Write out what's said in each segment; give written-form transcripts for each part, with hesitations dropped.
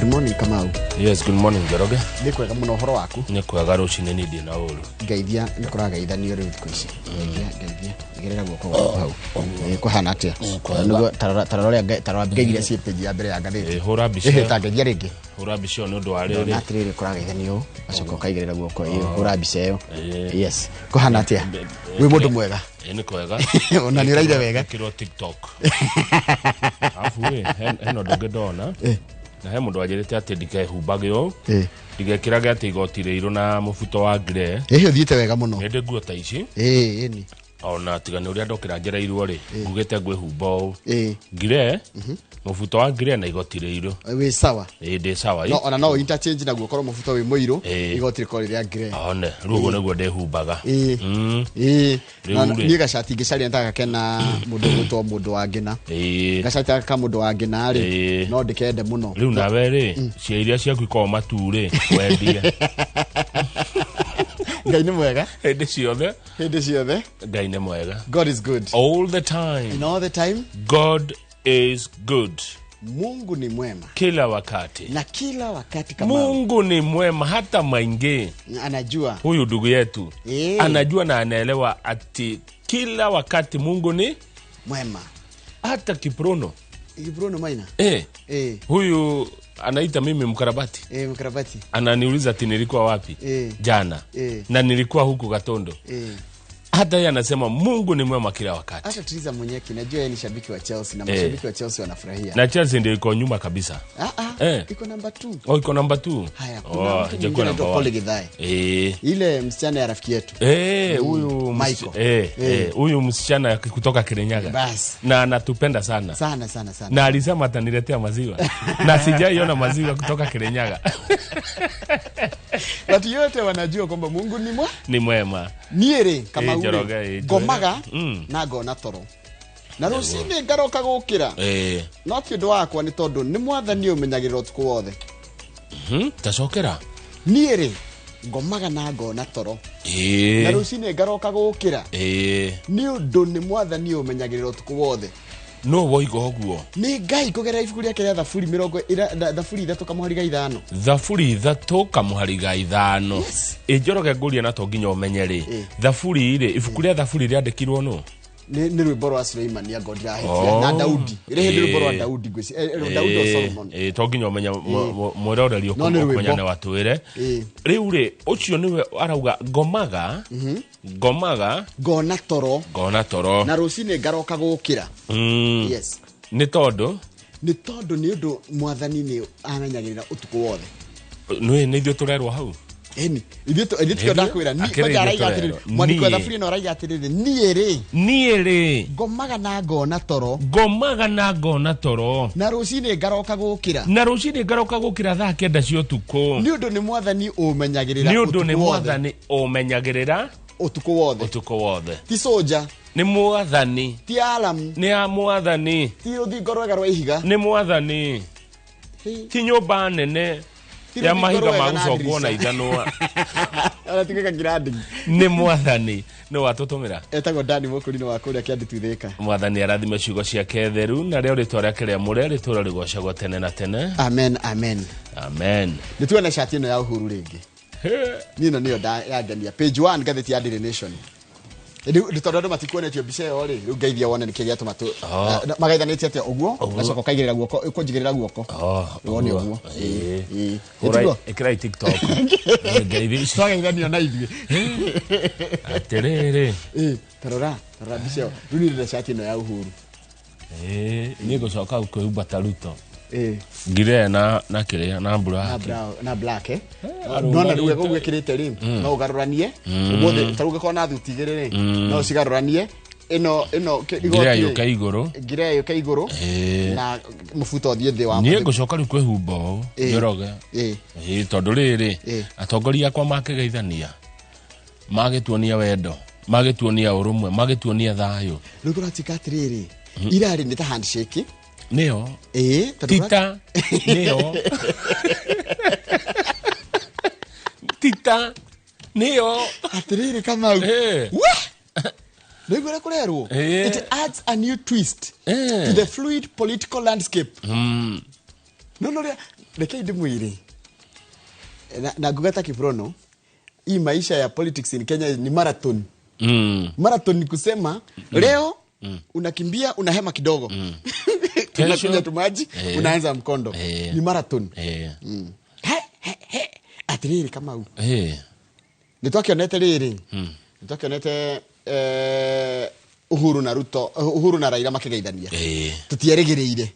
Morning, Kamau. Yes, good morning, Njoroge. Nĩ kwega mũno, ũhoro waku? Nĩ kwega rũcinĩ, niĩ ndĩ na ũru. Ngeithia, nĩ kũrageithanio rĩu thikũ ici. Ngeithia, ngeithia, igĩrĩra guoko gwaku hau. Kũhana atĩa? Kwega. Nĩguo tarora ũrĩa tarora ngeithia ciĩ page ya mbere ya ngathĩti. Hũra mbica. Ta ngeithia rĩngĩ. Hũra mbica ĩyo nĩ ũndũ wa Ndona rĩrĩ. atĩrĩrĩ, kũrageithanio ũũ, ũgacoka ũkaigĩrĩra guoko. Hũra mbica ĩyo. Yes, kũhana atĩa? Wĩ mũndũ mwega. Nĩ kwega. Ona nĩ ũraire wega. Ĩkĩrwo TikTok. Alafu ĩ, hena ũndũ ũngĩ ndona. Na he mũndũ wanjĩrĩte atĩ ndikehumbage ũũ. Ndigekĩrage atĩ igoti rĩirũ na mũbuto wa grey. Ĩhĩ, ũthiĩte wega mũno. Nĩ ndĩ nguo ta ici. Ĩni. Ona tiga nĩ ũrĩa ndokĩra njereirwo rĩ, ngugĩte ngwĩhumba ũũ. Grey, mũbuto wa grey na igoti rĩirũ. Wĩ sawa. Ĩ, ndĩ sawa. No ona no interchange naguo, korwo mũbuto wĩ mũirũ, igoti rĩkorwo rĩ rĩa grey. One, rĩu ũguo nĩguo ndĩhumbaga. Rĩu rĩ. Niĩ gacati ngĩcaria nĩtaka kena mũndũ ũgwĩtwo mũndũ wa ngĩna. Gacati gaka ka mũndũ wa ngĩna rĩ, no ndĩkende mũno. Rĩu nawe rĩ, cia iria ciaku ikoragwo matu rĩ, wendie. Ngai nĩ mwega. Hĩndĩ ciothe. Hĩndĩ ciothe. Ngai nĩ mwega. God is good. All the time. In all the time. God is good. Mungu ni mwema. Kila wakati. Na kila wakati kama Mungu ni mwema hata maingi. Anajua. Huyu ndugu yetu anajua na anaelewa ati kila wakati Mungu ni mwema. Hata Kiprono. Kiprono Maina. Huyu anaita mimi mkarabati. Mkarabati. Ananiuliza ati nilikuwa wapi jana. Na nilikuwa huku Gatondo. Hata yeye anasema Mungu ni mwema kila wakati. Hata Triza Munyeki, najua yeye ni shabiki wa Chelsea na mashabiki wa Chelsea wanafurahia. Na Chelsea ndio iko nyuma kabisa. Iko namba 2. Oh, iko namba 2. Haya, kuna mtu mwingine anaitwa Paul Githae. Ile msichana ya rafiki yetu. Michael. Huyu msichana kutoka Kirinyaga. Bas. Na anatupenda sana. Sana, sana, sana. Na alisema ataniletea maziwa. Na sijaiona maziwa kutoka Kirinyaga. Watu yote wanajua kwamba Mungu ni mwema. Ni mwema. Niĩ rĩ, kama ure, Njoroge, Njoroge. ngomaga na ngona toro. Na rũcinĩ ngaroka gũkĩra. No ti ũndũ wakwa, nĩ tondũ nĩ mwathani ũmenyagĩrĩra ũtukũ wothe. Tacokera. Niĩ rĩ, ngomaga na ngona toro. Na rũcinĩ ngaroka gũkĩra. Nĩ ũndũ nĩ mwathani ũmenyagĩrĩra ũtukũ wothe. No woiga ũguo. Nĩ Ngai kũgerera ibuku rĩake rĩa Thaburi mĩrongo ĩra, Thaburi ithatũ kamũhari ga ithano. Thaburi ithatũ kamũhari ga ithano. Yes. Ĩ, Njoroge, ngũria na to nginya ũmenye rĩ. Thaburi rĩ, ibuku rĩa Thaburi rĩandĩkirwo nũ? Nĩ rwĩmbo rwa Suleimani, anga ndirahĩtia, na Daudi. Rĩrĩ hĩndĩ rwĩmbo rwa Daudi ngwĩci-, Daudi o Solomon. To nginya ũmenye, mwĩroreri No, nĩ ũkũmenya rwĩmbo. nĩ watwĩre. Rĩu rĩ, ũcio nĩwe arauga ngomaga, ngomaga, ngona toro. Ngona toro. Na rũcinĩ ngaroka gũkĩra. Yes. Nĩ tondũ? Nĩ tondũ nĩ ũndũ mwathani nĩ amenyagĩrĩra ũtukũ wothe. Nĩ ithuĩ tũrerwo hau? Ĩni, ithuĩ tikĩo Nĩ ndakwĩra, ithuĩ? Akĩrĩ kwanja ithuĩ araiga atĩrĩrĩ, tũrerwo. mwandĩki wa Niĩ. Thaburi ĩno araiga atĩrĩrĩ, niĩ rĩ. Niĩ rĩ. Ngomaga na ngona toro. Ngomaga na ngona toro. Na rũcinĩ ngaroka gũkĩra. Na rũcinĩ ngaroka gũkĩra thaa 9 cia ũtukũ. Nĩ ũndũ nĩ mwathani ũmenyagĩrĩra Nĩ ũndũ nĩ ũtukũ wothe. mwathani ũmenyagĩrĩra ũtukũ wothe. Ũtukũ wothe. Ti soja. Nĩ mwathani. Ti alam. Nĩ a mwathani. Ti rũthingo rwega rwa ihiga. Nĩ mwathani. Ti nyũmba nene Ti ya rũthingo mahiga rwega ma na gũcongwo na ndirica. ithanwa. Ona ti gwĩka ngirandi. Nĩ mwathani. Nĩ watũtũmĩra? Etagwo Dani Mũkũrinĩ wa kũrĩa Kĩandĩ Thika. Mwathani arathime ciugo ciake theru, na rĩo rĩtwa rĩake rĩamũre rĩtũũra rĩgocagwo tene na tene. Amen, amen. Amen. Nĩ tuone cati ĩno ya Uhuru rĩngĩ. Niĩ ĩno nĩyo yangenia. Page 1 ngathĩti ya Daily Nation. Rĩu nĩ tondũ andũ matikuonetio mbica ĩyo rĩ, rĩu ngeithia wone nĩkĩ gĩatũma tũ magaithanĩtie atĩa ũguo, Ũguo. gacoka ũkaigĩrĩra guoko, ũkũnjigĩrĩra guoko. Wone Ũguo. ũguo. Hũra Ĩtiguo? ĩkĩrai TikTok. Ngeithia ici. Twageithanio na ithuĩ. Atĩrĩrĩ. Tarora, tarora mbica ĩyo. Rĩu niĩ ndĩrenda cati ĩno ya Uhuru. Niĩ ngũcoka kwĩhumba ta Ruto. Ngire na kĩrĩa na black. Na brown, na black, eh? Arũgarĩte. No na rĩu ũguo ĩkĩrĩte rĩ, no ũgarũranie. Ũmũthĩ ta rĩu ũngĩkorwo na thuti igĩrĩ rĩ, no ũcigarũranie. Ĩno igoti Ngire rĩ, yũke igũrũ. Ngire yũke igũrũ. Na mũbuto ũthiĩ thĩ wa Niĩ mũthĩ. ngũcoka rĩu kwĩhumba ũũ, Njoroge. Tondũ rĩrĩ, atongoria akwa makĩgeithania, magĩtuonia wendo, magĩtuonia ũrũmwe, magĩtuonia thayũ. Rĩu kũratuĩka atĩrĩrĩ, irarĩ nĩ ta handshake. Nĩyo. Tondũ Tita, nĩyo. Tita, nĩyo. Atĩrĩrĩ Kamau. Wah! Nĩguo ũrĩa kũrerwo. It adds a new twist to the fluid political landscape. No, no, Rekei ndĩmwĩre na nguga ta Kiprono, hii maisha ya politics in Kenya ni marathon. Marathon ni kusema leo unakimbia, unahema kidogo, unakunywa tu maji, unaanza mkondo. Ni marathon. He, he, he. Atiriri Kamau, nĩ twakĩonete rĩrĩ, nĩ twakĩonete Uhuru na Ruto, Uhuru na Raila makĩgeithania. Tũtierĩgĩrĩire.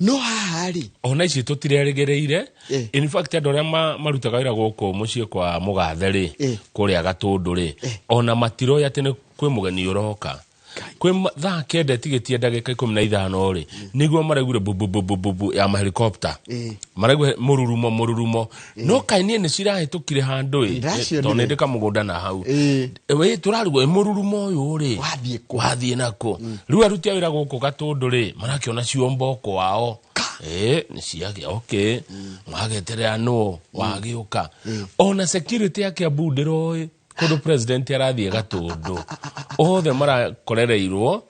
No haha rĩ, Ona ici tũtirerĩgĩrĩire. In fact, andũ arĩa marutaga wĩra gũkũ mũciĩ kwa mũgathe rĩ, kũrĩa Gatũndũ rĩ, ona matiroĩ atĩ nĩ kwĩ mũgeni ũroka. Kwĩ 9:00 tigĩtie ndagĩka 15 rĩ, nĩguo maraiguire bu ya mahelikopta. Maraigua mũrurumo mũrurumo, no kaĩ niĩ nĩ cirahĩtũkire handũ ĩ. Ndĩracionire. Tondũ nĩ ndĩ kamũgũnda na hau. Wĩ tũrarigwo ĩ mũrurumo ũyũ rĩ Wathiĩ kũ? Wathiĩ nakũ? Rĩu aruti a wĩra gũkũ Gatũndũ rĩ, marakĩona ciomba kwao nĩ ciagĩa, okay, mageterera nũ wagĩũka. Ona security ya Kiambu ndĩroĩ kũndũ president arathiĩ Gatũndũ, othe marakorereirwo.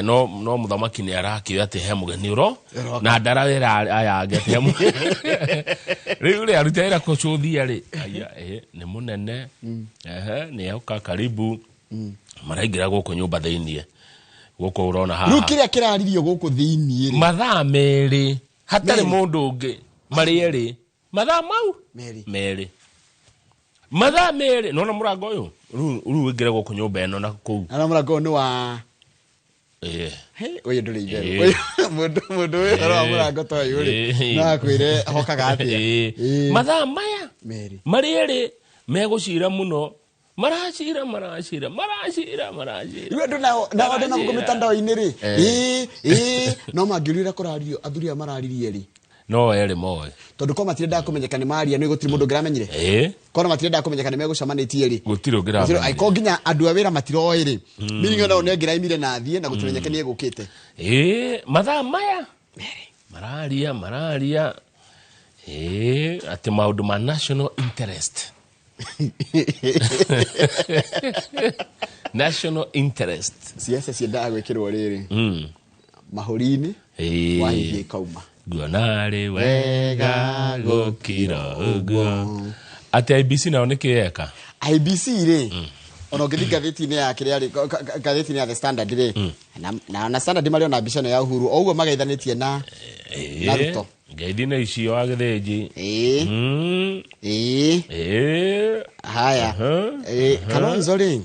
No mũthamaki nĩ arakĩoya atĩ he mũgeni ũro Ũroka. Na ndarawĩra aya angĩ atĩ he rĩu rĩ aruti a wĩra kũcũthia rĩ, aya, nĩ mũnene, ehe, nĩ oka, karibu. Maraingĩra gũkũ nyũmba thĩiniĩ gũkũ ũrona Rĩu haha. Kĩrĩa kĩraririo gũkũ thĩiniĩ rĩ? Mathaa 2 hatarĩ Merĩ. mũndũ ũngĩ, marĩ erĩ, mathaa mau Merĩ. Merĩ, mathaa 2. Nona mũrango ũyũ rĩu ũingĩre gũkũ nyũmba ĩno na kũu. Na mũrango ũyũ nĩ wa He, ũyũ ndũrĩ itherũ. Ũyũ mũndũ ũyũ ũhoro wa mũrango ta ũyũ rĩ, no akwĩre hokaga atĩa. Mathaa maya Merĩ. Marĩ erĩ megũcira mũno, maracira, maracira, maracira, maracira. Rĩu andũ nao andũ na gũkũ mĩtandao-inĩ rĩ, ĩĩ ĩĩ, no mangĩũrire kũraririo athuri aya mararirie rĩ, No erĩ moĩ. Tondũ ko matirendaga kũmenyeka nĩ maria, nĩ gũtirĩ mũndũ ũngĩramenyire. Korwo matirendaga kũmenyeka nĩ megũcemanĩtie rĩ, Gũtirĩ ũngĩramenya. Angĩkorwo nginya andũ a wĩra matiroĩ rĩ, meaning ona nĩ angĩraimire na athiĩ na gũtimenyeke nĩ egũkĩte. Mathaa maya mararia, mararia atĩ maũndũ ma national interest, national interest. Ciaca ciendaga gwĩkĩrwo rĩrĩ mahũri-inĩ, wahithia ikauma. Nguona rĩ wega gũkira ũguo atĩ IBC nao nĩ kĩeka. IBC rĩ, ona ũngĩthiĩ ngathĩti-inĩ ya kĩrĩa rĩ, ngathĩti-inĩ ya The Standard rĩ, na Standard marĩ ona mbica ĩno ya Uhuru o ũguo magaithanĩtie na Ruto. Ngeithi nĩ icio wa gĩthĩnji. Haya. Kalonzo rĩ,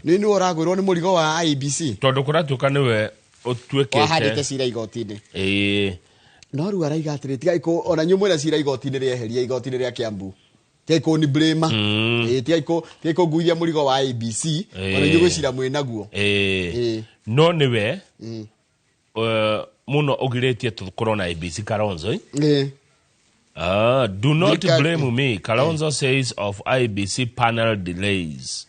nĩ nĩwe ũragwĩrwo nĩ mũrigo wa IBC. Tondũ kũratuĩka nĩwe ũtuĩkĩte Wahandĩte cira igoti-inĩ. No rĩu araiga atĩrĩ, tigai ona inyuĩ mwĩna cira igoti-inĩ, rĩeheria igoti-inĩ rĩa Kiambu, tigai kũni blame. Tigai kũnguithia mũrigo wa IBC, ona inyuĩ gwĩ cira mwĩ naguo. No nĩwe mũno ũgirĩtie tũkorwo na IBC, Kalonzo. Do not blame me, Kalonzo says of IBC panel delays.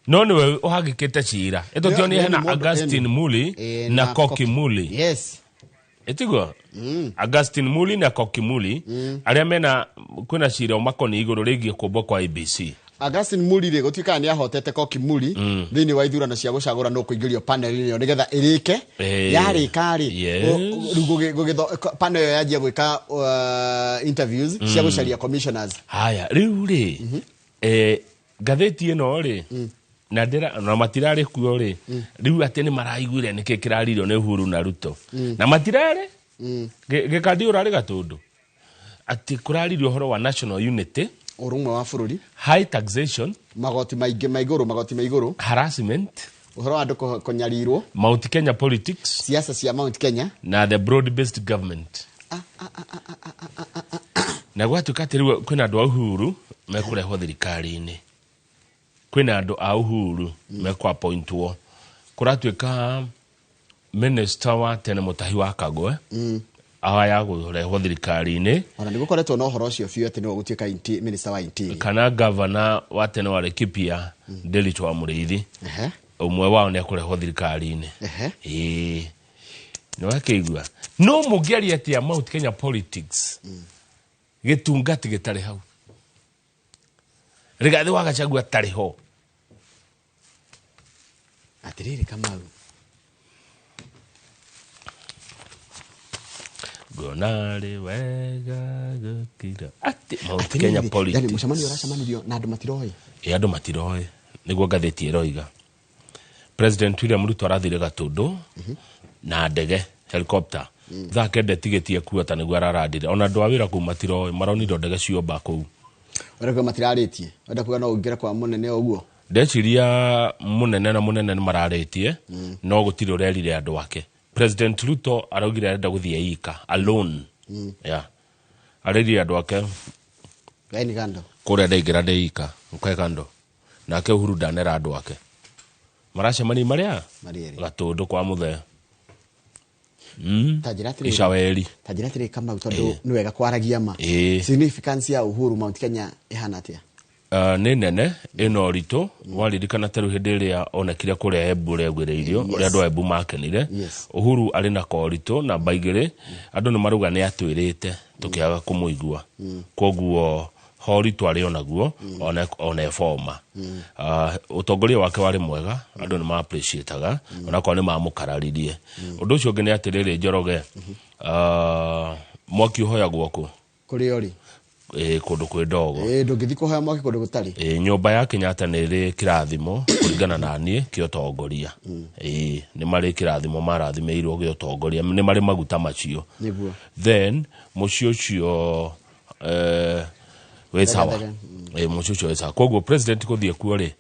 No niwe ũhagĩkĩte cira. Ĩtũtionie hena Augustine Muli na na Koki Koki. Muli. Ĩtiguo? Augustine Muli na Koki Muli arĩa mena kwĩna cira ũmakoniĩ igũrũ rĩgiĩ kũmbwo kwa IBC. Augustine Muli rĩ, gũtuĩkaga nĩ ahotete Koki Muli thĩinĩ wa ithurano cia gũcagũra nũ kũingĩrio panel-inĩ ĩyo nĩgetha ĩrĩke. Yarĩka rĩ, rĩu panel ĩyo yanjia gwĩka interviews cia gũcaria commissioners. Haya, rĩu rĩ, ngathĩti ĩno rĩ, na ndĩra na matirarĩ kuo rĩ, rĩu atĩ nĩ maraiguire nĩkĩ kĩraririo nĩ Uhuru na Ruto na matirarĩ. Gĩkandi ũrarĩ Gatũndũ atĩ kũraririo ũhoro wa national unity, ũrũmwe wa bũrũri, high taxation, magoti maingĩ ma igũrũ, magoti ma igũrũ, harassment, ũhoro wa andũ kũnyarirwo, Mount Kenya politics, siasa cia Mount Kenya, na the broad based government. Na gwatuĩka atĩ rĩu kwĩna andũ a Uhuru mekũrehwo thirikari-inĩ, kwĩna andũ a Uhuru mekũ-appointwo, kũratuĩka minister wa tene Mũtahi wa Kagwe aya kũrehwo thirikari-inĩ. Ona nĩ gũkoretwo na ũhoro ũcio biũ atĩ nĩwe gũtuĩka minister wa interior. Kana governor wa tene wa Laikipia, Ndiritu wa Mũrĩithi, ũmwe wao nĩ ekũrehwo thirikari-inĩ. Ĩĩ, nĩ wakĩigua no mũngĩaria atĩa Mount Kenya politics gĩtungati gĩtarĩ hau, Rigathi wa Gachagua atarĩ ho? Atĩrĩrĩ Kamau, Nguona arĩ wega gũkira atĩ Mount Kenya Yani politics. mũcemanio ũracemanirio na andũ matiroĩ. Ĩ, andũ matiroĩ, nĩguo ngathĩti ĩroiga. President William Ruto arathire Gatũndũ na ndege, helicopter, 9:00 tigĩti ekuota nĩguo ararandire. Ona andũ a wĩra kũu matiroĩ, maronire ndege ciomba kũu. Ũrĩa kuga matirarĩtie, wenda kuga no ũingĩre kwa mũnene ũguo? Ndeciria mũnene na mũnene nĩ mararĩtie, no gũtirĩ ũrerire andũ ake. President Ruto araugire arenda gũthiĩ ika alone. Yeah. Arerire andũ ake Ngai kando. Kũrĩa ndaingĩra ndĩ ika nkae kando. Nake Uhuru ndanera andũ ake maracemania marĩa Marĩ erĩ. Gatũndũ kwa mũthee. Ta njĩra atĩrĩrĩ. Icaweri. Ta njĩra atĩrĩrĩ, Kamau, tondũ nĩ wega kwaragia ma. Significance ya Uhuru Mount Kenya ĩhana atĩa? Nĩ nene, ĩna ũritũ. Waririkana ta rĩu hĩndĩ ĩrĩa onekire kũrĩa Embu ũrĩa augĩrĩirio, ũrĩa andũ a Embu makenire. Uhuru arĩ na koritũ namba 2. Andũ nĩ marauga nĩ atwĩrĩte tũkĩaga kũmũigua, koguo horitũ arĩ onaguo ona eboma. Ũtongoria wake warĩ mwega, andũ nĩ ma-appreciataga onakorwo nĩ mamũkararirie. Ũndũ ũcio ũngĩ nĩ atĩrĩrĩ, Njoroge, mwaki ũhoyagwo kũ? Kũrĩ ũrĩ. Ĩ, kũndũ kwĩ ndogo. Ĩ, ndũngĩthiĩ kũhoya mwaki kũndũ gũtarĩ. Ĩ, nyũmba ya Kenyatta nĩ ĩrĩ kĩrathimo kũringana na niĩ kĩa ũtongoria. Ĩ, nĩ marĩ kĩrathimo marathimĩirwo gĩa ũtongoria, nĩ marĩ maguta macio. Then mũciĩ ũcio wĩ sawa. Thege. Ĩ, mũciĩ ũcio wĩ sawa, koguo president gũthiĩ kuo rĩ,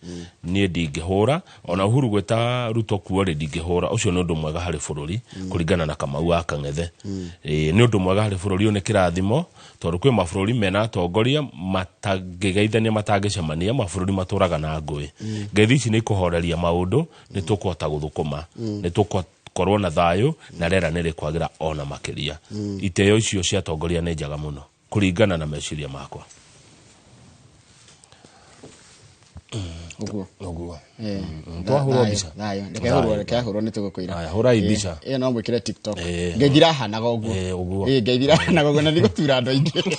niĩ ndingĩhũra. Ona Uhuru gwĩta Ruto kuo rĩ, ndingĩhũra. Ũcio nĩ ũndũ mwega harĩ bũrũri kũringana na Kamau wa Kang'ethe. Ĩ, nĩ ũndũ mwega harĩ bũrũri, ũyũ nĩ kĩrathimo, tondũ kwĩ mabũrũri mena atongoria matangĩgeithania, matangĩcemania, mabũrũri matũraga na ngũĩ. Ngeithi ici nĩ ikũhoreria maũndũ, nĩ tũkũhota gũthũkũma, nĩ tũgũkorwo na thayũ na rĩera nĩ rĩkwagĩra ona makĩria. Iteo icio cia atongoria nĩ njega mũno kũringana na meciria makwa. Ũguo. Ũguo. Eh, Twahũrwo thayũ, mbica. Thayũ. Reke hũrwo, reke hũrwo nĩ tũgũkwĩra. Haya, hũrai mbica. Ĩyo no mwĩkĩre TikTok. Eh. Ngeithi irahanaga ũguo. Eh, ũguo. Ĩ, ngeithi irahanaga ũguo na ndigũtura andũ aingĩ.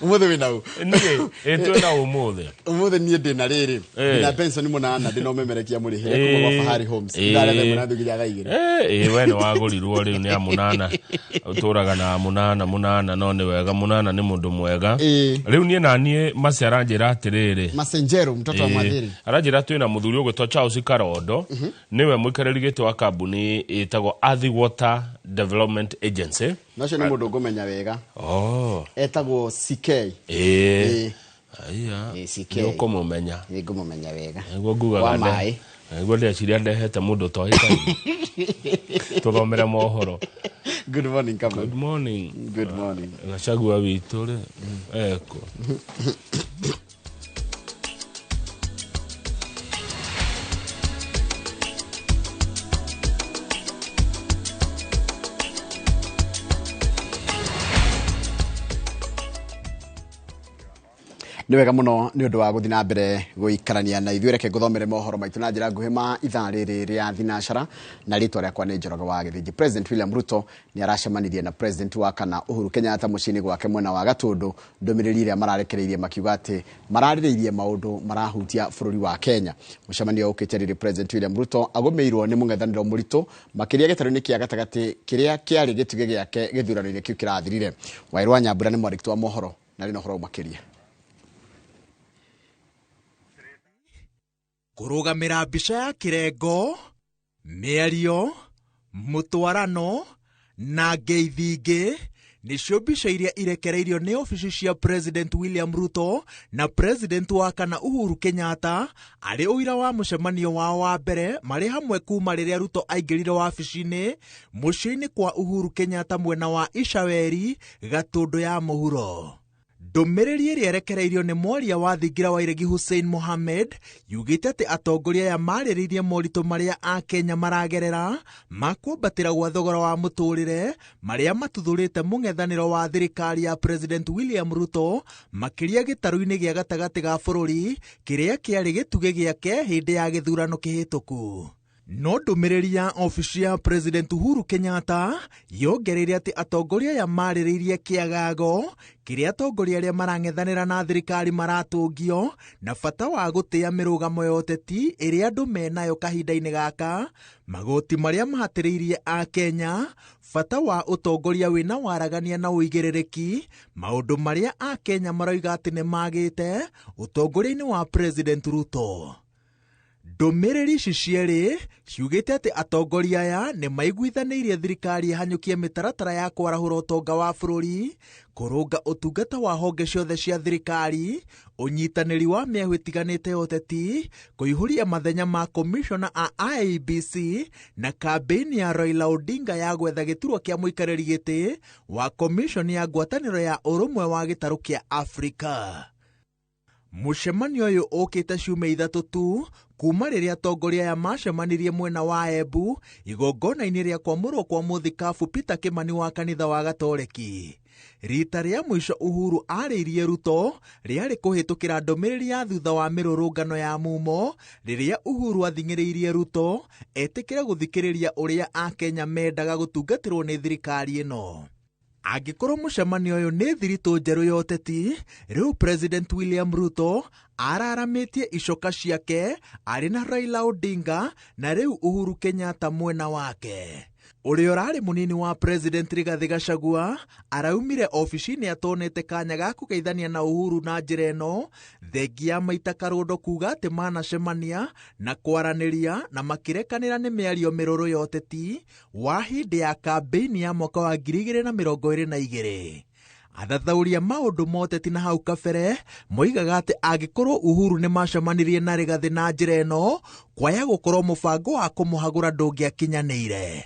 Ũmũthĩ wĩna ũ? Niĩ ĩ, twĩna ũmũthĩ. Ũmũthĩ niĩ ndĩna rĩrĩ. Eh. Ndĩna Benson mũnana, ndĩna ũmemerekia mũrĩhĩre kuma gwa Fahari Homes. Ithaa rĩa 1:30 nginya 2:00. Ĩ, we nĩ wagũrirwo rĩu nĩ amũnana, ũtũraga na mũnana mũnana, no nĩ wega, mũnana nĩ mũndũ mwega. Rĩu niĩ na niĩ Maci aranjĩra atĩrĩrĩ, Masenjero mtoto wa mwadhiri. Aranjĩra twĩna mũthuri ũgwĩtwo Charles Karondo, nĩwe mũikarĩri gĩtĩ wa kambuni ĩtagwo Athi Water Development Agency. Na ũcio nĩ mũndũ ngũmenya wega. Oh. Etagwo CK. Ĩ. Aya. Ĩ, CK. Nĩ ũkũmũmenya. Nĩ ngũmũmenya wega. Nĩguo ngugaga Wa maĩ. Nĩguo ndeciria ndehete mũndũ ũtoĩkaine tũthomere mohoro. Good morning, Kamau. Good morning. Good morning. Gachagua witũ rĩ eko. Nĩ wega mũno nĩ ũndũ wa gũthiĩ na mbere gũikarania na ithuĩ. Reke ngũthomere mohoro maitũ na njĩra nguhĩ ma ithaa rĩrĩ rĩa thinacara, na rĩtwa rĩakwa nĩ Njoroge wa Gĩthĩnji. President William Ruto nĩ aracemanirie na President wa kana Uhuru Kenyatta mũciĩ-inĩ gwake mwena wa Gatũndũ. Ndũmĩrĩri ĩrĩa mararekereirie makiuga atĩ mararĩrĩirie maũndũ marahutia bũrũri wa Kenya. Mũcemanio ũkĩte rĩrĩ President William Ruto agũmĩirwo nĩ mũng'ethanĩro mũritũ makĩria gĩtarũ-inĩ kĩa gatagatĩ kĩrĩa kĩarĩ gĩtugĩ gĩake gĩthurano-inĩ kĩu kĩrathirire. Wairũ wa Nyambura nĩ mwandĩki wa mohoro na arĩ na ũhoro makĩria. Kũrũgamĩra mbica ya kĩrengo, mĩario, mũtwarano na ngeithi ingĩ nĩcio mbica iria irekereirio nĩ obici cia President William Ruto na President wa kana Uhuru Kenyatta arĩ ũira wa mũcemanio wao wa mbere marĩ hamwe kuma rĩrĩa Ruto aingĩrire wabici-inĩ mũciĩ-inĩ kwa Uhuru Kenyatta mwena wa Icaweri, Gatũndũ ya mũhuro. Ndũmĩrĩri ĩrĩa ĩrekereirio nĩ mwaria wa thingira wa iregi Hussein Mohamed yugĩte atĩ atongoria aya marĩrĩirie moritũ marĩa akenya maragerera ma kwambatĩra gwa thogora wa mũtũrĩre marĩa matuthũrĩte mũng'ethanĩro wa thirikari ya President William Ruto makĩria gĩtarũ-inĩ gĩa gatagatĩ ga bũrũri kĩrĩa kĩarĩ gĩtugĩ gĩake hĩndĩ ya gĩthurano kĩhĩtũku. No ndũmĩrĩri ya obici ya President Uhuru Kenyatta yongereire atĩ atongoria aya marĩrĩirie kĩagago kĩrĩa atongoria arĩa marang'ethanĩra na thirikari maratũngio na bata wa gũtĩa mĩrũgamo ya ũteti ĩrĩa andũ menayo kahinda-inĩ gaka, magoti marĩa mahatĩrĩirie akenya, Bata wa ũtongoria wĩna waragania na ũigĩrĩrĩki, maũndũ marĩa Akenya maroiga atĩ nĩ magĩte ũtongoria-inĩ wa President Ruto. Ndũmĩrĩri ici cierĩ ciugĩte atĩ atongoria aya nĩ maiguithanĩirie thirikari ĩhanyũkie mĩtaratara ya kwarahũra ũtonga wa bũrũri, kũrũnga ũtungata wa honge ciothe cia thirikari, ũnyitanĩri wa mĩahũ ĩtiganĩte ya ũteti, kũihũria mathenya ma komishona a IEBC na kambĩini ya Raila Odinga ya gwetha gĩturwa kĩa mũikarĩri gĩtĩ wa komishoni ya ngwatanĩro ya ũrũmwe wa gĩtarũ kĩa Afrika. Mũcemanio ũyũ ũkĩte ciumia ithatũ tu kuma rĩrĩa atongoria aya macemanirie mwena wa Embu igongona-inĩ rĩa kwamũrwo kwa mũthikabu Peter Kimani wa kanitha wa Gatoreki. Rita rĩa mũico Uhuru arĩirie Ruto rĩarĩ kũhĩtũkĩra ndũmĩrĩri ya thutha wa mĩrũrũngano ya mumo rĩrĩa Uhuru athing'ĩrĩirie Ruto etĩkĩre gũthikĩrĩria ũrĩa Akenya mendaga gũtungatĩrwo nĩ thirikari ĩno. Angĩkorwo mũcemanio ũyũ nĩ thiritũ njerũ ya ũteti, rĩu President William Ruto araramĩtie icoka ciake arĩ na Raila Odinga na rĩu Uhuru Kenyatta mwena wake. Ũrĩa ũrarĩ mũnini wa President Rigathi Gachagua araumire obici-inĩ atonete kanya ga kũgeithania na Uhuru na njĩra ĩno, thengia maita karũndo kuga atĩ manacemania na kwaranĩria na makĩrekanĩra nĩ mĩario mĩrũrũ ya ũteti wa hĩndĩ ya kambĩini ya mwaka wa 2022. Athathaũria maũndũ ma ũteti na hau kabere moigaga atĩ angĩkorwo Uhuru nĩ macemanirie na Rigathi na njĩra ĩno, kwaya gũkorwo mũbango wa kũmũhagũra ndũngĩakinyanĩire.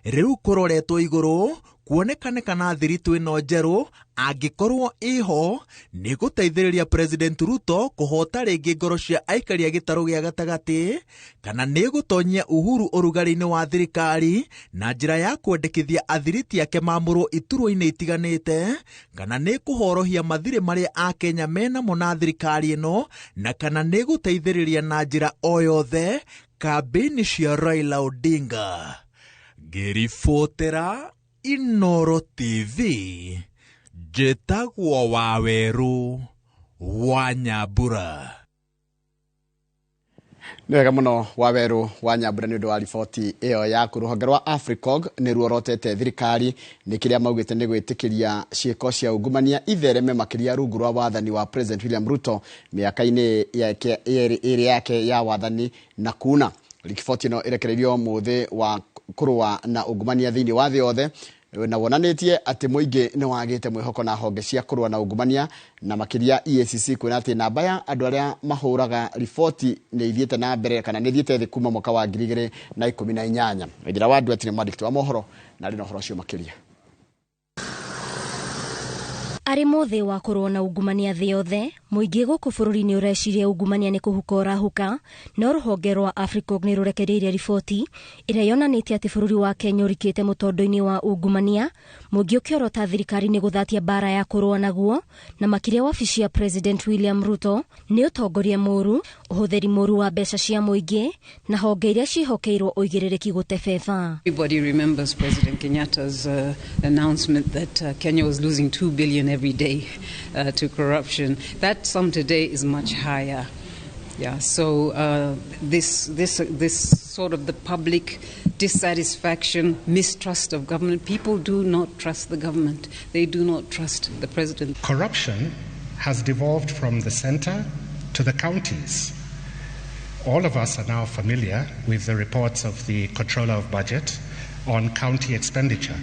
Rĩu kũroretwo igũrũ kuonekane kana thiritũ ĩno njerũ angĩkorwo ĩho nĩ gũteithĩrĩria President Ruto kũhota rĩngĩ ngoro cia aikari a gĩtarũ gĩa gatagatĩ, kana nĩ gũtonyia Uhuru ũrugarĩ-inĩ wa thirikari na njĩra ya kwendekithia athiriti ake mamũrwo iturwa-inĩ itiganĩte, kana nĩ kũhorohia mathirĩ marĩa Akenya menamo na thirikari ĩno, na kana nĩ gũteithĩrĩria na njĩra o yothe kambĩini cia Raila Odinga. Ngĩribotera Inooro TV, njĩtagwo Wawerũ wa Nyambura. Nĩ wega mũno Wawerũ wa Nyambura nĩ ũndũ wa riboti ĩyo yaku. Rũhonge rwa Africog nĩ ruorotete thirikari nĩ kĩrĩa maugĩte nĩ gwĩtĩkĩria ciĩko cia ungumania ithereme makĩria rungu rwa wathani wa President William Ruto mĩaka-inĩ yake ĩrĩ yake ya wathani na kuna. Riboti ĩno ĩrekereirio mũthĩ wa kũrũa na ungumania thĩinĩ wa thĩ yothe na wonanĩtie atĩ mũingĩ nĩ wagĩte mwĩhoko na honge cia kũrũa na ungumania na makĩria EACC kuona atĩ namba ya andũ arĩa mahũraga riboti nĩ ithiĩte na mbere kana nĩ ithiĩte thĩ kuma mwaka wa 2018. Waithira wa Nduati nĩ mwandĩki wa mohoro na arĩ na ũhoro ũcio makĩria. Arĩ mũthĩ wa kũrũa na ungumania thĩ yothe, mũingĩ gũkũ bũrũri-inĩ ũreciria ungumania nĩ kũhuka ũrahuka, no rũhonge rwa Africog nĩ rũrekereirie riboti ĩrĩa yonanĩtie atĩ bũrũri wa Kenya ũrikĩte mũtondo-inĩ wa ungumania, mũingĩ ũkĩorota thirikari nĩ gũthatia mbara ya kũrũa naguo, na makĩria wabici ya President William Ruto nĩ ũtongoria mũru, ũhũthĩri mũru wa mbeca cia mũingĩ na honge iria ciĩhokeirwo ũigĩrĩrĩki gũtebeba. Everybody remembers President Kenyatta's announcement that Kenya was losing 2 billion every day to corruption. That sum today is much higher. Yeah, so this sort of the public dissatisfaction, mistrust of government. People do not trust the government. They do not trust the president. Corruption has devolved from the center to the counties. All of us are now familiar with the reports of the Controller of Budget on county expenditure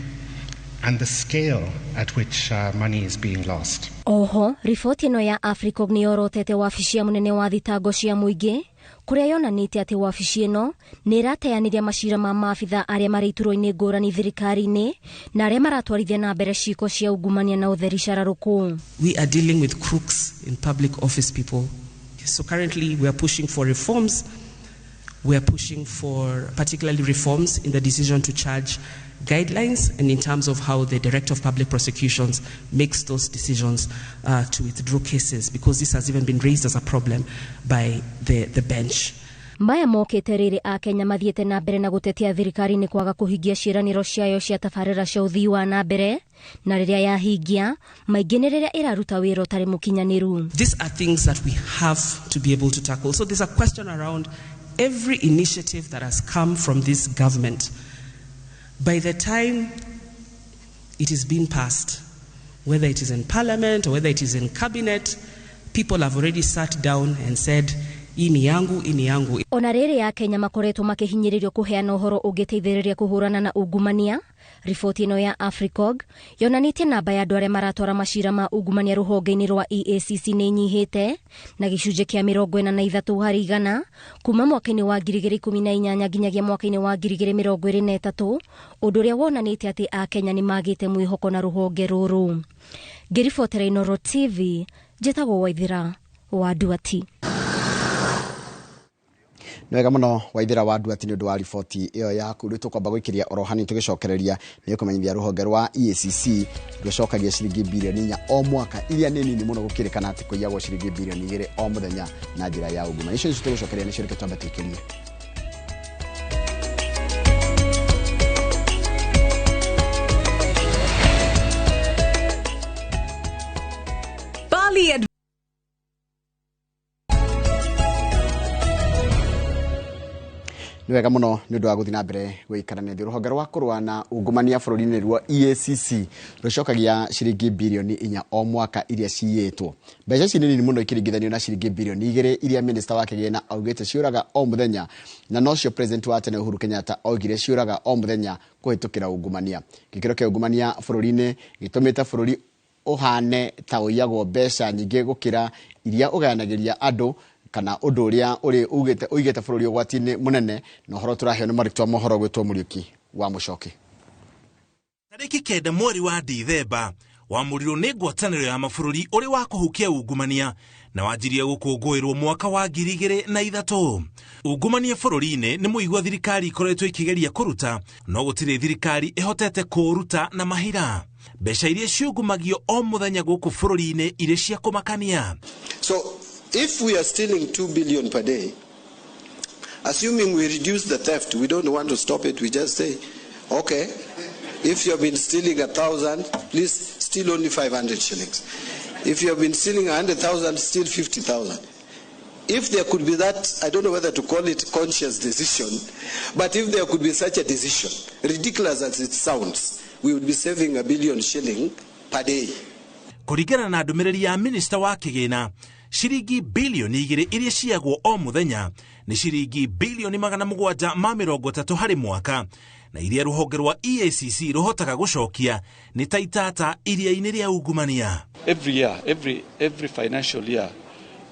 and the scale at which money is being lost. Oho, riboti ĩno ya Africog nĩ yorotete wabici ya mũnene wa thitango cia mũingĩ kũrĩa yonanĩtie atĩ wabici ĩno nĩ ĩrateanĩria macira ma maabitha arĩa marĩ iturwa-inĩ ngũrani thirikari-inĩ na arĩa maratwarithia na mbere ciĩko cia ungumania na ũtheri cararũkũ. We are dealing with crooks in public office people. So currently we are pushing for reforms. We are pushing for particularly reforms in the decision to charge guidelines and in terms of how the Director of Public Prosecutions makes those decisions to withdraw cases, because this has even been raised as a problem by the bench. Maya mokĩte rĩrĩ Akenya mathiĩte na mbere na gũtetia thirikari nĩ kwaga kũhingia ciĩranĩro ciayo cia tabarĩra cia ũthii wa na mbere, na rĩrĩa yahingia maingĩ nĩ rĩrĩa ĩraruta wĩra ũtarĩ mũkinyanĩru. These are things that we have to be able to tackle. So there's a question around every initiative that has come from this government. By the time It is being passed. Whether it is in parliament or whether it is in cabinet, people have already sat down and said, hii ni yangu, hii ni yangu. Ona rĩrĩ Akenya makoretwo makĩhinyĩrĩrio kũheana ũhoro ũngĩteithĩrĩria kũhũrana na ungumania. Riboti ĩno ya Africog yonanĩtie namba ya andũ arĩa maratwara macira ma ungumania rũhonge-inĩ rwa EACC nĩ inyihĩte na gĩcunjĩ kĩa 43 harĩ igana kuma mwaka-inĩ wa 2018 nginyagia mwaka-inĩ wa 2023, ũndũ ũrĩa wonanĩtie atĩ Akenya nĩ magĩte mwĩhoko na rũhonge rũrũ. Ngĩribotera Inooro TV, njĩtagwo Waithĩra wa Nduati. Nĩ wega mũno Waithĩra wa Nduati nĩ ũndũ wa riboti ĩyo yaku. Rĩu tũkwamba gwĩkĩria oro hanini tũgĩcokereria nĩ kũmenyithia rũhonge rwa EACC rũcokagia ciringi bilioni 4 o mwaka, iria nĩ nini mũno gũkĩrĩkana atĩ kũiyagwo ciringi bilioni 2 o mũthenya na njĩra ya ungumania. Icio nĩcio tũgũcokereria, nĩcio reke twambe tũikĩrie. Bali Nĩ wega mũno nĩ ũndũ wa gũthiĩ na mbere gũikarania thĩ. Rũhonge rwa kũrũa na ungumania bũrũri-inĩ rwa EACC rũcokagia ciringi bilioni 4 o mwaka iria ciyĩtwo. Mbeca ici nĩ nini mũno ikĩringithanio na ciringi bilioni 2 iria minista wa kĩgĩna augĩte ciũraga o mũthenya, na nocio president wa tene Uhuru Kenyatta augire ciũraga o mũthenya kũhĩtũkĩra ungumania. Gĩkĩro kĩa ungumania bũrũri-inĩ gĩtũmĩte bũrũri ũhane ta ũiyagwo mbeca nyingĩ gũkĩra iria ũgayanagĩria andũ, kana ũndũ ũrĩa ũrĩ ũigĩte bũrũri ũgwati-inĩ mũnene. Na ũhoro tũraheo nĩ marĩtwa mohoro gwĩtwo Mũriũki wa Mũcoki. Tarĩki 9 mweri wa Dithemba wamũrirwo nĩ ngwatanĩro ya mabũrũri ũrĩ wa kũhukia ungumania na wanjirie gũkũngũĩrwo mwaka wa 2003. Ungumania bũrũri-inĩ nĩ mũigua thirikari ikoretwo ĩkĩgeria kũruta, no gũtirĩ thirikari ĩhotete kũũruta na mahira. Mbeca iria ciungumagio o mũthenya gũkũ bũrũri-inĩ irĩ cia kũmakania. So if we are stealing 2 billion per day, assuming we reduce the theft, we don't want to stop it, we just say, okay, if you have been stealing 1,000, please steal only 500 shillings. If you have been stealing 100,000, steal 50,000. If there could be that, I don't know whether to call it conscious decision, but if there could be such a decision, ridiculous as it sounds, we would be saving 1 billion shilling per day. Kũringana na ndũmĩrĩri ya minista wa kĩgĩna, ciringi bilioni 2 iria ciagwo o mũthenya nĩ ciringi bilioni 730 harĩ mwaka, na iria rũhonge rwa EACC rũhotaga gũcokia nĩ ta itata iria-inĩ rĩa ungumania. Every year, every financial year,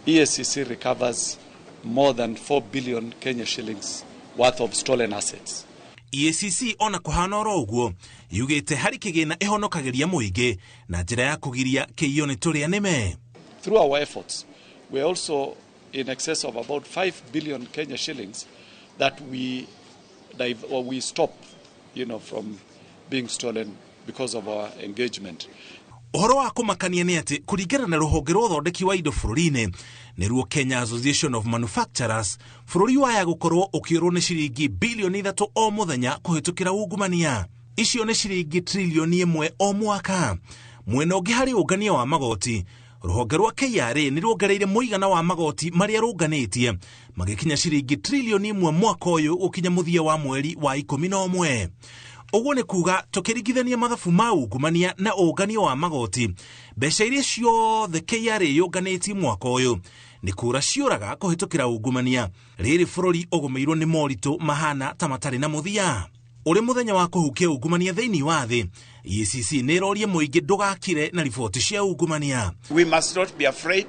EACC recovers more than 4 billion Kenya shillings worth of stolen assets. EACC ona kũhana oro ũguo yugĩte harĩ kĩgĩna ĩhonokagĩria mũingĩ na njĩra ya kũgiria kĩiywo nĩ tũrĩa nĩme. Through our efforts, we are also in excess of about 5 billion Kenya shillings that we stop, from being stolen because of our engagement. Ũhoro wa kũmakania nĩ atĩ kũringana na rũhonge rwa ũthondeki wa indo bũrũri-inĩ nĩruo Kenya Association of Manufacturers, bũrũri waya gũkorwo ũkĩũrwo nĩ ciringi bilioni 3 o mũthenya kũhĩtũkĩra ungumania. Icio nĩ ciringi trilioni 1 o mwaka. Mwena ũngĩ harĩ ũngania wa magoti, rũhonge rwa KRA nĩ ruongereire mũigana wa magoti marĩa rũnganĩtie magĩkinya ciringi trilioni 1 mwaka ũyũ gũkinya mũthia wa mweri wa 11. Ũguo nĩ kuga tũkĩringithania mathabu ma ungumania na ũngania wa magoti, mbeca iria ciothe KRA yũnganĩtie mwaka ũyũ nĩ kũra ciũraga kũhĩtũkĩra ungumania. Rĩrĩ bũrũri ũgũmĩirwo nĩ moritũ mahana ta matarĩ na mũthia. Ũrĩ mũthenya wa kũhukia ungumania thĩinĩ wa thĩ, EACC nĩ ĩroria mũingĩ ndũgakire na riboti cia ungumania. We must not be afraid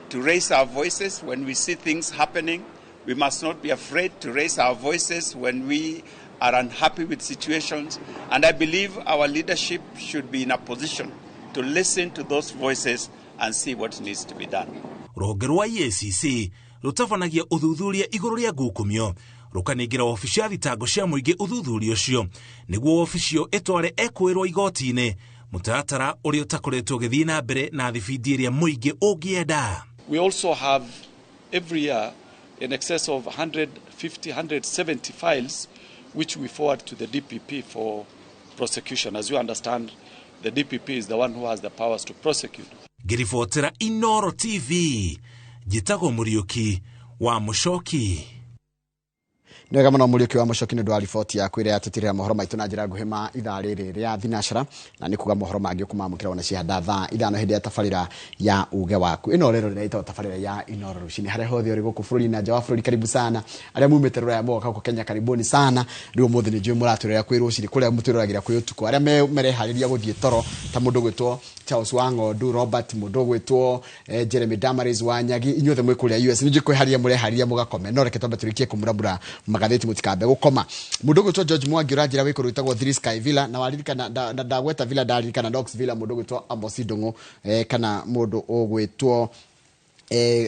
to raise our voices when we see things happening. We must not be afraid to raise our voices when we are unhappy with situations, and I believe our leadership should be in a position to listen to those voices and see what needs to be done. Rũhonge rwa EACC rũtabanagia ũthuthuria igũrũ rĩa ngukumio, rũkanengera wabici ya thitango cia mũingĩ ũthuthuria ũcio nĩguo wabici ĩyo ĩtware ekũĩrwo igoti-inĩ, mũtaratara ũrĩa ũtakoretwo ũgĩthiĩ na mbere na thibindi ĩrĩa mũingĩ ũngĩenda. We also have every year in excess of 150, 170 files which we forward to the DPP for prosecution. As you understand, the DPP is the one who has the powers to prosecute. Ngĩribotera Inooro TV, njĩtagwo Mũriũki wa Mũcoki. Nĩ wega mũno Mũriũki wa Mũcoki nĩ ũndũ wa riboti yaku ĩrĩa yatũtirĩra mohoro maitũ na njĩra nguhĩ ma ithaa rĩrĩ rĩa thinacara, na nĩ kuga mohoro mangĩ ũkũmamũkĩra ona ciahanda thaa 5 hĩndĩ ya tabarĩra ya uge waku. Ĩno rero rĩrĩa ĩtagwo tabarĩra ya Inooro rũcinĩ, harĩa hothe ũrĩ gũkũ bũrũri na nja wa bũrũri, karibu sana. Arĩa mumĩte rũraya mũgoka gũkũ Kenya, karibuni sana. Rĩu ũmũthĩ nĩ njũĩ mũratwĩrorera kwĩ rũcinĩ, kũrĩa mũtwĩroragĩra kwĩ ũtukũ. Arĩa mereharĩria gũthiĩ toro ta mũndũ ũgwĩtwo Charles Wang'ondu, Robert, mũndũ ũgwĩtwo Jeremy Damaris wa Nyagi, inyuothe mwĩ kũrĩa US, nĩ njũĩ kwĩharĩria mũreharĩria mũgakome, no reke twambe tũrĩkie kũmuramura magathĩti mũtikambe gũkoma. Mũndũ ũgwĩtwo George Mwangi ũranjĩra wĩ kũndũ gwĩtagwo Three Sky Villa, na waririkana na ndagweta Villa ndaririkana Knox Villa, mũndũ ũgwĩtwo Amos Ndung'u, kana mũndũ ũgwĩtwo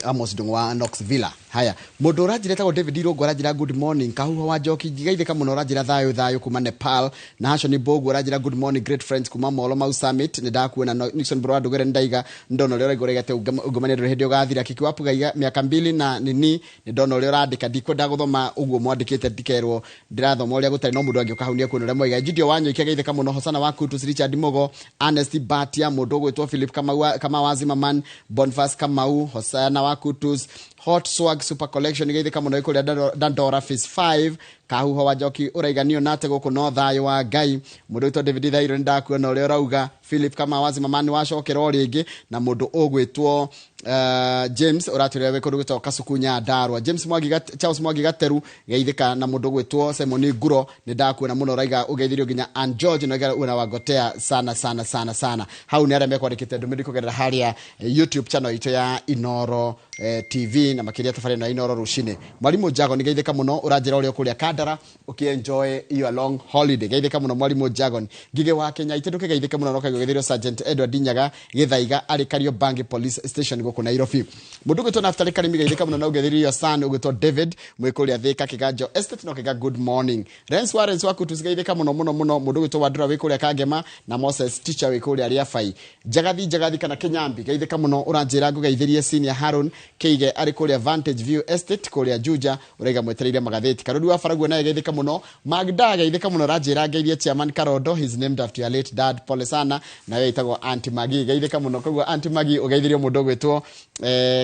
Amos Ndung'u wa Knox Villa. Haya, mũndũ ũranjĩra etagwo David Irũngũ aranjĩra good morning. Kahuho wa Njoki ngigeithĩka mũno ũranjĩra thayũ thayũ kuma Nepal. Na Hashoni Mbogu ũranjĩra good morning great friends kuma Molo Mau Summit. Nĩ ndakuona Nixon Bro wa Ndũgĩre nĩ ndaiga ndona ũrĩa ũraigua ũraigate ungumania ndũrĩ hĩndĩ ũgathira. Kiki wa Pugaiga mĩaka 2 na nini nĩ ndona ũrĩa ũrandĩka, ndikwenda gũthoma ũguo mwandĩkĩte, ndikerwo ndĩrathoma ũrĩa gũtarĩ, no mũndũ angĩũka hau nĩ ekuona ũrĩa mwaiga. Gideon Wanyoike geithĩka mũno. Hosana wa Kutus, Richard Mugo, Ernest Batia, mũndũ ũgwĩtwo Philip Kamau, Kamau wa Zimmerman, Boniface Kamau, Hosana wa Kutus, Hot Swag Super Collection geithĩka mũno ĩkũrĩa Dandora Phase 5. Kahuho wa Njoki ũraiganio nate gũkũ no thayũ wa Ngai. Mũndũ ũgwĩtwo David Thairo nĩ ndakuona ũrĩa ũrauga. Philip Kamau wa Zimmerman wacokera o rĩngĩ, na mũndũ ũgwĩtwo James ũratwĩrĩra wĩ kũndũ gwĩtagwo Kasuku Nyandarua. James Mwangi Charles Mwangi Gateru geithĩka, na mũndũ ũgwĩtwo Simon Nguro nĩ ndakuona mũno ũraiga ũgeithirio nginya Ann George na ũraiga una wagotea sana sana sana sana. Hau nĩ arĩa mekwandĩkĩte ndũmĩrĩri kũgerera harĩa YouTube channel itũ ya Inooro TV, na makĩria tabarĩra ĩno ya Inooro rũcinĩ. Mwalimu Jago nĩ geithĩka mũno, ũranjĩra ũrĩa ũkũrĩa Kandara ũkĩenjoy your long holiday. Geithĩka mũno Mwalimu Jagon. Ngige wa Kenya itĩ ndũkĩgeithĩke mũno, no kageithĩrio Sergeant Edward Nyaga Gĩthaiga arĩ Kariobangi Police Station gũkũ Nairobi. Mũndũ ũgwĩtwo Naftali Karimi geithĩka mũno, na ũgeithĩrio son ũgwĩtwo David mwĩ kũrĩa Thika Kĩganjo Estate, no kĩga good morning. Rens wa Rens wa Kutus geithĩka mũno mũno mũno. Mũndũ ũgwĩtwo Wandura wĩ kũrĩa Kangema, na Moses teacher wĩ kũrĩa Rĩabai. Njagathi Njagathi kana Kĩnyambi geithĩka mũno, ũranjĩra ngũgeithĩrie Senior Haron Keige arĩ kũrĩa Vantage View Estate kũrĩa Juja, ũraiga mwetereire magathĩti. Karũri wa Baraguo naye geithĩka mũno. Magda geithĩka mũno, ũranjĩra ngeithie Chairman Karondo, he's named after your late dad, pole sana, nawe ĩtagwo Auntie Maggie geithĩka mũno. Koguo Auntie Maggie ũgeithirio mũndũ ũgwĩtwo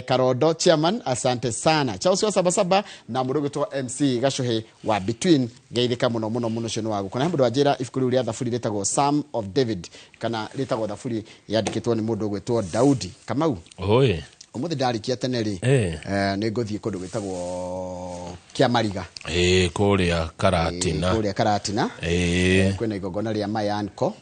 Karondo chairman, asante sana. Charles wa Sabasaba na mũndũ ũgwĩtwo MC Gacuhi wa Between geithĩka mũno mũno mũno, ũcio nĩ wa gũkũ. Na mũndũ wanjĩra ibuku rĩu rĩa thaburi rĩtagwo Psalm of David, kana rĩtagwo thaburi yandĩkĩtwo nĩ mũndũ ũgwĩtwo Daudi Kamau. Oi. Ũmũthĩ ndarĩkia tene rĩ, nĩ ngũthiĩ kũndũ gwĩtagwo Kĩamariga. Kũrĩa Karatina. Kũrĩa Karatina. Kwĩna igongona rĩa Mayanko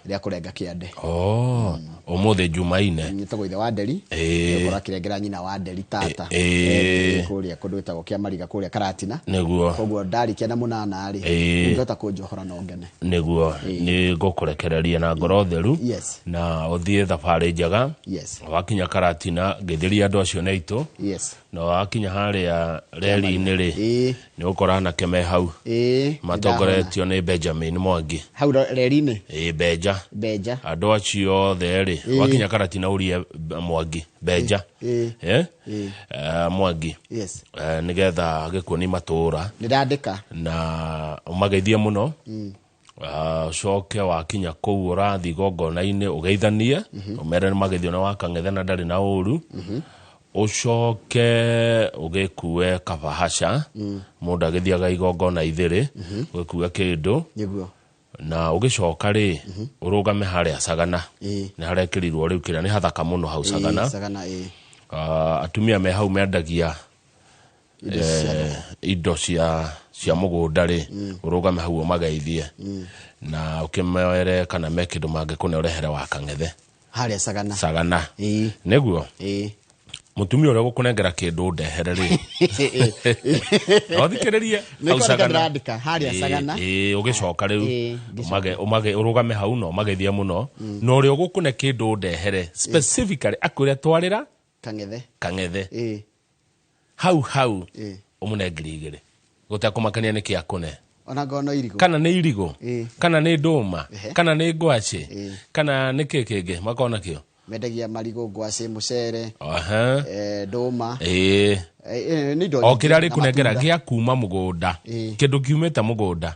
rĩa kũrenga kĩande. Oh, ũmũthĩ Jumaine. Nyitagwo ithe wa Nderi. Ũkorwo akĩrengera nyina wa Nderi tata. Kũrĩa kũndũ gwĩtagwo Kĩamariga kũrĩa Karatina. Nĩguo. Koguo ndarĩkia na 8 rĩ, ũngĩhota kũnjohora no ngene. Nĩguo nĩ ngũkũrekereria na ngoro theru. Yes. Na ũthiĩ thabarĩ njega. Yes. Wakinya Karatina ngĩthĩria andũ acio nĩ aitũ. Yes. Na wakinya harĩa reri-inĩ rĩ, nĩ ũgũkora anake me hau matongoretio nĩ Benjamin Mwangi. Hau reri-inĩ. Benja. Benja. Andũ acio othe rĩ, wakinya Karatina ũrie Mwangi, Benja. Mwangi. Yes. Nĩgetha agĩkuoni matũra. Nĩ ndandĩka. Na ũmageithie mũno. Ũcoke wakinya kũu ũrathiĩ igongona-inĩ ũgeithanie, ũmere nĩ mageithio na wakang'ethe na ndarĩ na ũru. Ũcoke ũgĩkue kabahasha, mũndũ agĩthiaga igongona ithĩrĩ, ũgĩkue kĩndũ. Nĩguo. Na ũgĩcoka rĩ, ũrũgame harĩa Sagana. Nĩ harekĩrirwo rĩu kĩrĩa nĩ hathaka mũno hau Sagana. Sagana. Atumia me hau mendagia indo cia indo cia mũgũnda rĩ, ũrũgame hau ũmageithie na ũkĩmere kana me kĩndũ mangĩkũne ũrehere wa kang'ethe harĩa Sagana. Sagana. Nĩguo. Mũtumia ũrĩa ũgũkũnengera kĩndũ ndehere rĩ, no thikĩrĩrie Nĩ hau kwandĩka Sagana. ndĩrandĩka harĩa Sagana. Ũgĩcoka rĩu ngĩcoka. Ũmage ũrũgame hau na ũmageithie mũno, na ũrĩa ũgũkũne kĩndũ ndehere specifically akwĩre twarĩra Kang'ethe. Kang'ethe hau hau, ũmũne 2,000 gũtekũmakania nĩ kĩ akũne. Ona ngono irigũ. Kana nĩ irigũ, kana nĩ ndũma, kana nĩ ngwacĩ, kana nĩ kĩ kĩngĩ makorwo nakĩo. Mendagia marigũ, ngwacĩ, mũcere, Aha. ndũma. Nĩ indo O nyingĩ kĩrĩa na rĩkũnengera matunda. gĩa kuma mũgũnda, kĩndũ kiumĩte mũgũnda,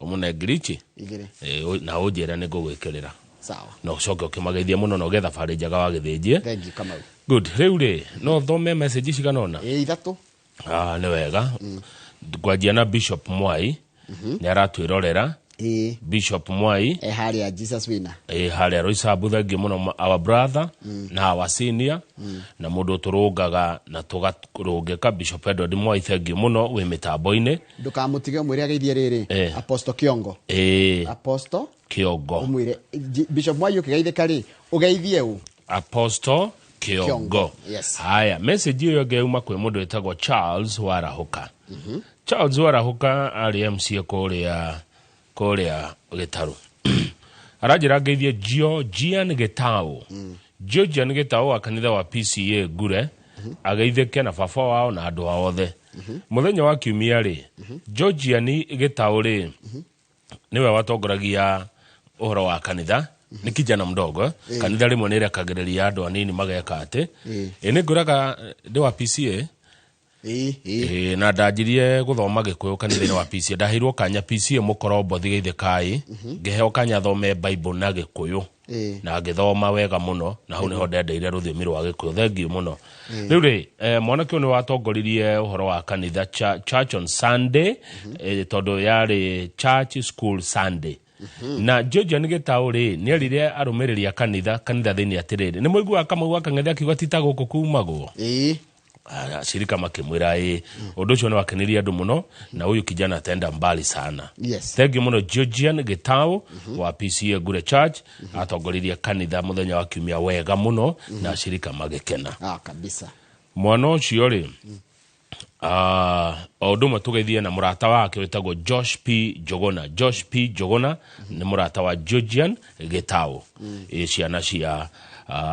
ũmũne ngiri ici 2. Na ũnjĩre nĩ ngũgwĩkĩrĩra. Sawa. Na ũcoke ũkĩmageithie mũno na ũgĩe thabarĩ njega wa gĩthĩnjie. Thank you, Kamau. Good. Rĩu rĩ, no thome message cigana ũna? 3. Ah, nĩ wega. Ngwanjia na Bishop Mwai, nĩ aratwĩrorera. Bishop Mwai e harĩa Jesus Winner. Ĩ harĩa Roysambu, thengiũ mũno, our brother na our senior na mũndũ tũrũngaga na tũgarũngĩka. Bishop Edward Mwai, thengiũ mũno wĩ mĩtambo-inĩ. Ndũkamũtige, ũmwĩre ageithie rĩrĩ. Apostle Kiongo. Apostle Kiongo. Ũmwĩre Bishop Mwai ũkĩgeithĩka rĩ, ũgeithie ũ? Apostle Kiongo. Kiongo, yes. Haya, message ĩyo ĩngĩ yauma kwĩ mũndũ wĩtagwo Charles Warahuka. Charles Warahuka arĩ MCA kũrĩa Gĩtarũ. Aranjĩra ngeithie Georgian Gĩtaũ, Georgian Gĩtaũ wa kanitha wa PCA Ngure, ageithĩke na baba wao na andũ ao othe mũthenya wa kiumia rĩ. Georgian Gĩtaũ rĩ, nĩwe watongoragia ũhoro wa kanitha, nĩ kijana mdogo. Kanitha rĩmwe nĩ ĩrekagĩrĩria andũ anini mageka atĩ. Ĩ nĩ ngũraga ndĩ wa PCA. Ĩ. Ĩ, na ndanjirie gũthoma gĩkũyũ kanitha-inĩ wa PCA. Ndaheirwo kanya PCA mũkorombo thigĩithe kai, ngĩheo kanya thome Bible na gĩkũyũ na ngĩthoma wega mũno, na hau nĩho ndendeire rũthiomi rwa gĩkũyũ. Thengiũ mũno. Rĩu rĩ, mwanake ũyũ nĩ watongoririe ũhoro wa kanitha, church on Sunday, tondũ yarĩ church school Sunday. Na Georgian Gĩtaũ rĩ, nĩ erire arũmĩrĩri a kanitha thĩinĩ atĩrĩrĩ, nĩ mũiguaga Kamau wa Kang'ethe akiuga ti ta gũkũ kumagwo. Ashirika makĩmwĩra ĩ. Ũndũ ũcio nĩ wakenirie andũ mũno, na huyu kijana ataenda mbali sana. Thengiũ mũno Georgian Gĩtaũ wa PCA Ngure Church, atongoririe kanitha mũthenya wa kiumia wega mũno na ashirika magĩkena. Ah, kabisa. Mwana ũcio rĩ, o ũndũ ũmwe tũgeithie na mũrata wake wĩtagwo Josh P Njogona. Josh P Njogona nĩ mũrata wa Georgian Gĩtaũ. Ĩ ciana cia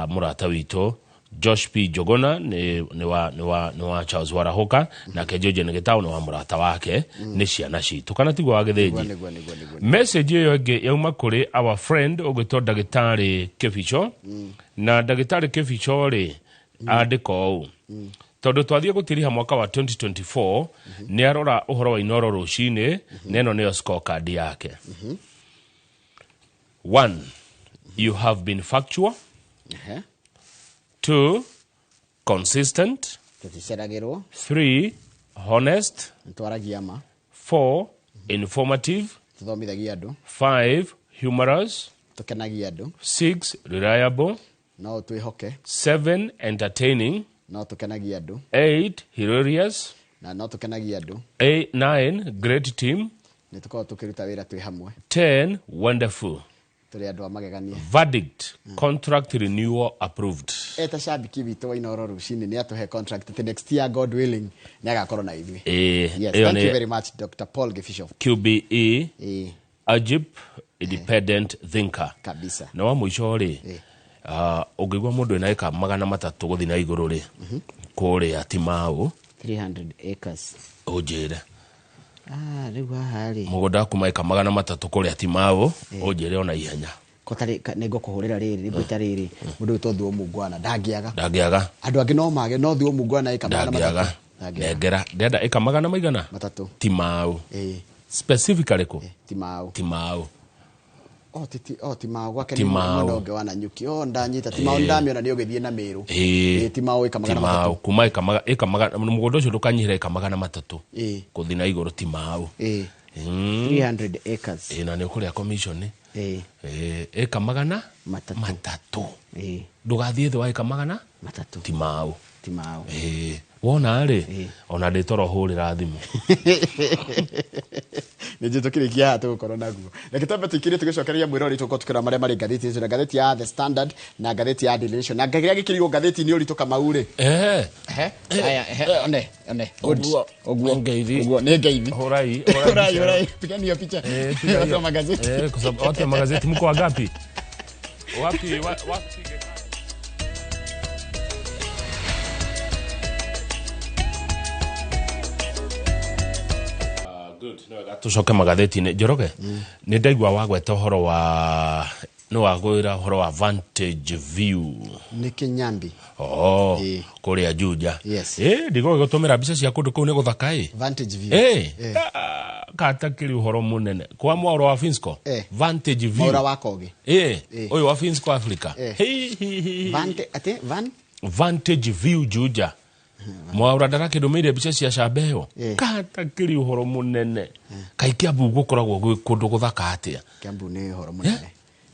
mũrata witũ Josh P Njogona nĩ wa Charles Warahuka, nake Georgian Gĩtaũ nĩ wa mũrata wake, nĩ ciana citũ kana tiguo wa Gĩthĩnji? Nĩguo. Message ĩyo ĩngĩ yauma kũrĩ our friend ũgwĩtwo ndagĩtarĩ Kĩbico. Na ndagĩtarĩ Kĩbico rĩ, andĩka ũũ, tondũ twathiĩ gũtiriha mwaka wa 2024, nĩ arora ũhoro wa Inoro rũcinĩ, na ĩno nĩyo scorecard yake. One, you have been factual. Two, consistent. Tũticeragĩrwo. Three, honest. Nĩtwaragia ma. Four, informative. Tũthomithagia andũ. Five, humorous. Tũkenagia andũ. Six, reliable. No twĩhoke. Seven, entertaining. No tũkenagia andũ. Eight, hilarious. Na no tũkenagia andũ. Eight, nine, great team. Nĩ tũkoragwo tũkĩruta wĩra twĩ hamwe. 10, wonderful. Tũrĩ andũ a magegania. Verdict, contract renewal approved. Eta shabiki witũ wa Inoro rũcinĩ, nĩ atũhe contract atĩ next year, God willing, nĩ agakorwo na ithuĩ. Yes, ĩyo thank you nĩ very much, Dr. Paul Gĩbico. QBE, Ajib independent thinker. Kabisa. Na wa mũico rĩ, ũngĩigua mũndũ ĩna ĩka 300 gũthiĩ na igũrũ rĩ, kũrĩa Timau. 300 acres. Ũnjĩre. Ah, rĩu haha rĩ. Mũgũnda kuma ĩka 300 kũrĩa Timau, ũnjĩre ona ihenya. Kotarĩ nĩ ngũkũhũrĩra rĩrĩ, nĩ ngwĩta rĩrĩ, mũndũ wĩtwo Thuo Mungwana ndangĩaga. Ndangĩaga. Andũ angĩ no mage, no Thuo Mungwana ĩka magana Ndangĩaga. matatũ ndangĩaga. Nengera ndenda ĩka magana maigana? Matatũ. Timau. Specifically kũ? Timau. Timau. Oh, titi, oh, Timau gwake nĩ Timau. mwena ũngĩ wa Nanyuki. Oh, ndanyita Timau, ndamĩona nĩ ũgĩthiĩ na Mĩrũ. Timau ĩka magana Timau matatũ. Kuma ĩka magana, mũgũnda ũcio ndũkanyihĩre ĩka 300 kũthiĩ na igũrũ Timau. 300 acres. Ĩ, na nĩ ũkũrĩa commission. Ĩka magana matatũ. Matatũ. Ndũgathiĩ thĩ wa ĩka magana matatũ. Timau. Timau. Ĩ, wona rĩ, ona ndĩtoro hũrĩra thimũ. Nĩ njũ tũkĩrĩkia haha tũgũkorwo naguo. Reke twambe tũikĩrie tũgĩcokereria mwĩrori, tũgũkorwo tũkĩrora marĩa marĩ ngathĩti icio, na ngathĩti ya The Standard na ngathĩti ya Daily Nation, na kĩrĩa gĩkĩrirwo ngathĩti-inĩ ũritũ Kamau rĩ. Ehe. Haya, ehe, one, one. Good. Ũguo. Ũguo. Ngeithi. Ũguo, nĩ ngeithi. Hũrai. Hũrai, hũrai. Pigani hiyo picha. Piga Watu hiyo. wa magazeti. Kwa sababu watu wa magazeti mko wangapi? Wapi wapi? Ah, good. Nĩ wega tũcoke magathĩti-inĩ. Njoroge, nĩ ndaigua wagweta ũhoro wa, nĩ wagwĩra ũhoro wa Vantage View. Nĩ Kĩnyambi. Oh, kũrĩa Juja. Yes. Ndigũgĩ gũtũmĩra mbica cia kũndũ kũu, nĩ gũthaka ĩ. Vantage View. Katakĩrĩ ũhoro mũnene kwa mwaro wa Finsco. Vantage View. Mwaura wa Kogi. Ũyũ wa Finsco Africa. Hei, hei, hei. Vante, ate, van? Vantage View Juja. Mwaura ndarakĩndũmĩire mbica cia camba ĩyo. Eh. Katakĩrĩ ũhoro mũnene. Kaĩ Kiambu gũkoragwo gwĩ kũndũ gũthaka atĩa? Kiambu nĩ ũhoro mũnene.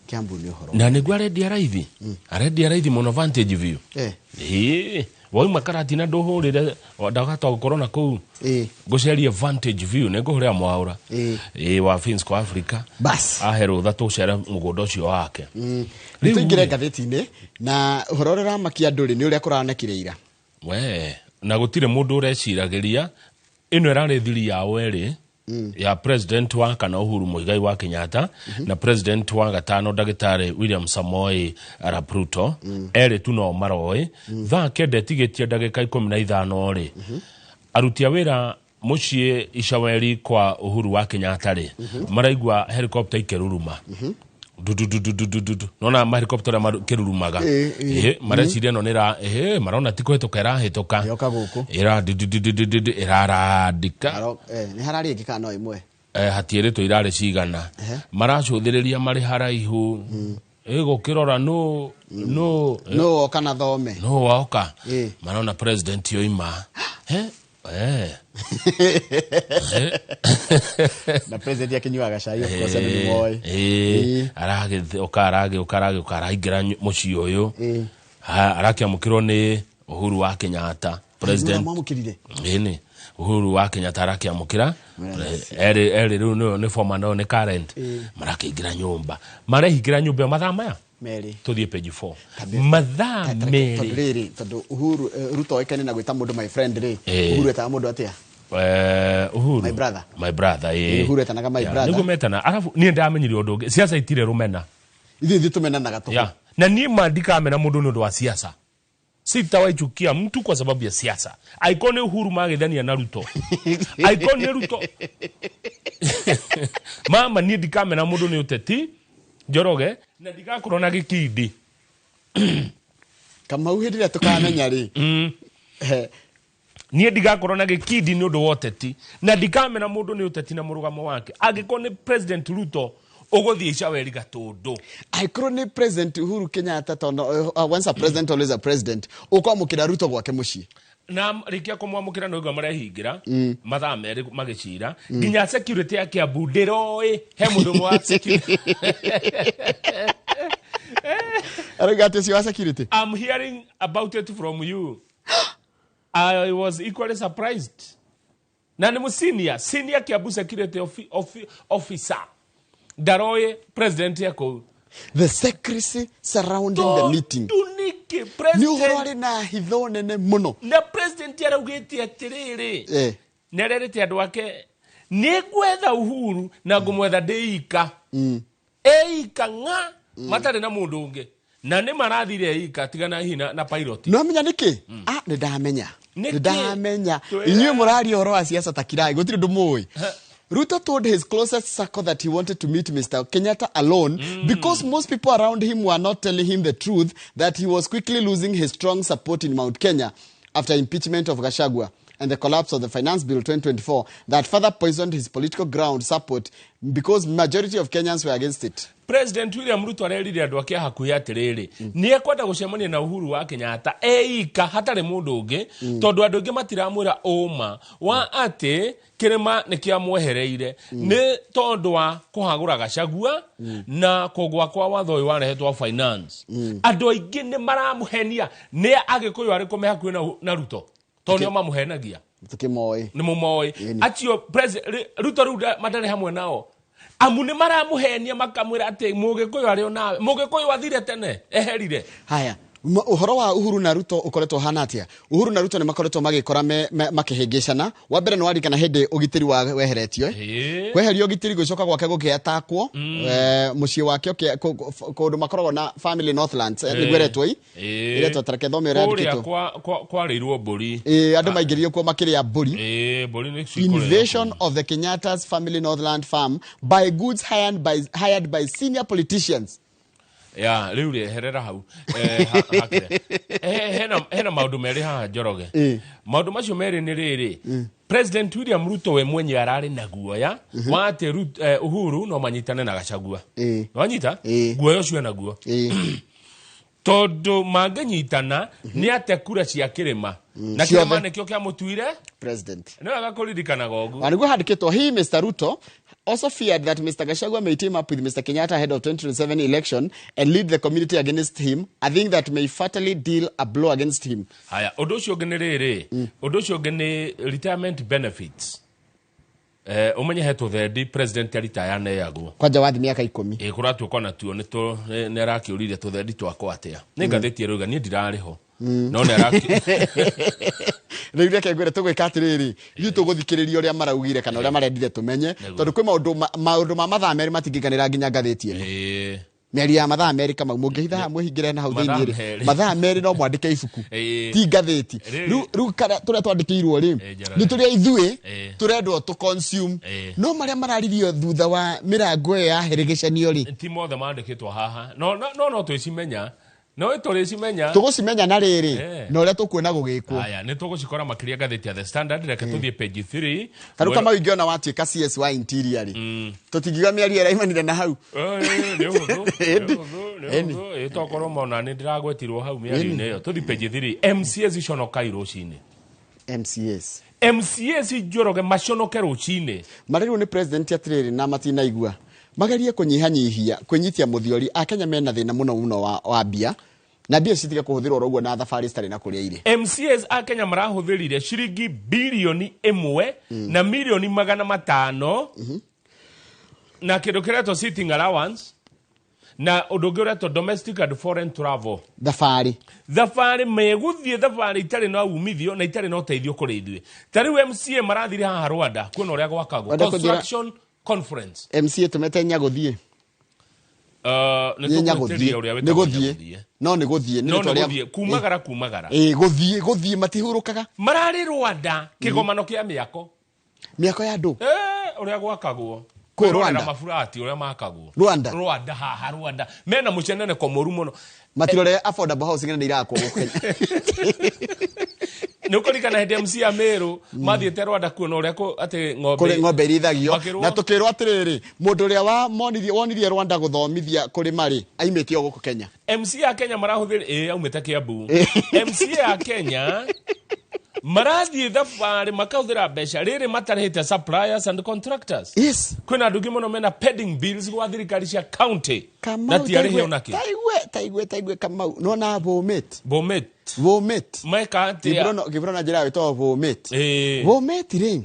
Kiambu nĩ ũhoro. Na nĩguo arendia raithi. Arendia raithi mũno Vantage View. Eh. Ĩĩ, wauma Karatina ndũhũrĩre ndagata gũkorwo na kũu. Ĩĩ. Ngũcerie Vantage View nĩ ngũhũrĩra Mwaura. Ĩĩ. Ĩĩ wa Finsco Africa. Bas. Ahe rũtha tũcere mũgũnda ũcio wake. Nĩ Rĩu tũingĩre rĩ, ngathĩti-inĩ na ũhoro ũrĩa ũramakia andũ rĩ nĩ ũrĩa kũranekire ira. We, na gũtirĩ mũndũ ũreciragĩria ĩno ĩrarĩ thiri yao erĩ ya president wa kana Uhuru Muigai wa Kenyatta na president wa gatano ndagĩtarĩ William Samoei Arap Ruto. Erĩ tu no maroĩ. Thaa kenda ĩtigĩtie ndagĩka 15 rĩ, aruti a wĩra mũciĩ Icaweri kwa Uhuru wa Kenyatta rĩ, maraigua helicopter ikĩruruma. Dududududududu, nona ma helicopter ũrĩa kĩrurumaga. Ĩ. Ĩ, mareciria ĩno nĩ ĩra marona ti kũhĩtũka ĩrahĩtũka. Yoka gũkũ. Ĩra dudududududu ĩrarandĩka. Nĩ hararĩ ĩngĩ kana no ĩmwe? Hatiĩrĩtwo irarĩ cigana. Maracũthĩrĩria marĩ haraihu, ĩgũkĩrora nũ nũ Nũ woka na thome? Nũ woka. Ĩ. Marona president yoima. He eh. Na president akĩnyuaga cai, of course, andũ nĩ moĩ. Ĩ, aragĩũka aragĩũka aragĩũka araingĩra mũciĩ ũyũ. Ĩ. Arakĩamũkĩrwo nĩ Uhuru wa Kenyatta president. Mwamũkĩrire? Ĩni Uhuru wa Kenyatta arakĩamũkĩra erĩ erĩ rĩu nĩyo nĩ former no nĩ current. Marakĩingĩra nyũmba, marehingĩra nyũmba ĩyo mathaa maya. Merĩ. Tũthiĩ page 4, mathaa Tondũ merĩ. rĩrĩ, tondũ Uhuru, Ruto oĩkaine na gwĩta mũndũ my friend rĩ. Ĩ. Uhuru etaga mũndũ atĩa? Uhuru My brother. My brother, ĩ. Uhuru etanaga my Ya, brother. nĩguo metana. Arabu niĩ ndamenyire ũndũ ũngĩ, siasa itirĩ rũmena. Ithuĩ tũmenanaga tũhũ. Ya. Na niĩ ma ndikamena mũndũ nĩ ũndũ wa siasa. Sitawaichukia mtu kwa sababu ya siasa. Aiko nĩ Uhuru magethania na Ruto, aiko nĩ Ruto mama, niĩ ndikamena mũndũ nĩ ũteti Njoroge, na ndigakorwo na gĩkindi. Kamau, hĩndĩ ĩrĩa tũkamenya rĩ. Niĩ ndigakorwo na gĩkindi nĩ ũndũ wa ũteti, na ndikamena mũndũ nĩ ũteti na mũrũgamo wake. Angĩkorwo nĩ President Ruto ũgũthiĩ Icaweri Gatũndũ, Angĩkorwo nĩ President Uhuru Kenyatta, tondũ once a president always a president, ũkwamũkĩra Ruto gwake mũciĩ. Na rĩkia kũmwamũkĩra nĩ ũigua marehingĩra mathaa merĩ magĩcira. Nginya security ya Kiambu ndĩroĩ he mũndũ ũmwe wa security. Arauga atĩ ũcio wa security. I'm hearing about it from you. I was equally surprised. Na nĩ senior, senior Kiambu security officer ndaroĩ president ya kũu. The secrecy surrounding the meeting. Tondũ nĩkĩ Nĩ ũhoro president arĩ na hitho nene mũno. Na president araugĩte atĩrĩrĩ, nĩ arerĩte andũ ake, nĩ ngwetha Uhuru na ngũmwetha ndĩ ika, ĩika ng'a, matarĩ na mũndũ ũngĩ, na nĩ marathire ika tigana hihi na pilot. No amenya nĩkĩ? Ah, nĩ ndamenya. Nĩkĩ? Nĩ ndamenya. Twĩre. Inyuĩ mũraria ũhoro wa siasa ta kirai, gũtirĩ ũndũ mũĩ. Ruto told his closest circle that he wanted to meet Mr. Kenyatta alone because most people around him were not telling him the truth that he was quickly losing his strong support in Mount Kenya after impeachment of Gachagua and the collapse of the Finance Bill 2024 that further poisoned his political ground support because majority of Kenyans were against it. President William Ruto arerire andũ ake a hakuhĩ atĩrĩrĩ, nĩ ekwenda gũcemania na Uhuru wa Kenyatta eika hatarĩ mũndũ ũngĩ, tondũ andũ aingĩ matiramwĩra ũma wa atĩ kĩrĩma nĩ kĩamwehereire nĩ tondũ wa kũhagũra Gachagua na kũgwa kwa watho ũyũ warehetwo wa finance. Andũ aingĩ nĩ maramũhenia. Nĩ Agĩkũyũ arĩkũ me hakuhĩ na Ruto? Tondũ nĩo mamũhenagia. Tukimoĩ. Nĩ mũmoĩ acio Ruto rĩu matarĩ hamwe nao, amu nĩ maramũhenia makamwĩra atĩ Mũgĩkũyũ arĩ o nawe. Mũgĩkũyũ athire tene, eherire. Haya, ũhoro wa Uhuru na Ruto ũkoretwo ũhana atĩa? Uhuru na Ruto nĩ makoretwo magĩkora makĩhĩngĩcana. Wa mbere nĩ warikana hĩndĩ ũgitĩri wa weheretio, eh? Kweherio ũgitĩri, gũcoka gwake gũkĩatakwo, mũciĩ wake kũndũ makoragwo na family Northlands, nĩguo ĩretwo i ĩretwo tareke thome ũrĩa Kũrĩa yandĩkĩtwo. Kwarĩirwo mbũri. Ĩ, andũ maingĩrire kuo makĩrĩa mbũri. Ĩ, mbũri nĩ cikũrĩrwo. Invasion of the Kenyatta's family Northland farm by goods hired by senior politicians. Ya rĩu rĩ, eherera hau. Hakĩrĩa. Hena maũndũ merĩ haha, Njoroge. Maũndũ macio merĩ nĩ rĩrĩ, President William Ruto we mwenyewe ararĩ na guoya wa atĩ Uhuru no manyitane na Gachagua. Wanyita guoya ũcio enaguo. Tondũ mangĩnyitana nĩ ate kura cia kĩrĩma. Na kĩrĩma nĩkĩo kĩamũtuire president. Nĩ wega kũririkanaga ũguo. Na nĩguo handĩkĩtwo, he Mr. Ruto also feared that Mr. Gachagua may team up with Mr. Kenyatta ahead of 2027 election and lead the community against him, a thing that may fatally deal a blow against him. Haya, ũndũ ũcio ũngĩ nĩ rĩrĩ, ũndũ ũcio ũngĩ nĩ retirement benefits. Ũmenye he tũthendi president aritaya neagwo. Kwanja wathi mĩaka 10. Ĩ kũratuĩka ona tuo nĩ arakĩũrire tũthendi twakwa atĩa. Nĩ ngathĩti ĩrauga niĩ ndirarĩ ho. No nĩ arakĩ Rĩu reke ngwĩre tũgwĩka atĩrĩrĩ, ithuĩ tũgũthikĩrĩria ũrĩa maraugire kana ũrĩa marendire tũmenye, tondũ kwĩ maũndũ ma mathaa merĩ matingĩiganĩra nginya ngathĩti ĩno. Mĩario ya mathaa merĩ Kamau, mũngĩhitha haha mwĩhingĩre na hau thĩinĩ rĩ, mathaa merĩ no mwandĩke ibuku, ti ngathĩti. Rĩu tũrĩa twandĩkĩirwo rĩ, nĩ tũrĩa ithuĩ tũrendwo tũ consume, no marĩa mararirio thutha wa mĩrango ĩyo ya herĩgĩcanio rĩ, ti mothe mandĩkĩtwo haha. No no twĩcimenya. No tũrĩcimenya. Tũgũcimenya na rĩrĩ, na ũrĩa tũkuona gũgĩkwo. Haya, nĩ tũgũcikora makĩria ngathĩti ya The Standard, reke tũthiĩ page 3. Tarĩu Kamau ingĩona watuĩka CS wa Interior rĩ, tũtingiuga mĩario ĩraimanire na hau. Nĩ ũhũthũ, nĩ ũhũthũ, nĩ ũhũthũ. Tokorwo mona nĩ ndĩragwetirwo hau mĩario-inĩ ĩyo. Tũthiĩ page 3. MCAs iconokai rũcinĩ. MCAs. MCAs Njoroge maconoke rũcinĩ. Marĩrwo nĩ president atĩrĩrĩ na matinaigua. Magerie kũnyihanyihia, kwĩnyitia mũthiori. Akenya mena thĩna mũno mũno wa mbia. Na mbia citige kũhũthĩrwo oro ũguo na thabarĩ citarĩ na kũrĩa irĩ. MCAs a Kenya marahũthĩrire ciringi bilioni 1 na milioni 500 na kĩndũ kĩretwo sitting allowance na ũndũ ũngĩ ũretwo domestic and foreign travel. Thabarĩ. Thabarĩ megũthiĩ thabarĩ itarĩ na umithio na itarĩ na ũteithio kũrĩ ithuĩ. Ta rĩu MCA marathire haha Rwanda kuona ũrĩa gwakagwo. Construction conference. MCA tũmete Nyagũthiĩ. Nĩ tũgũtĩria ũrĩa wĩtagwo Nyagũthiĩ. No nĩ gũthiĩ, nĩ gũthiĩ kumagara kumagara. Gũthiĩ, gũthiĩ matihurũkaga. Mararĩ Rwanda kĩgomano kĩa mĩako. Mĩako ya andũ. Ũrĩa gwakagwo. Kũ Rwanda. Maburati ũrĩa makagwo. Rwanda. Rwanda haha Rwanda. Mena mũceneneko mũru mũno. Matirore affordable housing nĩ irakwo gũkũ Kenya. Nĩ ũkũririkana hĩndĩ MC ya Meru mathiĩte Rwanda kuona ũrĩa atĩ ng'ombe kũrĩ ng'ombe irĩithagio na tũkĩrwo atĩrĩrĩ mũndũ ũrĩa wonirie Rwanda gũthomithia kũrĩma rĩ aimĩte o gũkũ Kenya. MC ya Kenya marahũthĩra aumĩte Kiambu. MC ya Kenya marathiĩ thabarĩ makahũthĩra mbeca rĩrĩ matarĩhĩte suppliers and contractors. Yes. Kwĩna andũ aingĩ mũno mena pending bills gwa thirikari cia county na ti arĩhe ona kĩ. Taigue taigue Kamau nona Bomet. Bomet. Bomet. Meka atĩa? Gĩbrono njĩra wĩtagwo Bomet. Bomet rĩ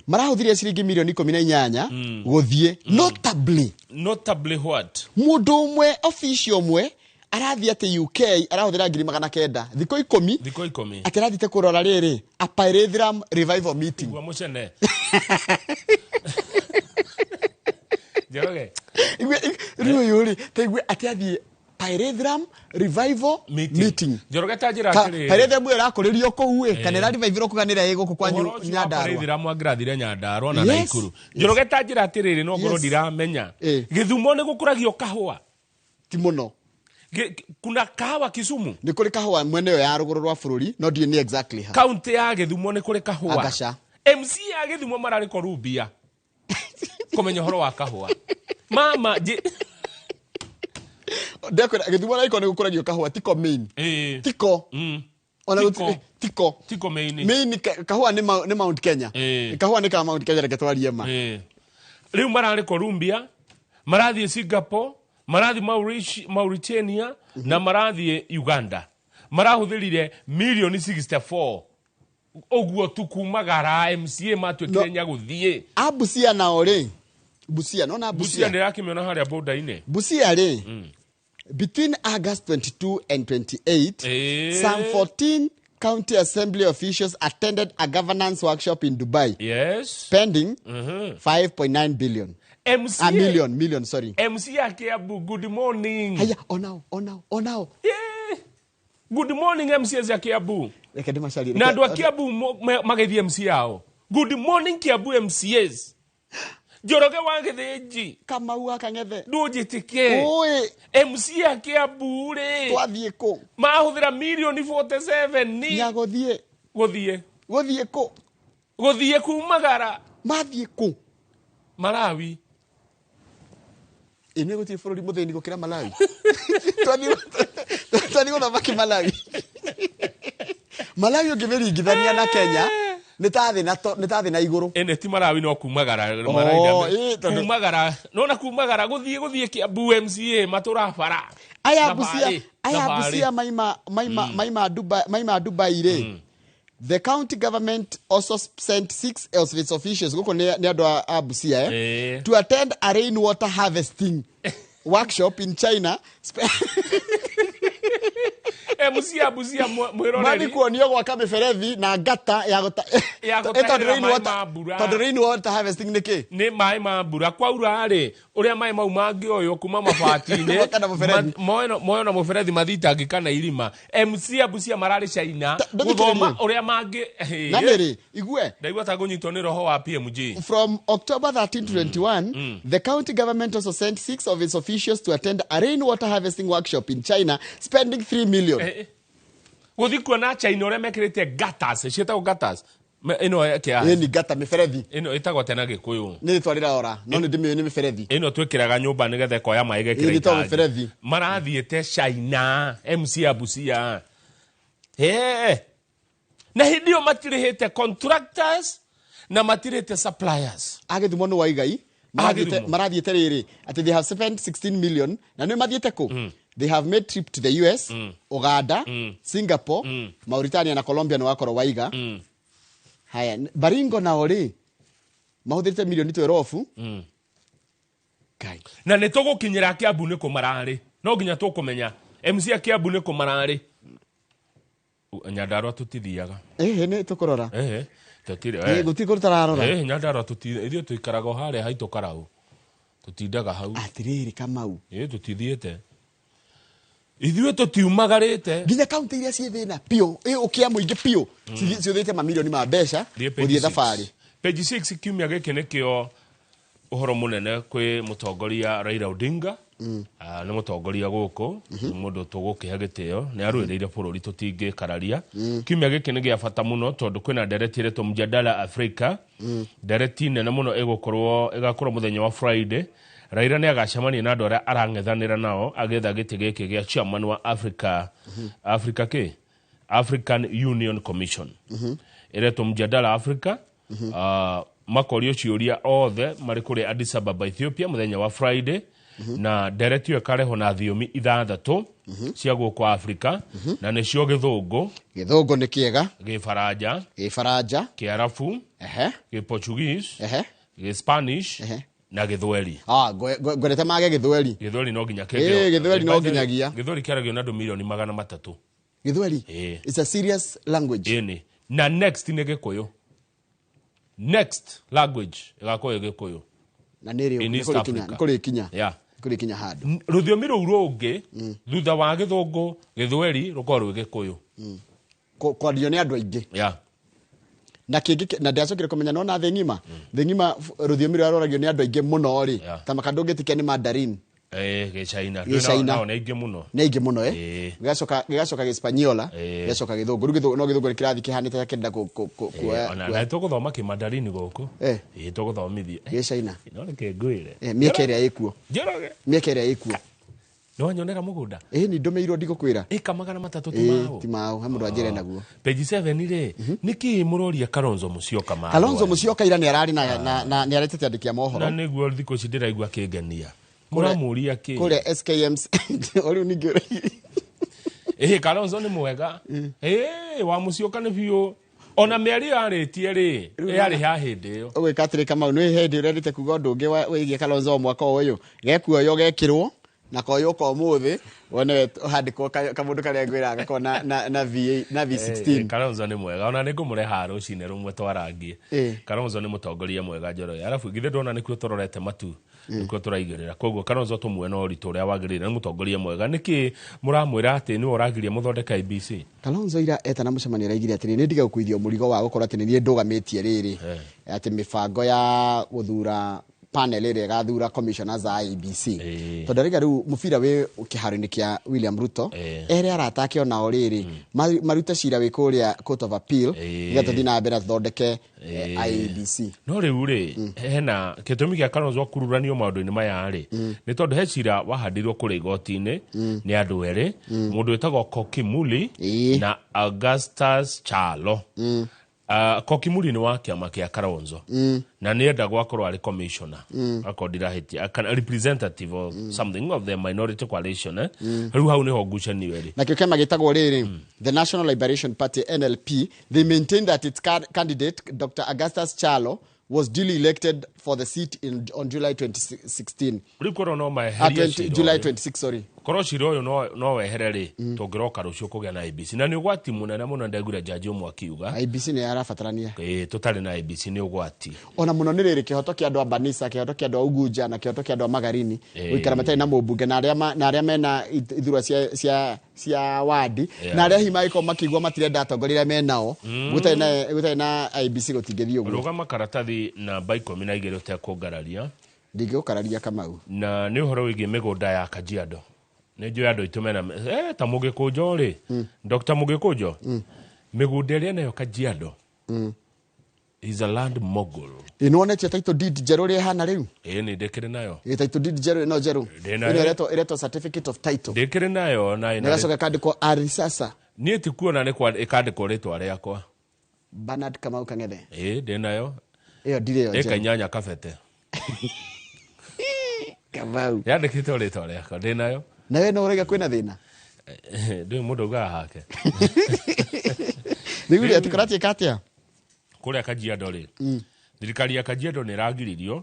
marahũthĩrire ciringi milioni 18 gũthiĩ notably. Notably what? Mũndũ ũmwe official ũmwe arathiĩ atĩ UK arahũthĩra ngiri 900 thikũ 10 thikũ 10 atĩ arathiĩte kũrora rĩrĩ a Pyrethrum revival meeting. Igua mũcene. Njoroge. Rĩu ũyũ rĩ taigue atĩ athiĩ Pyrethrum revival meeting. Njoroge ta njĩra atĩrĩrĩ. Pyrethrum ĩyo ĩrakũrĩrio kũu ĩ kana ĩra revive kũu kana ĩrĩa ĩ gũkũ kwanyu Nyandarua. Pyrethrum angĩrathire Nyandarua na Naikuru. Njoroge ta njĩra atĩrĩrĩ no ngorwo ndiramenya. Gĩthumo nĩ gũkũragio kahũa. Ti mũno. Kuna kahawa Kisumu. Nĩ kũrĩ kahũa mwena ĩyo ya rũgũrũ rwa bũrũri no ndiũĩ nĩ exactly ha. Kaunti ya Gĩthumo nĩ kũrĩ kahũa. Angaca. MC ya Gĩthumo mararĩ Columbia kũmenya ũhoro wa kahũa. Mama Ndekwĩra Gĩthumo na iko nĩ gũkũragio kahũa tiko main. Tiko. Ona tiko. Tiko main. Main kahũa nĩ Mount Kenya. Kahũa nĩ ka Mount Kenya reke twarie ma. Rĩu mararĩ Columbia, marathiĩ Singapore, marathiĩ Mauritania na marathiĩ Uganda. Marahũthĩrire milioni 64. Ũguo tu kumagara MCA matuĩkire Nyagũthiĩ. A Busia nao rĩ. Busia nona Busia. Busia ndĩrakĩmĩona harĩa border-inĩ. Busia rĩ. Between August 22 and 28, some 14 county assembly officials attended a governance workshop in Dubai. Yes. Spending 5.9 billion. MCA. A million, sorry. MCA Kiambu, good morning. Haya, onao. Yeah. Good morning MCA ya Kiambu. Reke ndĩmacarie. Na andũ a Kiambu magĩthiĩ MCA ao. Good morning Kiambu MCAs. Njoroge wa Gĩthĩnji. Kamau wa Kang'ethe. Ndũnjĩtĩke. Ũĩ. MCA Kiambu rĩ. Twathiĩ kũ? Mahũthĩra milioni 47 ni. Nyagũthiĩ. Gũthiĩ. Gũthiĩ kũ? Gũthiĩ kumagara. Mathiĩ kũ? Malawi. Ĩ nĩ gũtirĩ bũrũri mũthĩni gũkĩra Malawi. Twathiĩ gũthoma Malawi. Malawi ũngĩmĩringithania na Kenya nĩ ta thĩ na nĩ ta thĩ na igũrũ. Ĩnĩ ti Malawi no kumagara. Oh, ĩ, Kumagara nona kumagara gũthiĩ Kiambu MCA matũra bara. Aya Busia, aya Busia maima Dubai, maima Dubai rĩ. The county government also sent 6 of its officials gũkũ nĩ andũ a Busia to attend a rainwater harvesting workshop in China. Busia mwĩroreri. Mathi kuonio gwaka mĩberethi na ngata ya gũtahĩrĩra maĩ ma mbura. Tondũ rainwater harvesting nĩ kĩ? Nĩ maĩ ma mbura. Kwaura rĩ, ũrĩa maĩ mau mangĩoywo kuma mabati-inĩ, Kana mũberethi. Moyo na mũberethi mathitangi kana irima. MC Busia mararĩ China gũthoma ũrĩa mangĩ. Na nĩ igue. Ndaigua ta ngũnyitwo nĩ roho wa PMG. From October 13 to 21, the county government also sent 6 of its officials to attend a rainwater harvesting workshop in China, spending 3 million. Gũthiĩ kuona China ũrĩa mekĩrĩte gutters, ciĩtagwo gutters. Ĩno kĩa. Ĩ ni gutter mĩberethi. Ĩno ĩtagwo tena Gĩkũyũ. Nĩ rĩtwa rĩraora, no nĩ ndĩmĩũĩ nĩ mĩberethi. Ĩno twĩkĩraga nyũmba nĩgetha ĩkoya maĩ ĩgekĩra Ĩ, ĩtagwo itangi. mĩberethi. Marathiĩte China, MC Busia. Na hĩndĩ ĩyo matirĩhĩte contractors na matirĩhĩte suppliers. Agĩthimwo nĩ Waigai, marathiĩte rĩrĩ atĩ they have spent 16 million na nĩ mathiĩte kũ? They have made trip to the US, Uganda, Singapore, Mauritania na Colombia nĩ wakorwo Waiga. Haya, Baringo nao rĩ mahũthĩrĩte milioni 12. Ngai. Na nĩ tũgũkinyĩra Kiambu nĩ kũ mararĩ. No nginya tũkũmenya MC a Kiambu nĩ kũ mararĩ. Nyandarua tũtithiaga. Nĩ tũkũrora. Tũtirĩ. Gũtirĩ kũndũ tũtararora. Nyandarua tũtithiaga. Ithuĩ tũikaraga o harĩa haitũ Karau. Tũtindaga hau. Atĩrĩrĩ Kamau. Tũtithiĩte. Ithuĩ tũtiumagarĩte. Nginya kaunti iria ciĩ thĩna biũ, ũkĩa mũingĩ biũ, ciũthĩte mamirioni ma mbeca gũthiĩ thabarĩ. Page 6 kiumia gĩkĩ nĩkĩo ũhoro mũnene kwĩ mũtongoria Raila Odinga. Nĩ mũtongoria gũkũ, mũndũ tũgũkĩhe gĩtĩo, nĩ arũĩrĩire bũrũri tũtingĩkararia. Kiumia gĩkĩ nĩ gĩa bata mũno tondũ kwĩna ndereti ĩretwo Mjadala Africa. Ndereti nene mũno ĩgakorwo mũthenya wa Friday. Raila nĩ agacemania na andũ arĩa arang'ethanĩra nao agĩetha gĩtĩ gĩkĩ gĩa chairman wa Africa, Africa kĩ? African Union Commission. Ĩretwo Mjadala Africa. Makorio ciũria othe marĩ kũrĩa Addis Ababa, Ethiopia mũthenya wa Friday. Na ndereti ĩyo ĩkarehwo na thiomi 6 cia gũkũ Africa, na nĩcio Gĩthũngũ. Gĩthũngũ nĩ kĩega. Gĩfaranja. Gĩfaranja. Kĩarabu. Gĩportuguese. Gĩspanish. Na Gĩthweri. Ngorete mage Gĩthweri. Gĩthweri no nginya kĩngĩ. Gĩthweri no nginyagia. Gĩthweri kĩaragio na andũ milioni 300. Gĩthweri. It's a serious language. Ĩni. Na next nĩ Gĩkũyũ. Next language ĩgakorwo Gĩkũyũ. Na nĩ rĩ nĩ kinya. Yeah. Kũrĩ kinya handũ. Rũthiomi rũu rũngĩ thutha wa Gĩthũngũ, Gĩthweri rũkorwo rwĩ Gĩkũyũ. Kwario nĩ andũ aingĩ. Yeah. Na kĩngĩ na ndacokire kũmenya nona thĩ ng'ima. Thĩ ng'ima rũthiomi rũrĩa rwaragio nĩ andũ aingĩ mũno rĩ. Ta makandũ ũngĩtĩkia nĩ Mandarin. Gĩchaina. Gĩchaina. Nao nĩ aingĩ mũno. Nĩ aingĩ mũno Gĩgacoka Gĩspaniola, gĩgacoka Gĩthũngũ. Rĩu no Gĩthũngũ nĩ kĩrathiĩ kĩhanĩte ta kĩrenda kuoya. Ona na tũgũthoma Kĩmandarini gũkũ. Tũgũthomithia. Gĩchaina. No reke ngwĩre. Mĩeke ĩrĩa ĩkuo. Njoroge. Mĩeke ĩrĩa ĩkuo. No wanyonera mũgũnda? Nĩ ndũmĩirwo ndigũkwĩra. Ĩka 300 ti mao. Ti mao, he mũndũ anjĩre naguo. Page 7 rĩ, nĩkĩ mũroria Kalonzo Musyoka ma? Kalonzo Musyoka ira nĩ ararĩ na nĩ aretete andĩki a mohoro. Na nĩguo thikũ ici ndĩraigua kĩngenia. Mũramũria kĩ? Kũrĩa SKM rĩu ningĩ. Kalonzo nĩ mwega. Wa Musyoka nĩ biũ. Ona mĩario yarĩtie rĩ, yarĩ ya hĩndĩ ĩyo. Ũgwĩka atĩrĩ Kamau, nĩ hĩndĩ ũrendete kuga ũndũ ũngĩ wĩgiĩ Kalonzo mwaka ũyũ. Gekuoywo gekĩrwo na koyũka ũmũthĩ wone ũhandĩkwo kamũndũ karĩa ngwĩraga gakorwo na V8 na V16. Kalonzo nĩ mwega ona nĩ ngũmũreha rũcinĩ rũmwe twarangie. Kalonzo nĩ mũtongoria mwega Njoroge. Arabu githĩ ndona nĩkuo tũrorete matu, nĩkuo tũraigĩrĩra. Koguo Kalonzo tũmuone ũritũ ũrĩa wagĩrĩire, nĩ mũtongoria mwega. Nĩkĩ mũramwĩra atĩ nĩwe ũragiria mũthondeke IEBC? Kalonzo ira etana mũcemanio araigire atĩrĩ, nĩ ndiga gũkuithio mũrigo wa gũkorwo atĩ nĩ niĩ ndũgamĩtie rĩrĩ atĩ mĩbango ya gũthura Panel ĩrĩa ĩgathura commissioners a IEBC, tondũ rĩga rĩu mũbira wĩ kĩharo-inĩ kĩa William Ruto, ere arata ake onao rĩrĩ marute cira wĩ kũrĩa Court of Appeal, nĩgetha tũthiĩ na mbere tũthondeke IEBC. No rĩu rĩ, hena gĩtũmi gĩa Kalonzo akururanio maũndũ-inĩ maya rĩ, nĩ tondũ he cira wahandirwo kũrĩa igoti-inĩ nĩ andũ erĩ, mũndũ wĩtagwo Kokimuli na Augustus Chalo. Kokimuli nĩ wa kĩama kĩa Kalonzo na nĩ endagwo akorwo arĩ commissioner, akorwo ndirahĩtia, kana representative of something of the minority coalition, eh? Rĩu hau nĩho ngucanio ĩrĩ. Nakĩo kĩama gĩtagwo rĩrĩ, the National Liberation Party, NLP, they maintain that its candidate Dr. Augustus Chalo was duly elected for the seat on July 2016. Rĩu korwo no maeherie 20, cira July ũyũ. 26, sorry. Korwo cira ũyũ no wehere rĩ, tũngĩroka rũciũ kũgĩa na IEBC, na nĩ ũgwati mũnene mũno. Ndaiguire jaji ũmwe akiuga IEBC nĩ yarabatarania. Ĩĩ, tũtarĩ na IEBC nĩ ũgwati. Ona mũno nĩ rĩrĩ, kĩhoto kĩa andũ a Banisa, kĩhoto kĩa andũ a Ugunja na kĩhoto kĩa andũ a Magarini gũikara matarĩ na mũmbunge, na arĩa mena ithurwa cia wadi, na arĩa hihi mangĩkorwo makĩigua matirenda atongoria arĩa menao, gũtarĩ na IEBC gũtingĩthiĩ ũguo. Rũgama karatathi namba 12 ũtekũngararia. Ndingĩgũkararia, Kamau. Na nĩ ũhoro wĩgiĩ mĩgũnda ya Kajiado. Nĩ njũĩ andũ aitũ mena ta Mũgĩkũnjo rĩ, Dr. Mũgĩkũnjo, mĩgũnda ĩrĩa nayo Kajiado is a land mogul. Ĩ nĩwonete title deed njerũ ũrĩa ĩhana rĩu? Ĩĩ, nĩ ndĩkĩrĩ nayo. Ĩ title deed njerũ ĩno njerũ Ndĩ nayo. ĩno ĩretwo certificate of title. Ndĩkĩrĩ nayo na na ĩgacoka ĩkandĩkwo Arisasa. Niĩ ti kuona nĩ kwa ĩkandĩkwo rĩtwa rĩakwa. Bernard Kamau Kang'ethe. Ĩĩ, ndĩ nayo. Ĩyo ndirĩ yo Ĩka njerũ. 8 kabete. Kamau. Yandĩkĩtwo rĩtwa rĩakwa, ndĩ nayo. Na we no ũraiga kwĩna thĩna? Ndũĩ mũndũ augaga hake. Rĩu rĩ, atĩ kũratuĩka atĩa? Kũrĩa Kajiado rĩ, thirikari ya Kajiado nĩ ĩragiririo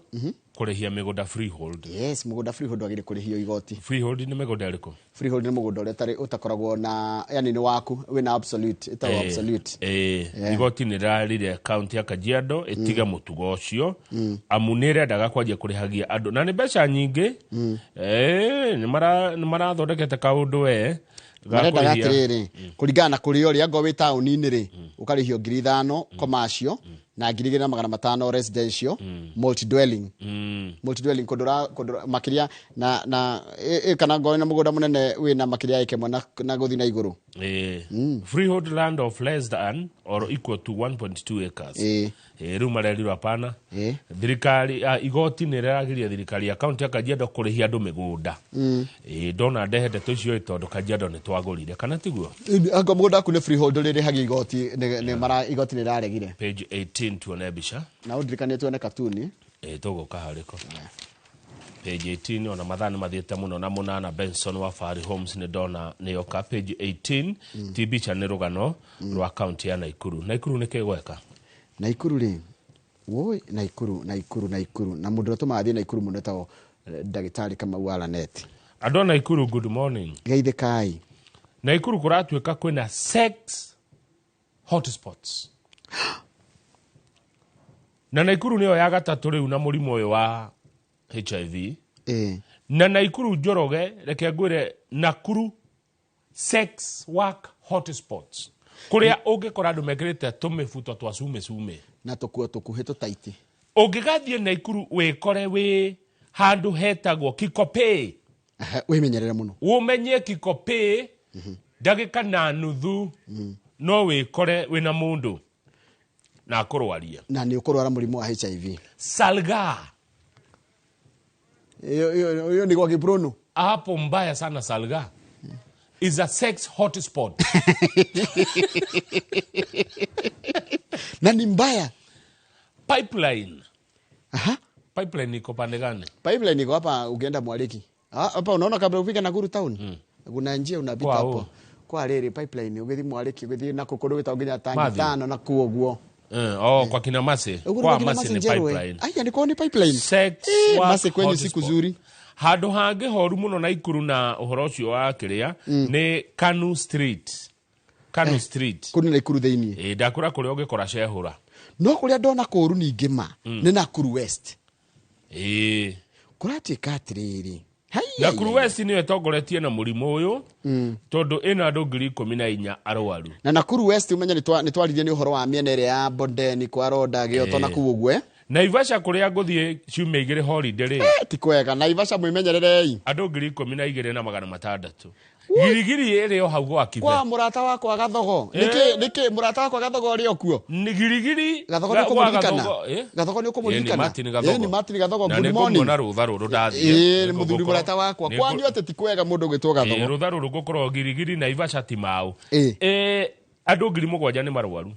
kũrĩhia mĩgũnda freehold. Yes, mũgũnda freehold wagĩrĩire kũrĩhio igoti. Freehold nĩ mĩgũnda ĩrĩkũ? Freehold nĩ mũgũnda ũrĩa ũtakoragwo na, yani nĩ waku, wĩna absolute, ĩtagwo absolute. Igoti nĩ rĩrarire kaunti ya Kajiado ĩtige mũtugo ũcio, amu nĩ ĩrendaga kwanjia kũrĩhagia andũ na nĩ mbeca nyingĩ. Nĩ marathondekete kaũndũ we ga Marendaga kũrĩhia. atĩrĩrĩ, kũringana na kũrĩa ũrĩ, angorwo wĩ taũni-inĩ rĩ, ũkarĩhio 5,000 commercial na 2,500 residential multi dwelling. Multi dwelling kũndũ makĩria na kana ngorwo na mũgũnda mũnene wĩna makĩria ya ĩka ĩmwe na gũthiĩ na igũrũ. Freehold land of less than or equal to 1.2 acres. Rĩu marerirwo hapana. Thirikari, igoti nĩ rĩragiria thirikari ya kaunti ya Kajiado kũrĩhia andũ mĩgũnda. Ndona ndehe ndeto icio ĩ tondũ Kajiado nĩ twagũrire, kana tiguo? Angorwo mũgũnda waku nĩ freehold ũrĩrĩhagia igoti, nĩ igoti nĩ rĩraregire. Page 18 tuone mbica. Na ũndirikanie tuone katuni. Tũgũka harĩko page 18. Ona mathaa nĩ mathiĩte mũno na mũnana. Benson wa Fahari Homes nĩ ndona nĩyoka page 18. Ti mbica, nĩ rũgano rwa kaunti ya Naikuru. Naikuru nĩ kĩgweka? Naikuru rĩ, woi, Naikuru, Naikuru, Naikuru, na mũndũ ũrĩa ũtũmaga thiĩ Naikuru mũno etagwo ndagĩtarĩ Kamau wa Lanet. Andũ a Naikuru, good morning. Geithĩkai. Naikuru kũratuĩka kwĩna sex hotspots, na Naikuru nĩyo ya gatatũ rĩu na mũrimũ ũyũ wa HIV. Na Naikuru, Njoroge, reke ngwĩre, Nakuru sex work hotspots, kũrĩa ũngĩkora andũ mekĩrĩte tũmĩbuto twa cume cume na tũkuo tũkuhĩ tũtaiti. Ũngĩgathiĩ Naikuru wĩkore wĩ handũ hetagwo Kikopey, Wĩmenyerere mũno. Ũmenye Kikopey ndagĩka na nuthu no wĩkore wĩna mũndũ na akũrwarie. Na nĩ ũkũrwara mũrimũ wa HIV. Salga. Hiyo ni kwa Kiprono. Hapo mbaya sana. Salga is a sex hotspot. Na ni mbaya. Pipeline. Pipeline iko pande gani? Pipeline iko hapa ukienda Mwariki. Hapa unaona kabla ufike Nakuru town. Kuna njia unapita Kwa hapo. huo. Kwa rĩrĩ pipeline ũgĩthiĩ Mwariki, ũgĩthiĩ na kũndũ gwĩtagwo nginya tangi Mathi. tano na kuo ũguo. Oh, kwa kina Masi. Ũguo Kwa nĩ kina Masi ni njerũ, eh. pipeline. Aya, ni kwao ni pipeline. Sex work Masi kwenyu siku hotspot. zuri. Handũ hangĩ horu mũno Naikuru na ũhoro ũcio wa kĩrĩa nĩ Kanu Street. Kanu Street. Kũu nĩ Naikuru thĩiniĩ. Ĩ, ndakũra kũrĩa ũngĩkora cehũra. No kũrĩa ndona kũũru ningĩ ma nĩ Nakuru West. Kũratuĩka atĩrĩrĩ, Nakuru West nĩyo ĩtongoretie na mũrimũ ũyũ, tondũ ĩna andũ 14,000 arwaru. Na Nakuru West umenye nĩ twaririe nĩ ũhoro wa mĩena ĩrĩa ya Bondeni, kwa Roda, Gĩoto na kũu ũguo, eh? Naivasha kũrĩa ngũthiĩ ciumia igĩrĩ holiday rĩ, Ti kwega. Naivasha mwĩmenyererei. Andũ 12,600. Girigiri ĩrĩ o hau gwa Kibe. Kwa mũrata wakwa Gathogo. Nĩkĩ nĩkĩ mũrata wakwa Gathogo ũrĩ o kuo? Nĩ Girigiri. Gathogo nĩ gwa ũkũmũririkana? Gathogo, eh? Gathogo nĩ Ĩĩ, nĩ ũkũmũririkana? Martin Gathogo. Ĩĩ, nĩ Martin Gathogo. Na Good nĩ morning. ngũmuona rũtha rũrũ ndathiĩ. Ĩĩ, nĩ Nĩ mũthuri ngũkorwo- mũrata wakwa. nĩ Kwanyu atĩ ti kwega mũndũ ũgwĩtwo Gathogo. Ĩĩ, rũtha rũrũ ngũkorwo Girigiri Naivasha ti mau. Ĩĩ. Andũ 7,000 nĩ marwaru.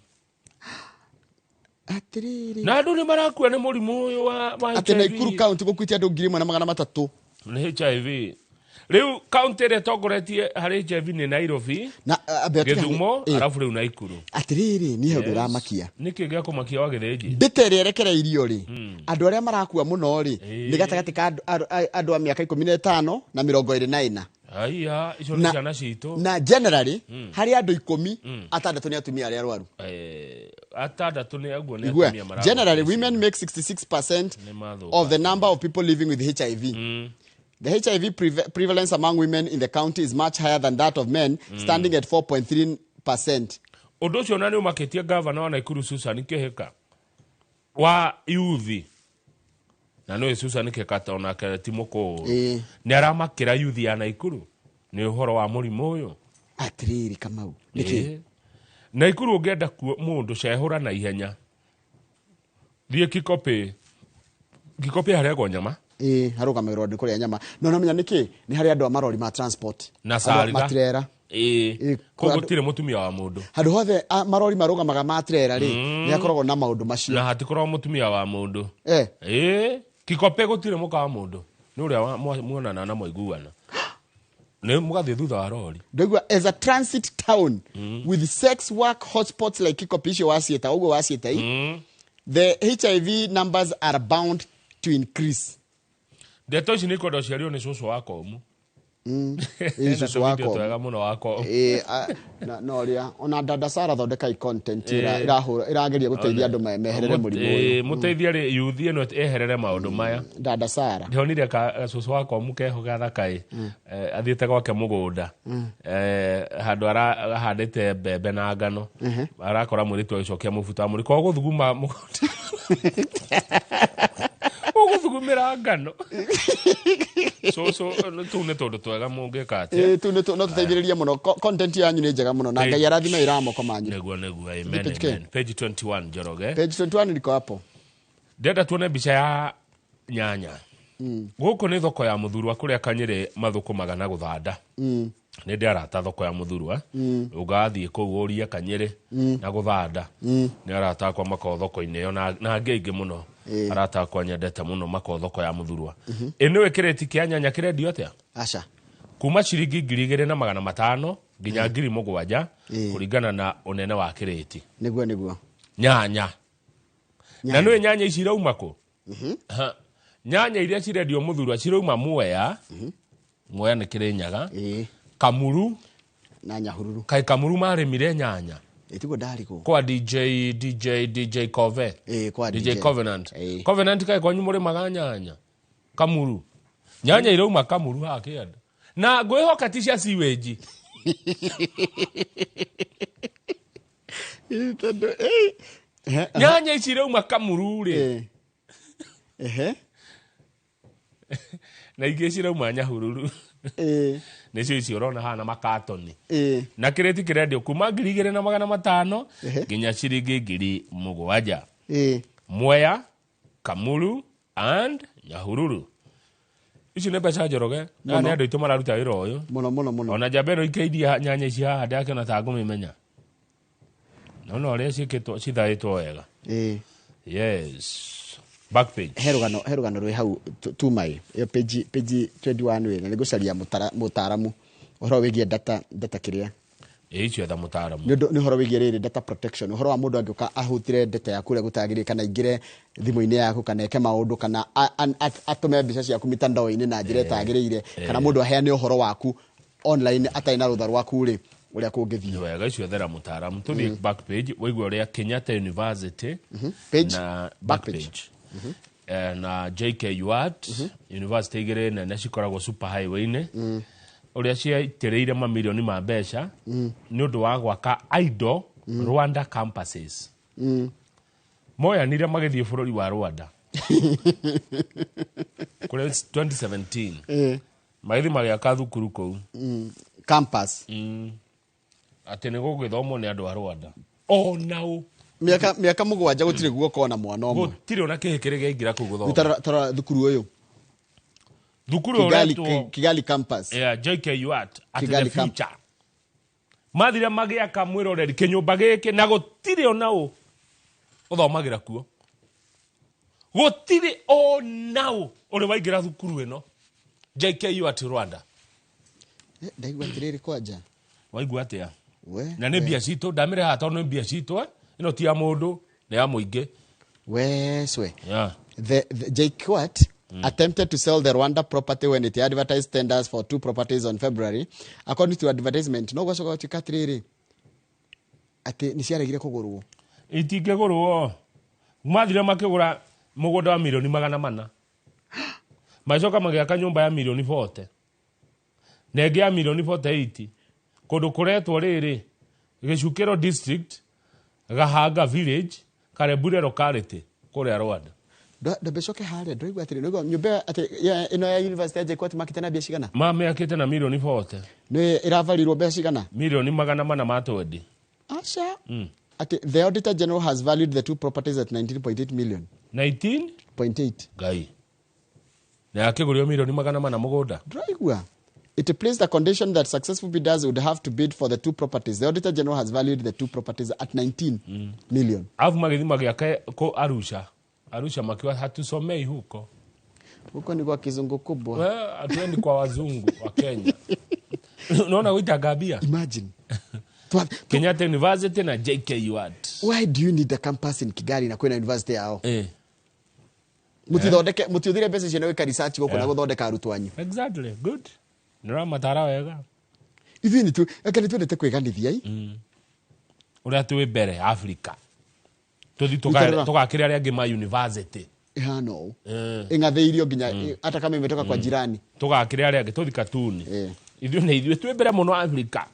Atĩrĩrĩ. Na andũ nĩ marakua nĩ mũrimũ ũyũ wa Atĩ HIV. Naikuru county gũkuĩte andũ 1,300. Nĩ HIV. Rĩu kaunti ĩrĩa ĩtongoretie harĩ HIV nĩ Nairobi, Na ambe atiga- Gĩthumo, Ĩĩ. arabu rĩu Naikuru. Atĩrĩrĩ, niĩ he ũndũ ũramakia. Nĩkĩ gĩa kũmakia wa Gĩthĩnji? Ndĩta ĩrĩa ĩrekereirio rĩ, andũ arĩa marakua mũno rĩ, nĩ gatagatĩ ka andũ a mĩaka 15 na 24. Aiya, icio nĩ ciana citũ. Na generally, harĩ andũ 10, 6 nĩ atumia arĩa arwaru. 6 nĩ aguo nĩ Igua, atumia maragwa. generally women make 66% Nĩ mathũka. of the number of people living with HIV. The HIV prevalence among women in the county is much higher than that of men, standing at 4.3%. Ũndũ ũcio na nĩ ũmakĩtie gavana wa Naikuru Susan Kĩhĩka wa yuthi, na nĩwe Susan Kĩhĩka onake ti mũkũũ, nĩ aramakĩra yuthi ya Naikuru nĩ ũhoro wa mũrimũ ũyũ. Atĩrĩrĩ Kamau, nĩkĩ? Naikuru ũngĩenda mũndũ cehũra na ihenya, thiĩ Kikopĩ. Kikopĩ harengwo nyama. Ĩĩ, harũgamagĩrwo nĩ kũrĩa nyama. No namenya nĩkĩ? Nĩ harĩ andũ a marori ma transport. Na Andũ a cariga. matirera. Ĩĩ, kũu gũtirĩ mũtumia wa mũndũ. Handũ hothe marori marũgamaga ma trailer rĩ, nĩ hakoragwo na maũndũ macio. Na hatikoragwo mũtumia wa mũndũ. Ĩĩ, Kikopĩ gũtirĩ mũka wa mũndũ, nĩ ũrĩa muonana na mwaiguana nĩ mũgathiĩ thutha wa rori. Ndaigua as a transit town with sex work hotspots like Kikopĩ icio waciĩta ũguo waciĩta i, the HIV numbers are bound to increase. Ndeto ici nĩ ikwenda ũciario nĩ cũcũ wa komu. Ĩĩ, cũcũ wa Tũvideo komu. twega mũno wa komu. Ĩĩ, na ũrĩa ona dada Sara thondeka i content ĩrahũra ĩrageria gũteithia andũ meherere mũrimũ ũyũ. Mũteithie rĩ yuthi ĩno eherere maũndũ maya. Dada Sara. Ndĩronire gacũcũ wa komu keho gathaka ĩ, athiĩte gwake mũgũnda, handũ ahandĩte mbembe na ngano, arakora mũirĩtu agĩcokia mũbuto wa mũriko ũgũthuguma mũgũnda, ũgũthugumĩra ngano. Cũcũ, tũu nĩ tũndũ twega mũngĩka atĩa. Ĩĩ, tu no tũteithĩrĩrie mũno. Content yanyu nĩ njega mũno na Ngai arathime wĩra wa moko manyu. Nĩguo, nĩguo, amen. Page Amen. Page 21, Njoroge. Page 21 liko hapo. Ndĩrenda tuone mbica ya nyanya. Gũkũ nĩ thoko ya Mũthurwa kũrĩa Kanyĩrĩ mathũkũmaga na gũthanda. Nĩ ndĩ arata thoko ya Mũthurwa. Ũgathiĩ kũu ũrie Kanyĩrĩ na gũthanda. Nĩ arata akwa makoragwo thoko-inĩ ĩyo na angĩ aingĩ mũno. Arata akwa nyendete mũno makoragwo thoko ya Mũthurwa. Ĩ nĩũĩ kĩrĩti kĩa nyanya kĩrendio atĩa? Aca. Kuma ciringi 2,500 nginya 7,000 kũringana na ũnene wa kĩrĩti. Nĩguo, nĩguo. Nyanya. Na nĩũĩ nyanya ici irauma kũ? Ha. Nyanya iria cirendio Mũthurwa cirauma Mwea. Mwea nĩ Kĩrĩnyaga. Kamuru. Na Nyahururu. Kaĩ Kamuru marĩmire nyanya? Ĩ, tiguo ndarigwo. Kwa DJ DJ DJ Cove. Ĩ, kwa DJ DJ. Covenant. Covenant, kaĩ kwanyu mũrĩmaga nyanya? Kamuru. Nyanya irauma Kamuru haha kĩanda. Na ngwĩhoka ti cia sewage. Ĩ, tondũ, Nyanya ici irauma Kamuru rĩ. Na ingĩ cirauma Nyahururu. Nĩcio ici ũrona haha na makatoni. Na kĩrĩti kĩrendio kuma 2,500 nginya ciringi 7,000. Mwea, Kamuru and Nyahururu. Ici nĩ mbeca, Njoroge. Na nĩ andũ aitũ mararuta wĩra ũyũ. Mũno mũno mũno. Ona njamba ĩno ikĩiria nyanya ici haha ndakĩona ta ngũmĩmenya. Nona ũrĩa ciĩkĩtwo cithaĩtwo wega. Yes. Back page. He rũgano rwĩ hau tumai ĩyo page 21 wĩ na nĩngũcaria mũtaaramu ũhoro wĩgiĩ data kĩrĩa. Ĩ, icio etha mũtaaramu. Nĩ ũndũ nĩ ũhoro wĩgiĩ rĩrĩ data protection, ũhoro wa mũndũ angĩũka ahutire data yaku ũrĩa gũtagĩrĩire, kana aingĩre thimũ-inĩ yaku, kana eke maũndũ, kana atũme mbica ciaku mitandao-inĩ na njĩra ĩtagĩrĩire, kana mũndũ aheane ũhoro waku online atarĩ na rũtha rwaku rĩ, ũrĩa kũngĩthiĩ. Wega, icio ethera mũtaaramu. Tũthiĩ back page wĩigue ũrĩa Kenyatta University Page? na Back back page. page. Na JKUAT, university igĩrĩ nene cikoragwo super highway-inĩ, ũrĩa ciaitĩrĩire mamirioni ma mbeca nĩ ũndũ wa gwaka idle Rwanda campuses. Moyanire magĩthiĩ bũrũri wa Rwanda kũrĩa 2017. Magĩthiĩ magĩaka thukuru kũu. Campus. Atĩ nĩ gũgĩthomwo nĩ andũ a Rwanda onao. Mĩaka 7 gũtirĩ guoko na mwana ũmwe. Gũtirĩ ona kĩhĩ kĩrĩ gĩaingĩra kũu gũthoma. Tarora thukuru ũyũ. Thukuru Kigali, ũretwo Kigali campus. Yeah, JKUAT at Kigali the future. Mathire magĩaka mwĩroreri kĩnyũmba gĩkĩ na gũtirĩ ona ũ ũthomagĩra kuo. Gũtirĩ ona ũ ũrĩ waingĩra thukuru ĩno JKUAT Rwanda. Ndaigua atĩrĩrĩ kwanja. Waigua atĩa? We, Na nĩ mbia citũ, ndamĩre haha tondũ nĩ mbia citũ, ĩno ti ya mũndũ, nĩ ya mũingĩ. We swe. Yeah. The JKUAT attempted to sell the Rwanda property when it advertised tenders for 2 properties on February. According to advertisement, no gwacoka gũtuĩka atĩrĩrĩ atĩ nĩ ciaregire kũgũrwo. Itingĩgũrwo. Mathire makĩgũra mũgũnda wa milioni 400. Magĩcoka magĩaka nyũmba ya milioni 40. Na ĩngĩ ya milioni 48. Kũndũ kũretwo rĩrĩ Gĩcukĩro district, Gahanga village, Karebure locality kũrĩa Rwanda. Ndambe harĩa ndĩraigua atĩrĩ nĩguo nyũmba atĩ ĩno ya university ya JKUAT makĩte na mbia cigana? Mamĩakĩte na milioni 40. Nĩ ĩravarirwo mbeca cigana? Milioni 420. Aca. Atĩ the Auditor General has valued the 2 properties at 19.8 million. 19.8. Ngai. Na yakĩgũrio milioni 400 mũgũnda. Ndĩraigua. It placed a condition that successful bidders would have to bid for the 2 properties. The Auditor General has valued the 2 properties at 19 million. Alafu magĩthiĩ magĩaka kũ Arusha. Arusha makiwa hatusomei huko. Huko ni kwa kizungu kubwa. Hatuendi kwa wazungu wa Kenya. Unaona kuita Gambia? Imagine. Kenyatta University na JKUAT. Why do you need a campus in Kigali na kwina university yao? Mutithondeke, mutiuthire mbeca icio na gwĩka research gũkũ na gũthondeka arutwo anyu. Exactly. Good. Nĩũramatara wega. Ithuĩ nĩ anga nĩ twendete kwĩganithia i. Ũrĩa twĩ mbere Africa. Tũthiĩ tũgakĩre arĩa angĩ ma university. Ĩhana ũũ. Ĩng'athĩirio nginya hata kama imetoka kwa jirani. Tũgakĩre arĩa angĩ tũthiĩ katuni. Ithuĩ nĩ ithuĩ twĩ mbere mũno Africa.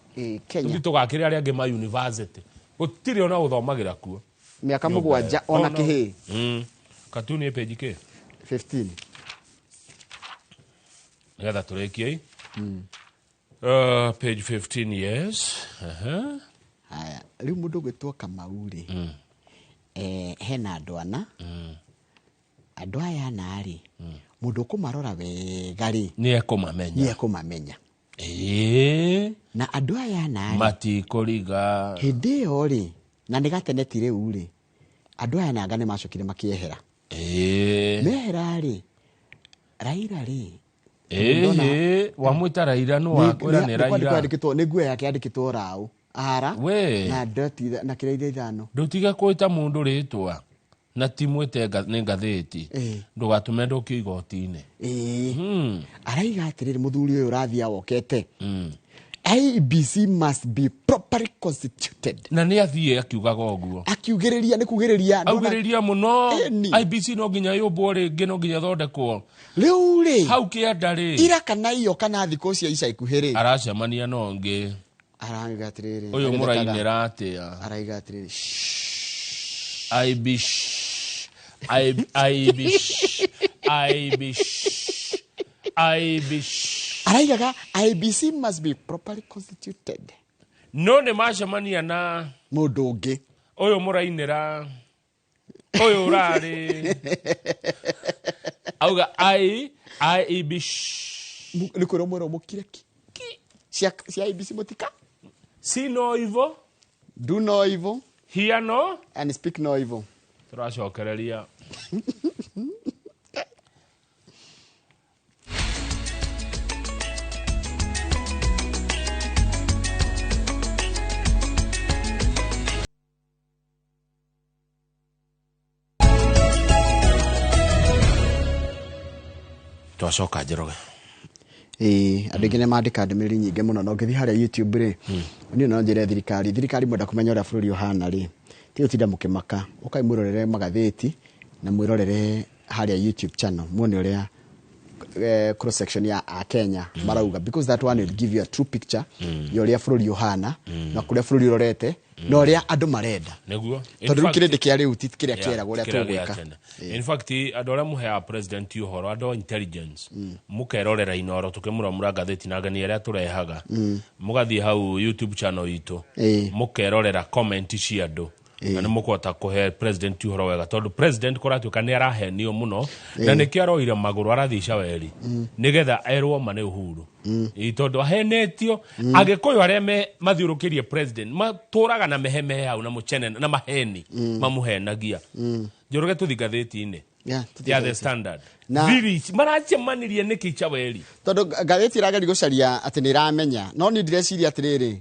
Kenya. Tũthiĩ tũgakĩre arĩa angĩ ma university. Gũtirĩ ona gũthomagĩra kuo. Mĩaka 7 ona kĩhĩ. Katuni ĩ page kĩ? 15. Nĩgetha tũrĩkie. Page 15, yes. Haya, rĩu mũndũ ũgwĩtwo Kamau rĩ. Hena andũ ana. Andũ aya ana rĩ, mũndũ ũkũmarora wega rĩ, nĩ ekũmamenya. Nĩ ekũmamenya. Na andũ aya ana rĩ, matikũriga. Hĩndĩ ĩyo rĩ, na nĩ gatene ti rĩu rĩ, andũ aya anga nĩ macokire makĩehera. Mehera rĩ, Raila rĩ, wamwĩta Raila nĩ wakwĩra nĩ Raila. Nĩ nguo yake yandĩkĩtwo Rau. Ara na doti na kĩrĩa ithano. Ndũtige kwĩta mũndũ rĩtwa na ti mwĩte nĩ ngathĩti. Ndũgatũme ndũkio igoti-inĩ. Araiga atĩrĩrĩ mũthuri ũyũ ũrathiĩ awokete. IEBC must be properly constituted. Na nĩ athiĩ akiugaga ũguo. Akiugĩrĩria nĩ kugĩrĩria. Augĩrĩria mũno. IEBC no nginya yũmbwo rĩngĩ, no nginya ĩthondekwo. Rĩu rĩ, hau kĩanda rĩ, ira kana iyo kana thikũ cia ica ikuhĩ rĩ, aracemania na ũngĩ. Araiga atĩrĩrĩ, ũyũ mũrainĩra atĩa? Araiga atĩrĩrĩ, IEBC, IEBC, IEBC, IEBC. Araigaga IEBC must be properly constituted. No nĩ macemania na mũndũ ũngĩ. Ũyũ mũrainĩra, ũyũ ũrarĩ. Auga IEBC. Nĩ kwĩrwo mwĩrwo mũkire ki. Cia IEBC mũtika. See no evil. Do no evil. Hear no. And speak no evil. Tũracokereria. Twacoka Njoroge. Andũ aingĩ nĩ mandĩka ndũmĩrĩri nyingĩ mũno na ũngĩthiĩ harĩa YouTube rĩ, niĩ no njĩre thirikari mwenda kũmenya ũrĩa bũrũri ũhana rĩ, ti gũtinda mũkĩmaka, ũkai mwĩrorere magathĩti na mwĩrorere harĩa YouTube channel muone ũrĩa Cross section ya Akenya marauga, because that one will give you a true picture ya ũrĩa bũrũri ũhana na kũrĩa bũrũri ũrorete na ũrĩa andũ marenda. Nĩguo. In Tondũ rĩu fact- kĩrĩndĩ kĩa rĩu ti kĩrĩa Yeah, kĩeragwo ũrĩa kĩrĩa gĩa tũgwĩka. tene. In fact, andũ arĩa mũheaga president ũhoro, andũ a intelligence, mũkerorera Inoro tũkĩmũramũra ngathĩti na ngani arĩa tũrehaga, mũgathiĩ hau YouTube channel itũ, mũkerorera comment cia andũ, na nĩ mũkũhota kũhe president ũhoro wega, tondũ president kũratuĩka nĩ arahenio mũno, na nĩkĩo aroire magũrũ arathiĩ caweri nĩgetha erwo ma nĩ Uhuru. Ĩ, tondũ ahenetio Agĩkũyũ arĩa mathiũrũkĩrie president matũraga na mehemehe hau na mũcene na maheni mamũhenagia. Njoroge, tũthi ngathĩti-inĩ Yeah, tũthiĩ ya The ngathĩti. Standard. Na- Village maracemanirie nĩkĩ Chaweri? Tondũ ngathĩti ĩrageria gũcaria atĩ nĩ ĩramenya, no niĩ ndĩreciria atĩrĩrĩ,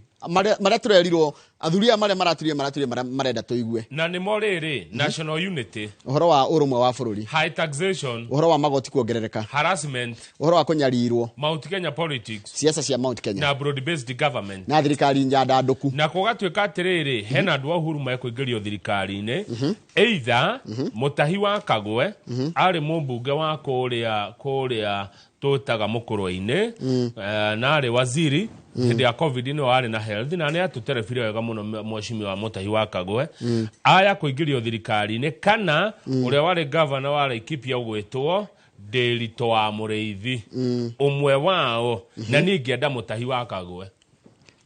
marĩa tũrerirwo athuri aya marĩa maraturie marĩa marenda tũigue. Na nĩmo rĩrĩ: national unity, Ũhoro wa ũrũmwe wa bũrũri, high taxation, ũhoro wa magoti kuongerereka, harassment, ũhoro wa kũnyarirwo, Mount Kenya politics, siasa cia Mount Kenya, na broad based government, na thirikari njandandũku. Na gũgatuĩka atĩrĩrĩ, hena andũ a Uhuru mekũingĩrio thirikari-inĩ, either Mũtahi wa Kagwe, arĩ mũmbunge wa kũrĩa tũtaga Mũkũrwe-inĩ, na arĩ waziri hĩndĩ ya COVID, nĩwe warĩ na health na nĩ atũterebire wega mũno, mheshimiwa Mũtahi wa Kagwe aya kũingĩrio thirikari-inĩ, kana ũrĩa warĩ gavana wa Laikipia ũgwĩtwo Ndĩritũ wa Mũrĩithi, ũmwe wao. Na niĩ ingĩenda Mũtahi wa Kagwe.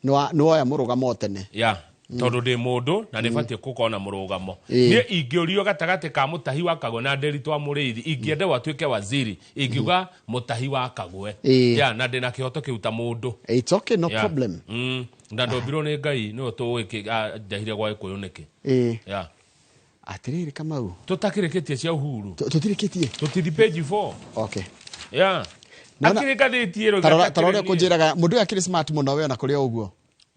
Nĩwoya mũrũgamo tene. Ya, tondũ ndĩ mũndũ na nĩ batiĩ gũkorwo na mũrũgamo. Niĩ ingĩũrio gatagatĩ ka Mũtahi wa Kagwe na Ndĩritũ wa Mũrĩithi, ingĩenda atuĩke waziri, ingiuga Mũtahi wa Kagwe. Ya, na ndĩna kĩhoto kĩu ta mũndũ. It's okay, no Ya. problem. Na ndombirwo nĩ Ngai nĩwe tũĩ ndehire gwa Gĩkũyũ nĩkĩ. Ya. Atĩrĩrĩ Kamau, Tũtakĩrĩkĩtie cia Uhuru. Tũtirĩkĩtie. Tũtithi page 4. Okay. Ya. Naona- Akĩrĩ ngathĩti ĩro. Tarora ũrĩa kũnjĩraga mũndũ ũyũ akĩrĩ smart mũno we, ona kũrĩ o ũguo.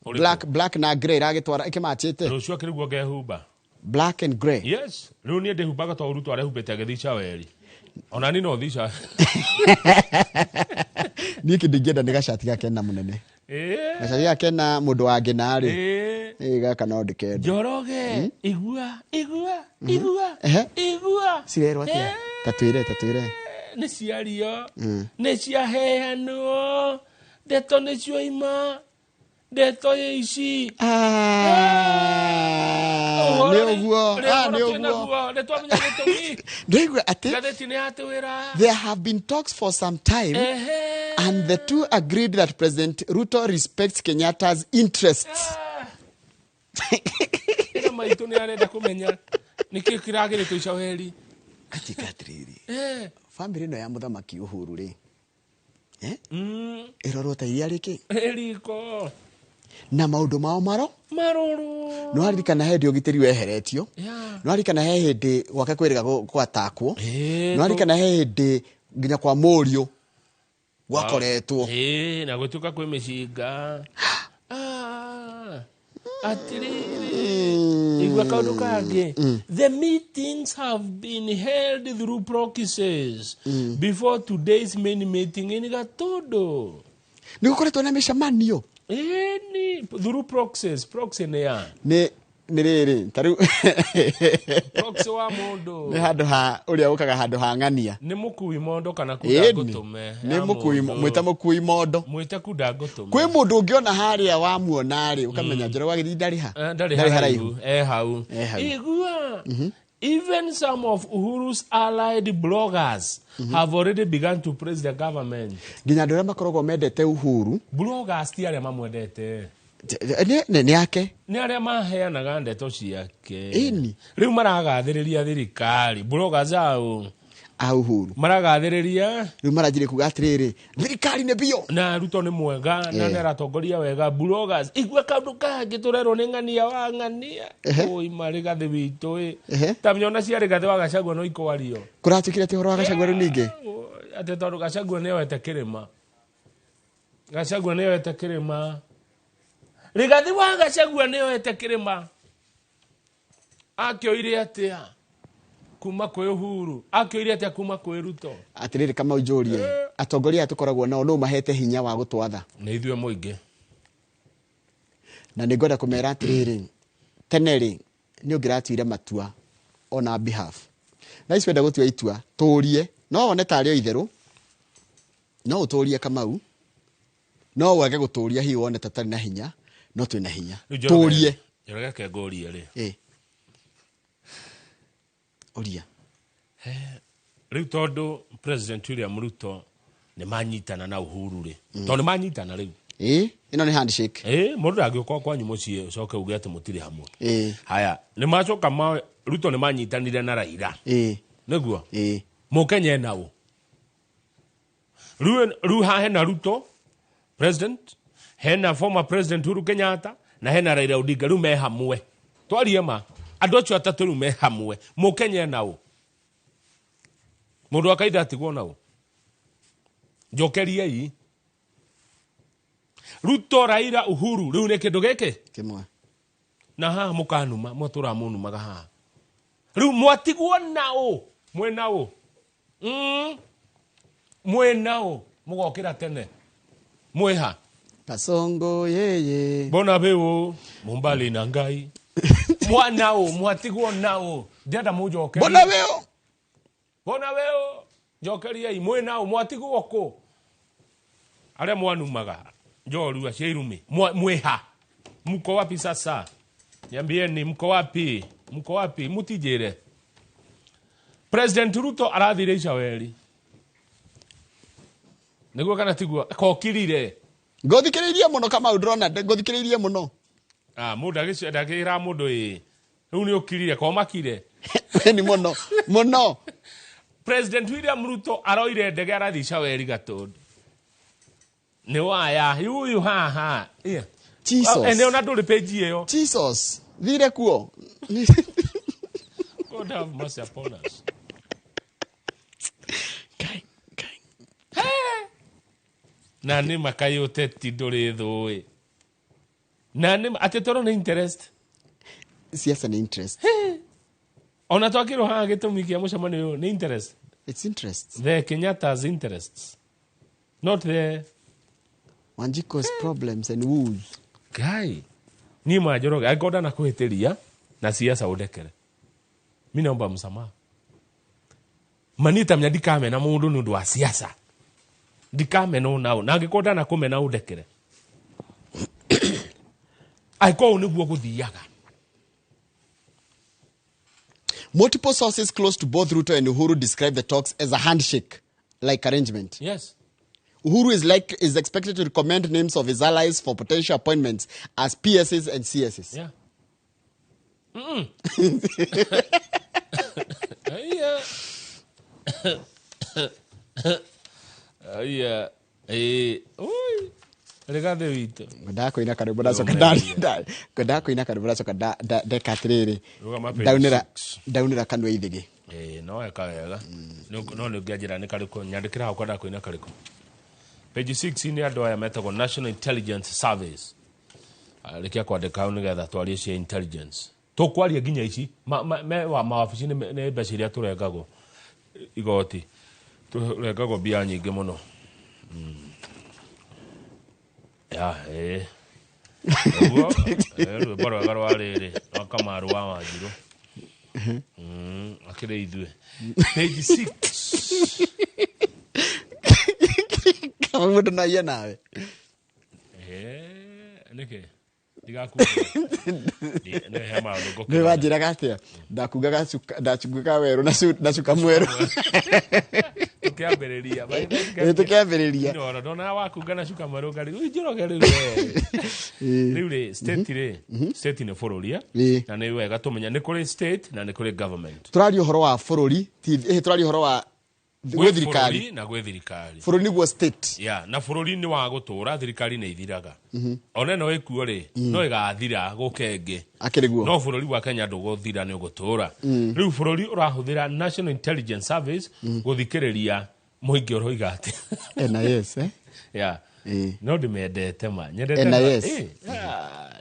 Ũrĩkũ? Black na grey iragĩtwara ĩkĩmachĩte. Rũciũ akĩrĩguo ngehumba. Black and grey. Yes, rĩu niĩ ndĩhumbaga ta Ũruto arehumbĩte agĩthiĩ caweri, ona niĩ no thiĩ. Niĩ kĩndũ ingĩenda nĩ gacati gakena mũnene, gacati gakena mũndũ wa ngĩna rĩ. Ĩ, gaka no ndĩkende. Njoroge, igua, igua, igua. Igua. Cirerwo atĩa? Ta twĩre. Nĩ ciario, nĩ ciaheanwo, ndeto nĩ cioima, ndeto ici. Ah, nĩ ũguo. Ah, nĩ ũguo. Nĩ twamenya gĩtũmi. Ndĩraigua atĩ Ngathĩti nĩ yatwĩra. There have been talks for some time and the two agreed that President Ruto respects Kenyatta's interests. Ĩra maitũ nĩ arenda kũmenya nĩkĩ kĩragĩrĩtwo icaweri. Katika atĩrĩrĩ, bamĩrĩ ĩno ya mũthamaki Uhuru rĩ, ĩrorwo ta iria rĩkĩ Ĩriko. Na maũndũ mao maro marũrũ. Nĩ waririkana he hĩndĩ ũgitĩri weheretio? Nĩ waririkana he hĩndĩ gwake kwĩrĩga gwatakwo? Nĩ waririkana he hĩndĩ nginya kwa mũriũ gwakoretwo? Ĩĩ, na gwĩtuĩka kwĩ mĩcinga. Ah, atĩrĩrĩ, igua kaũndũ kangĩ: the meetings have been held through proxies before today's main meeting in Gatundu. Nĩ gũkoretwo na mĩcemanio. Ĩni, through proxies. Proxy nĩ ya Nĩ rĩrĩ, ta rĩu proxy wa mũndũ. Nĩ handũ ha ũrĩa ũkaga handũ ha ng'ania. Nĩ mũkui mondo kana kunda Ĩni. ngũtũme Nĩ ya mũkui mũndũ. Mwĩta mũkui mondo. Mwĩte kunda ngũtũme. Kwĩ mũndũ ũngĩona harĩa wamuona rĩ, ũkamenya njoro wagĩrĩire ndarĩ ha. Ndarĩ Ndarĩ haraihu, e hau. E hau. Igua, even some of Uhuru's allied bloggers have already begun to praise the government. Nginya andũ arĩa makoragwo mendete Uhuru. Bloggers ti arĩa mamwendete. Nĩ ake. Nĩ arĩa maheanaga ndeto ciake. Ĩni. Rĩu maragathĩrĩria thirikari, bloggers au. A Uhuru. Maragathĩrĩria. Rĩu maranjire kuga atĩrĩrĩ, thirikari nĩ biũ na Ruto nĩ mwega na nĩ aratongoria wega, bloggers. Igua kaũndũ kangĩ tũrerwo nĩ ng'ania wa ng'ania. Oi, Rigathĩ witũ ĩ. Ta mnyona cia Rigathĩ wa Gachagua no ikwario. Kũratuĩkire atĩ ũhoro wa Gachagua rĩu ningĩ? Atĩ tondũ Gachagua nĩ oete kĩrĩma, Gachagua nĩ oete kĩrĩma, Rigathĩ wa Gachagua nĩ oete kĩrĩma. Akĩoire atĩa kuma kwĩ Uhuru? Akĩoire atĩa kuma kwĩ Ruto? Atĩrĩrĩ Kamau, njũrie, atongoria aya tũkoragwo nao no mahete hinya wa gũtwatha? Nĩ ithuĩ mũingĩ. Na nĩ ngwenda kũmera atĩrĩrĩ, tene rĩ, nĩ ũngĩratuire matua ona behalf, thaa ici wenda gũtua itua tũrie, no wone tarĩ o itherũ. No ũtũrie Kamau, no wage gũtũria hihi wone ta tarĩ na hinya, no twĩna hinya. Tũrie. Njoroge ke ngũrie rĩ. Ũria. Rĩu tondũ President William Ruto nĩ manyitana na Uhuru rĩ. Tondũ nĩ manyitana rĩu. Ĩno nĩ handshake. Mũndũ ndangĩũka kwanyu mũciĩ ũcoke uge atĩ mũtirĩ hamwe. Haya, nĩ macoka ma Ruto nĩ manyitanire na Raila. Nĩguo? Mũkenya ena ũ? Rĩu haha hena Ruto president, hena former president Uhuru Kenyatta na hena Raila Odinga, rĩu me hamwe. Twarie ma, andũ acio atatũ rĩu me hamwe. Mũkenya ena ũ? Mũndũ wa kawaida atigwo na ũ? Njokeriei. Ruto, Raila, Uhuru rĩu nĩ kĩndũ gĩkĩ kĩmwe. Na haha mũkanuma, mwatũra mũnumaga haha. Rĩu mwatigwo na ũ? Mwĩna ũ? Mwĩna ũ? Mũgokĩra tene. Mwĩha? Kasongo yeye. Mbona bĩũ mumbali na Ngai. Mwana ũ? Mwatigwo na ũ? Ndĩrenda mũnjokerie. Mbona bĩũ? Mbona bĩũ? Njokeriei, mwĩna ũ? Mwatigwo kũ? Arĩa mwanumaga njorua cia irumi. Mwĩha? Mko wapi sasa? Niambieni mko wapi? Mko wapi? Mutijire. President Ruto arathire Icaweri. Niguo kana tiguo? Kokirire. Ngothikiririe muno Kamau, ndĩrona ngothikiririe muno. Mũndũ ndagĩra mũndũ ĩ. Rĩu nĩ ũkirire, komakire. Ni muno, muno. President William Ruto aroire ndege arathiĩ Icaweri Gatũndũ. Nĩ waya, yuyu haha. Yeah. Jesus. Ene ona ndũrĩ page ĩyo. Jesus. Thire kuo. God have mercy upon us. Kai, kai. Na nĩ makai ũteti ndũrĩ thũĩ. Na nĩ atĩ tondũ nĩ interest. Siasa nĩ interest. Ona twakĩrwo haha gĩtũmi kĩa mũcemanio ũyũ nĩ interest. It's interest. The Kenyatta's interests. Not the Wanjiko's problems and woes. Guy. Ni Njoroge angĩkorwo ndanakuhĩtĩria na siasa ũndekere. Mi naomba msamaha. Manita menya ndikamena mũndũ nĩ ũndũ wa siasa. Ndikamena onao. Na angĩkorwo ndanakũmena ũndekere. Angĩkorwo ũũ nĩguo gũthiaga. Multiple sources close to both Ruto and Uhuru describe the talks as a handshake like arrangement. Yes. Uhuru is expected to recommend names of his allies for potential appointments as PSs and CSs. Yeah. Yeah. Yeah. Oi. Rigathi witũ. Ngwendaga kũina karwĩmbo ndacoka ngwendaga kũina karwĩmbo ndacoka ndeka atĩrĩrĩ, Rũgama page ndaunĩra 6. ndaunĩra kanua ithĩgĩ. No weka wega. No nĩ ũngĩanjĩra nĩ karĩkũ, nyandĩkĩra hau kwenda kũina karĩkũ. Page 6 nĩ andũ aya metagwo National Intelligence Service. Rĩkia kwandĩka hau nĩgetha twarie cia intelligence. Tũkwaria nginya ici, me wa mawabici nĩ mbeca iria tũrengagwo igoti. Tũrengagwo mbia nyingĩ mũno. Ya, Ũguo, rwĩmbo rwega rwa rĩrĩ, rwa Kamaru wa Wanjirũ. Akĩrĩ ithuĩ. Page 6. Kama mũndũ no aiye nawe. Nĩkĩ? Ndigakuga. Nĩ he maũndũ ngũkĩra. Nĩ wanjĩraga atĩa? Ndakungaga cuka, ndacungaga werũ na cuka mwerũ. Tũkĩambĩrĩria. Ĩ, tũkĩambĩrĩria. Ndona, ndona wakunga na cuka mwerũ ngarĩ, ui, Njoroge rĩu we. Rĩu rĩ, state rĩ, state nĩ bũrũri, eh? Na nĩ wega tũmenye nĩ kũrĩ state na nĩ kũrĩ government. Tũraria ũhoro wa bũrũri, ti, tũraria ũhoro wa Gwĩ gwĩ thirikari. bũrũri na gwĩ thirikari. Bũrũri nĩguo state. Yeah, na bũrũri nĩ wa gũtũra, thirikari nĩ ithiraga. Ona ĩno ĩkuo rĩ, no ĩgathira gũke ĩngĩ. Akĩrĩ guo. No bũrũri wa Kenya ndũgũthira, nĩ ũgũtũra. Rĩu bũrũri ũrahũthĩra National Intelligence Service gũthikĩrĩria mũingĩ ũroiga atĩa. NIS, eh? Yeah. No ndĩmendete ma. Nyendete NIS.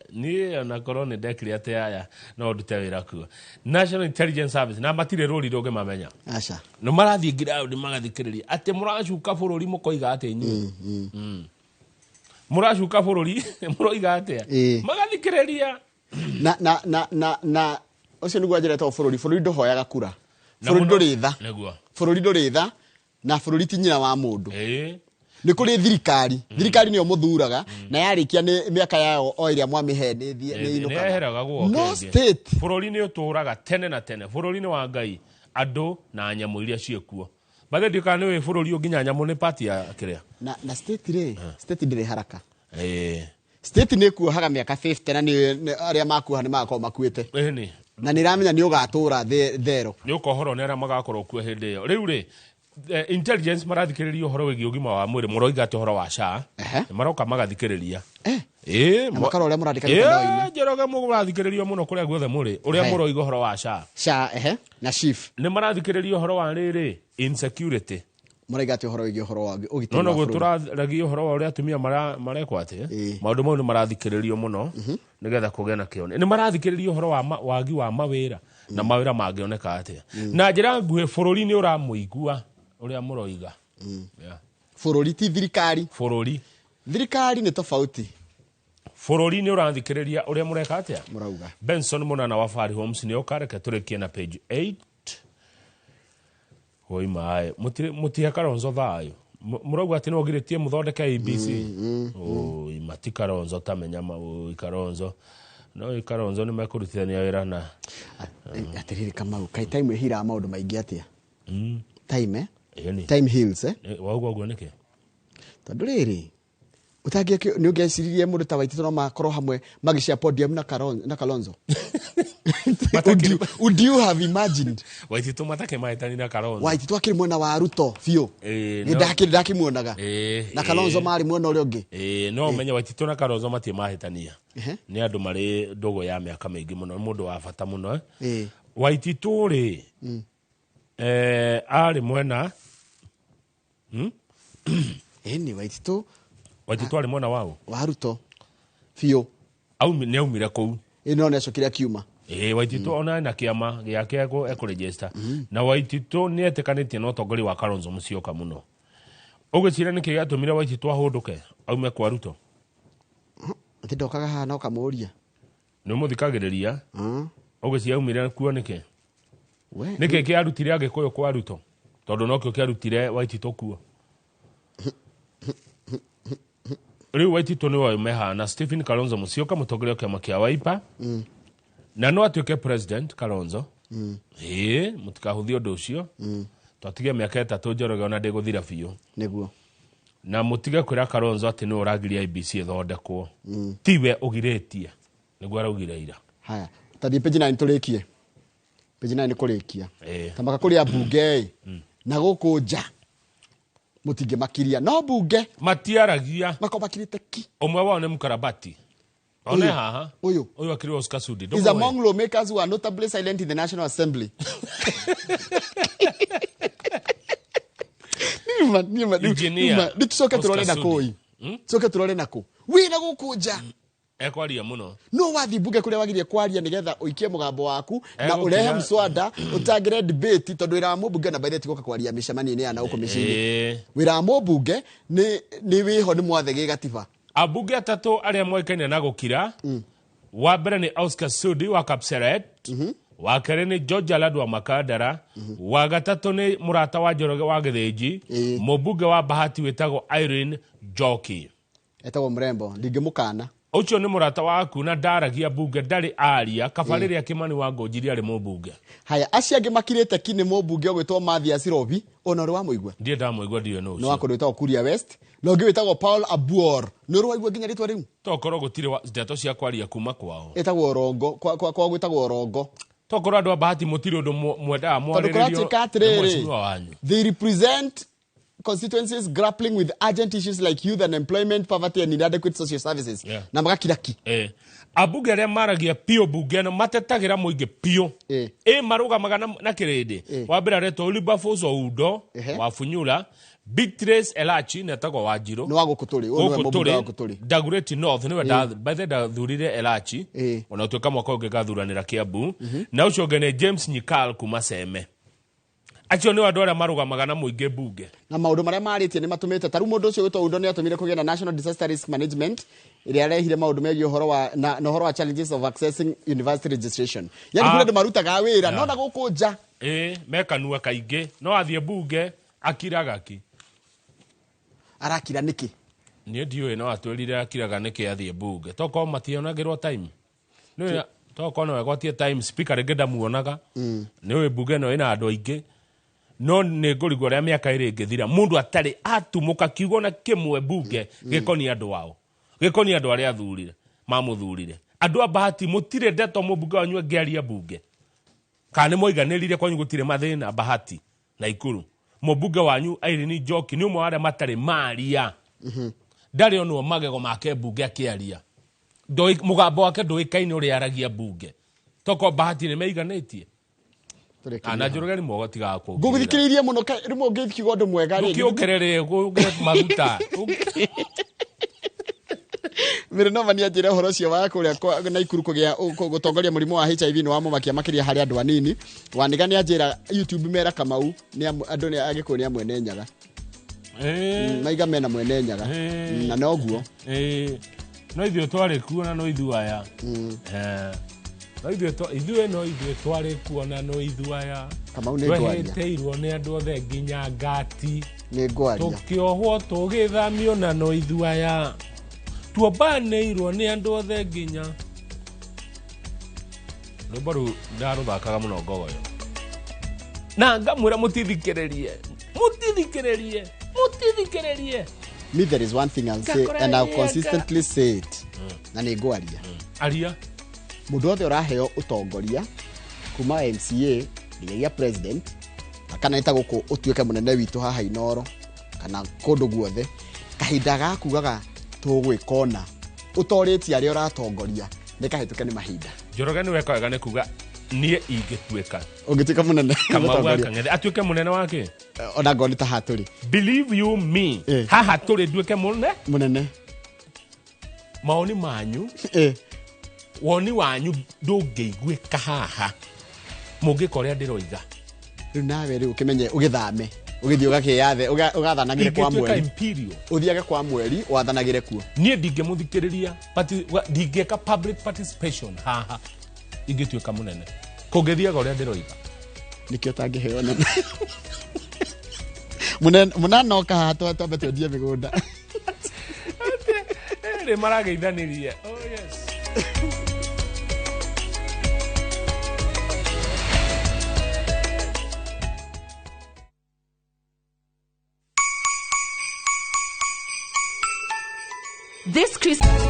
Niĩ ona korwo nĩ ndekire atĩ aya no ndute wĩra kuo. National Intelligence Service na matirĩ rũri rũngĩmamenya. Aca. No marathiĩ ground magathikĩrĩria atĩ mũracuka bũrũri mũkoiga atĩ inyuĩ. Mũracuka bũrũri mũroiga atĩa? Magathikĩrĩria. Na ũcio nĩguo njĩra ĩtagwo bũrũri. Bũrũri ndũhoyaga kura. Na Bũrũri mũno- ndũrĩ tha. Nĩguo. Bũrũri ndũrĩ tha na bũrũri ti nyina wa mũndũ. Nĩ kũrĩ thirikari. Thirikari nĩyo mũthuraga na yarĩkia nĩ mĩaka yayo o ĩrĩa mwamĩhe nĩ nĩ ĩinũkaga. Nĩyeheraga guoka No ĩngĩ. state Bũrũri nĩ ũtũraga tene na tene. Bũrũri nĩ wa Ngai, andũ na nyamũ iria ciĩkuo. Bathe ndiũĩ kana nĩ ũĩ bũrũri ũyũ nginya nyamũ nĩ part ya kĩrĩa. Na state rĩ, state ndĩrĩ haraka. Ĩĩ. State nĩ ĩkuohaga mĩaka 50 na nĩ arĩa makuoha nĩ magakorwo makuĩte. Ĩni. Na nĩ ĩramenya nĩ ũgatũra thero. Nĩ ũkohorwo nĩ arĩa magakorwo kuo hĩndĩ ĩyo. Rĩu rĩ, intelligence marathikĩrĩria ũhoro wĩgiĩ ũgima wa mwĩrĩ, mũroiga atĩ ũhoro wa SHA. Nĩ maroka magathikĩrĩria. Ĩĩ, Na makarora ũrĩa mũrandĩka mĩtandao-inĩ. Njoroge mũrathikĩrĩrio mũno kũrĩa guothe mũrĩ, ũrĩa mũroiga ũhoro wa SHA. SHA, ehe, na SHIF. Nĩ marathikĩrĩria ũhoro wa rĩrĩ, insecurity. Mũraiga atĩ ũhoro wĩgiĩ ũhoro wa ũgitĩri No wa noguo bũrũri. tũraragia ũhoro wa ũrĩa atumia marekwo atĩ maũndũ mau nĩ marathikĩrĩrio mũno nĩgetha kũgĩe na kĩone. Nĩ marathikĩrĩria ũhoro wa wagi wa mawĩra na mawĩra mangĩoneka atĩa. Na njĩra nguhĩ bũrũri nĩ ũramũigua ũrĩa mũroiga. Yeah. Bũrũri ti thirikari. Bũrũri. Thirikari nĩ tofauti. Bũrũri nĩ ũrathikĩrĩria ũrĩa mũreka atĩa? Mũrauga. Benson Mũnana wa Fari Homes nĩ oka, reke tũrĩkie na page 8. Oi maĩ, mũtihe Kalonzo thayũ. Mũrauga atĩ no ũgirĩtie mũthondeke ABC. Oi, mati Kalonzo tamenya oi Kalonzo. No oi Kalonzo nĩ mekũrutithania wĩra na Atĩrĩrĩ Kamau, kaĩ time ĩhiraga maũndũ maingĩ atĩa? Time, eh? Ĩni. Time heals, eh? Wauga ũguo nĩkĩ? Tondũ rĩrĩ, ũtangĩ nĩ ũngĩeciririe mũndũ ta Waititi no makorwo hamwe magĩcia podium na Kalonzo, na Kalonzo. Would you have imagined? Waititi matakĩ mahĩtani na Kalonzo. Waititi akĩrĩ mwena wa Ruto biũ. Ĩĩ, Nĩ no. ndakĩmuonaga. Ĩĩ, Na Kalonzo ĩĩ. marĩ mwena ũrĩa ũngĩ. Ĩĩ, no ũmenye Waititi na Kalonzo matirĩ mahĩtania. Nĩ andũ marĩ ndũgũ ya mĩaka mĩingĩ mũno, nĩ mũndũ wa bata mũno, eh. Waititi rĩ, arĩ mwena, Ĩni, Waititi. Waititi arĩ mwena waũ? Wa Ruto biũ. Aumi, nĩ aumire kũu. Ĩĩ, no nĩ acokire akiuma. Ĩĩ, Waititi ona ena kĩama gĩake ekũregister. Na Waititi nĩ etĩkanĩtie na ũtongoria wa Kalonzo Musyoka mũno. Ũgwĩciria nĩkĩ gĩatũmire Waititi ahũndũke aume kwa Ruto? Atĩ ndokaga haha na ũkamũũria. Nĩ ũmũthikagĩrĩria. Ũgwĩciria aumire kuo nĩkĩ? We, Nĩkĩ kĩarutire Agĩkũyũ kwa Ruto? Tondũ nokĩo kĩarutire Waititi kuo. Rĩu Waititi nĩwe mehana Stephen Kalonzo Musyoka mũtongoria wa kĩama kĩa Wiper. Na no atuĩke president Kalonzo. Ĩĩ, mũtikahũthie ũndũ ũcio. Twatige mĩaka 3 Njoroge ona ndĩgũthira biũ. Nĩguo. Na mũtige kwĩra Kalonzo atĩ nĩwe ũragiria IEBC ĩthondekwo. Tiwe ũgirĩtie. Nĩguo araugire ira. Haya, tathiĩ page 9 tũrĩkie. Page 9 nĩ kũrĩkia. Ĩĩ. Tamaka kũrĩ ambunge ĩ. Na gũkũ nja mũtingĩmakiria. No mbunge matiaragia. Makorwo makirĩte ki. Ũmwe wao nĩ Mũkarabati. One Ũyũ. haha. Ũyũ. Ũyũ akĩrĩ Oscar Sudi. Is Ndũmũĩ? among lawmakers who are notably silent in the National Assembly. Engineer Nĩtũcoke tũrore Oscar na Sudi. kũu. Tũcoke tũrore na kũ. Wĩra gũkũ nja. Ekwaria mũno. No wathiĩ mbunge kũrĩa wagĩrĩire kwaria nĩgetha ũikie mũgambo waku na Egũkira. ũrehe mswada ũtangĩre debate tondũ wĩra wa mũmbunge na by the way ti gũka kwaria mĩcemanio-inĩ ya na gũkũ mĩciĩ-inĩ. Wĩra wa mũmbunge nĩ wĩho nĩ mwathe gĩgatiba. Ambunge atatũ arĩa moĩkaine na gũkira. Wa mbere nĩ Oscar Sudi wa Kapseret. Wa kerĩ nĩ George Aladu wa Makandara. Wa gatatũ nĩ mũrata wa Njoroge wa Gĩthĩnji, mũmbunge wa Bahati wĩtagwo Irene Njoki. Etagwo Mrembo, ndingĩmũkana. Ũcio nĩ mũrata waku na ndaragia mbunge, ndarĩ aria kaba rĩrĩa Kimani wa Ngũnjiri arĩ mũmbunge. Haya, acio angĩ makirĩte ki nĩ mũmbunge ũgwĩtwo Mathias Robi, ona ũrĩ wamũigua? Ndiĩ ndamũigua, ndiũĩ nũ Nĩ wa ũcio. kũndũ gwĩtagwo Kuria West. Na ũngĩ wĩtagwo Paul Abuor. Nĩ ũrĩ waigua nginya rĩtwa rĩu? Tokorwo gũtirĩ ndeto cia kwaria kuma kwao. Ĩtagwo Orongo, kwa gwĩtagwo Orongo. Tokorwo andũ a Bahati mũtirĩ ũndũ mwendaga Tondũ mwarĩrĩrio kũratuĩka nĩ atĩrĩrĩ, mheshimiwa wanyu. They represent constituencies grappling with urgent issues like youth unemployment, poverty and inadequate social services. Na magakira ki. Ambunge arĩa maragia biũ mbunge ĩno matetagĩra mũingĩ biũ. Marũgamaga na kĩrĩndĩ. Wa mbere aretwo Wilberforce Oundo wa Funyula, Beatrice Elachi na etagwo Wanjirũ. Nĩ wa gũkũ tũrĩ, ũyũ nĩwe Gũkũ mũmbunge wa tũrĩ, gũkũ tũrĩ. Dagoretti North nĩwe by the way ndathurire Elachi. Ona ũtuĩka mwaka ũngĩ ngathuranĩra Kiambu. Na ũcio ũngĩ nĩ James Nyikal kuma Seme. Acio nĩ andũ arĩa marũgamaga na mũingĩ mbunge. Na maũndũ marĩa marĩtie nĩ matũmĩte ta rĩu mũndũ ũcio wĩtwo Oundo nĩ atũmire kũgĩe na National Disaster Risk Management ĩrĩa yarehire maũndũ megiĩ ũhoro wa na ũhoro wa challenges of accessing university registration. Yani kũrĩ andũ marutaga wĩra, no na gũkũ nja. Mekanua kaingĩ, no athiĩ mbunge akiraga ki. Arakira nĩkĩ? Niĩ ndiũĩ, no atwĩrire akiraga nĩkĩ athiĩ mbunge. Tokorwo mationagĩrwo time. Nĩũĩ tokorwo no egwatie time, speaker rĩngĩ ndamuonaga. Nĩũĩ mbunge ĩno ĩna andũ aingĩ. No nĩ ngũrigwo ũrĩa mĩaka ĩrĩ ĩngĩthira mũndũ atarĩ atumũka kiugo na kĩmwe mbunge gĩkoniĩ andũ ao, gĩkoniĩ andũ arĩa athurire, mamũthurire. Andũ a Bahati mũtirĩ ndeto mũmbunge wanyu angĩaria mbunge. Kana nĩ moiganĩrire kwanyu gũtirĩ mathĩna Bahati na Ikuru. Mũmbunge wanyu Irene Njoki nĩ ũmwe wa arĩa matarĩ maria. Ndarĩ onwo magego make mbunge akĩaria. Mũgambo wake ndũĩkaine ũrĩa aragia mbunge. Tokorwo Bahati nĩ meiganĩtie. Na Njoroge nĩ mwega tigaga kũngĩrĩra. Ngũgũthikĩrĩirie mũno, rĩmwe ũngĩkiuga ũndũ mwega rĩ. Ndũkĩongerere, ũngĩongerere maguta. Mĩrĩnova nĩ anjĩra ũhoro ũcio wa kũrĩa kwa Naikuru kũgĩa gũtongoria mũrimũ wa HIV nĩ wamũmakia makĩria harĩ andũ anini. Waniga nĩ anjĩra YouTube mera Kamau nĩ andũ nĩ Agĩkũyũ nĩ a Mwene Nyaga. Maiga mena Mwene Nyaga. Na noguo. No ithuĩ twarĩ kuo na no ithuĩ aya. No ithuĩ ithuĩ no ithuĩ twarĩ kuo na no ithuĩ aya. Kamau nĩ ngwaria. Twehĩtĩirwo nĩ andũ othe nginya ngati. Nĩ ngwaria. Tũkĩohwo tũgĩthamio na no ithuĩ aya. Tuombanĩirwo nĩ andũ othe nginya. Rwĩmbo rũu ndarũthakaga mũno ngogoyo. Na ngamwĩra mũtithikĩrĩrie. Mũtithikĩrĩrie. Mũtithikĩrĩrie. Me, there is one thing I'll say, and I'll consistently say it. Na nĩ ngwaria. Aria. Mũndũ wothe ũraheo ũtongoria kuma MCA nginyagia president, kana nĩ ta gũkũ ũtuĩke mũnene witũ haha Inooro kana kũndũ guothe, kahinda ga kugaga tũgwĩka ũna ũtorĩtie arĩa ũratongoria nĩ kahĩtũke nĩ mahinda. Njoroge nĩ weka wega nĩ kuga niĩ ingĩtuĩka. Ũngĩtuĩka mũnene, Kamau mũtongoria. Kang'ethe atuĩke mũnene wake. Ona ngorwo nĩ ta haha tũrĩ. Believe you me, haha tũrĩ nduĩke mũnene. Mũnene. Maoni manyu. Woni wanyu ndũngĩiguĩka haha. Mũngĩka ũrĩa ndĩroiga. Rĩu nawe rĩu ũkĩmenye ũgĩthame, ũgĩthiĩ ũgakĩyathe, ũgathanagĩre kwa Ingĩtuĩka mweri. imperial. Ũthiage kwa mweri, wathanagĩre kuo. Niĩ ndingĩmũthikĩrĩria, ndingĩka public participation haha. Ingĩtuĩka mũnene. Kũngĩthiaga ũrĩa ndĩroiga. Nĩkĩo ũtangĩheo nene. Mũnene, mũnana oka haha twambe twendie mĩgũnda. Rĩ marageithanirie. Oh yes. This Christmas.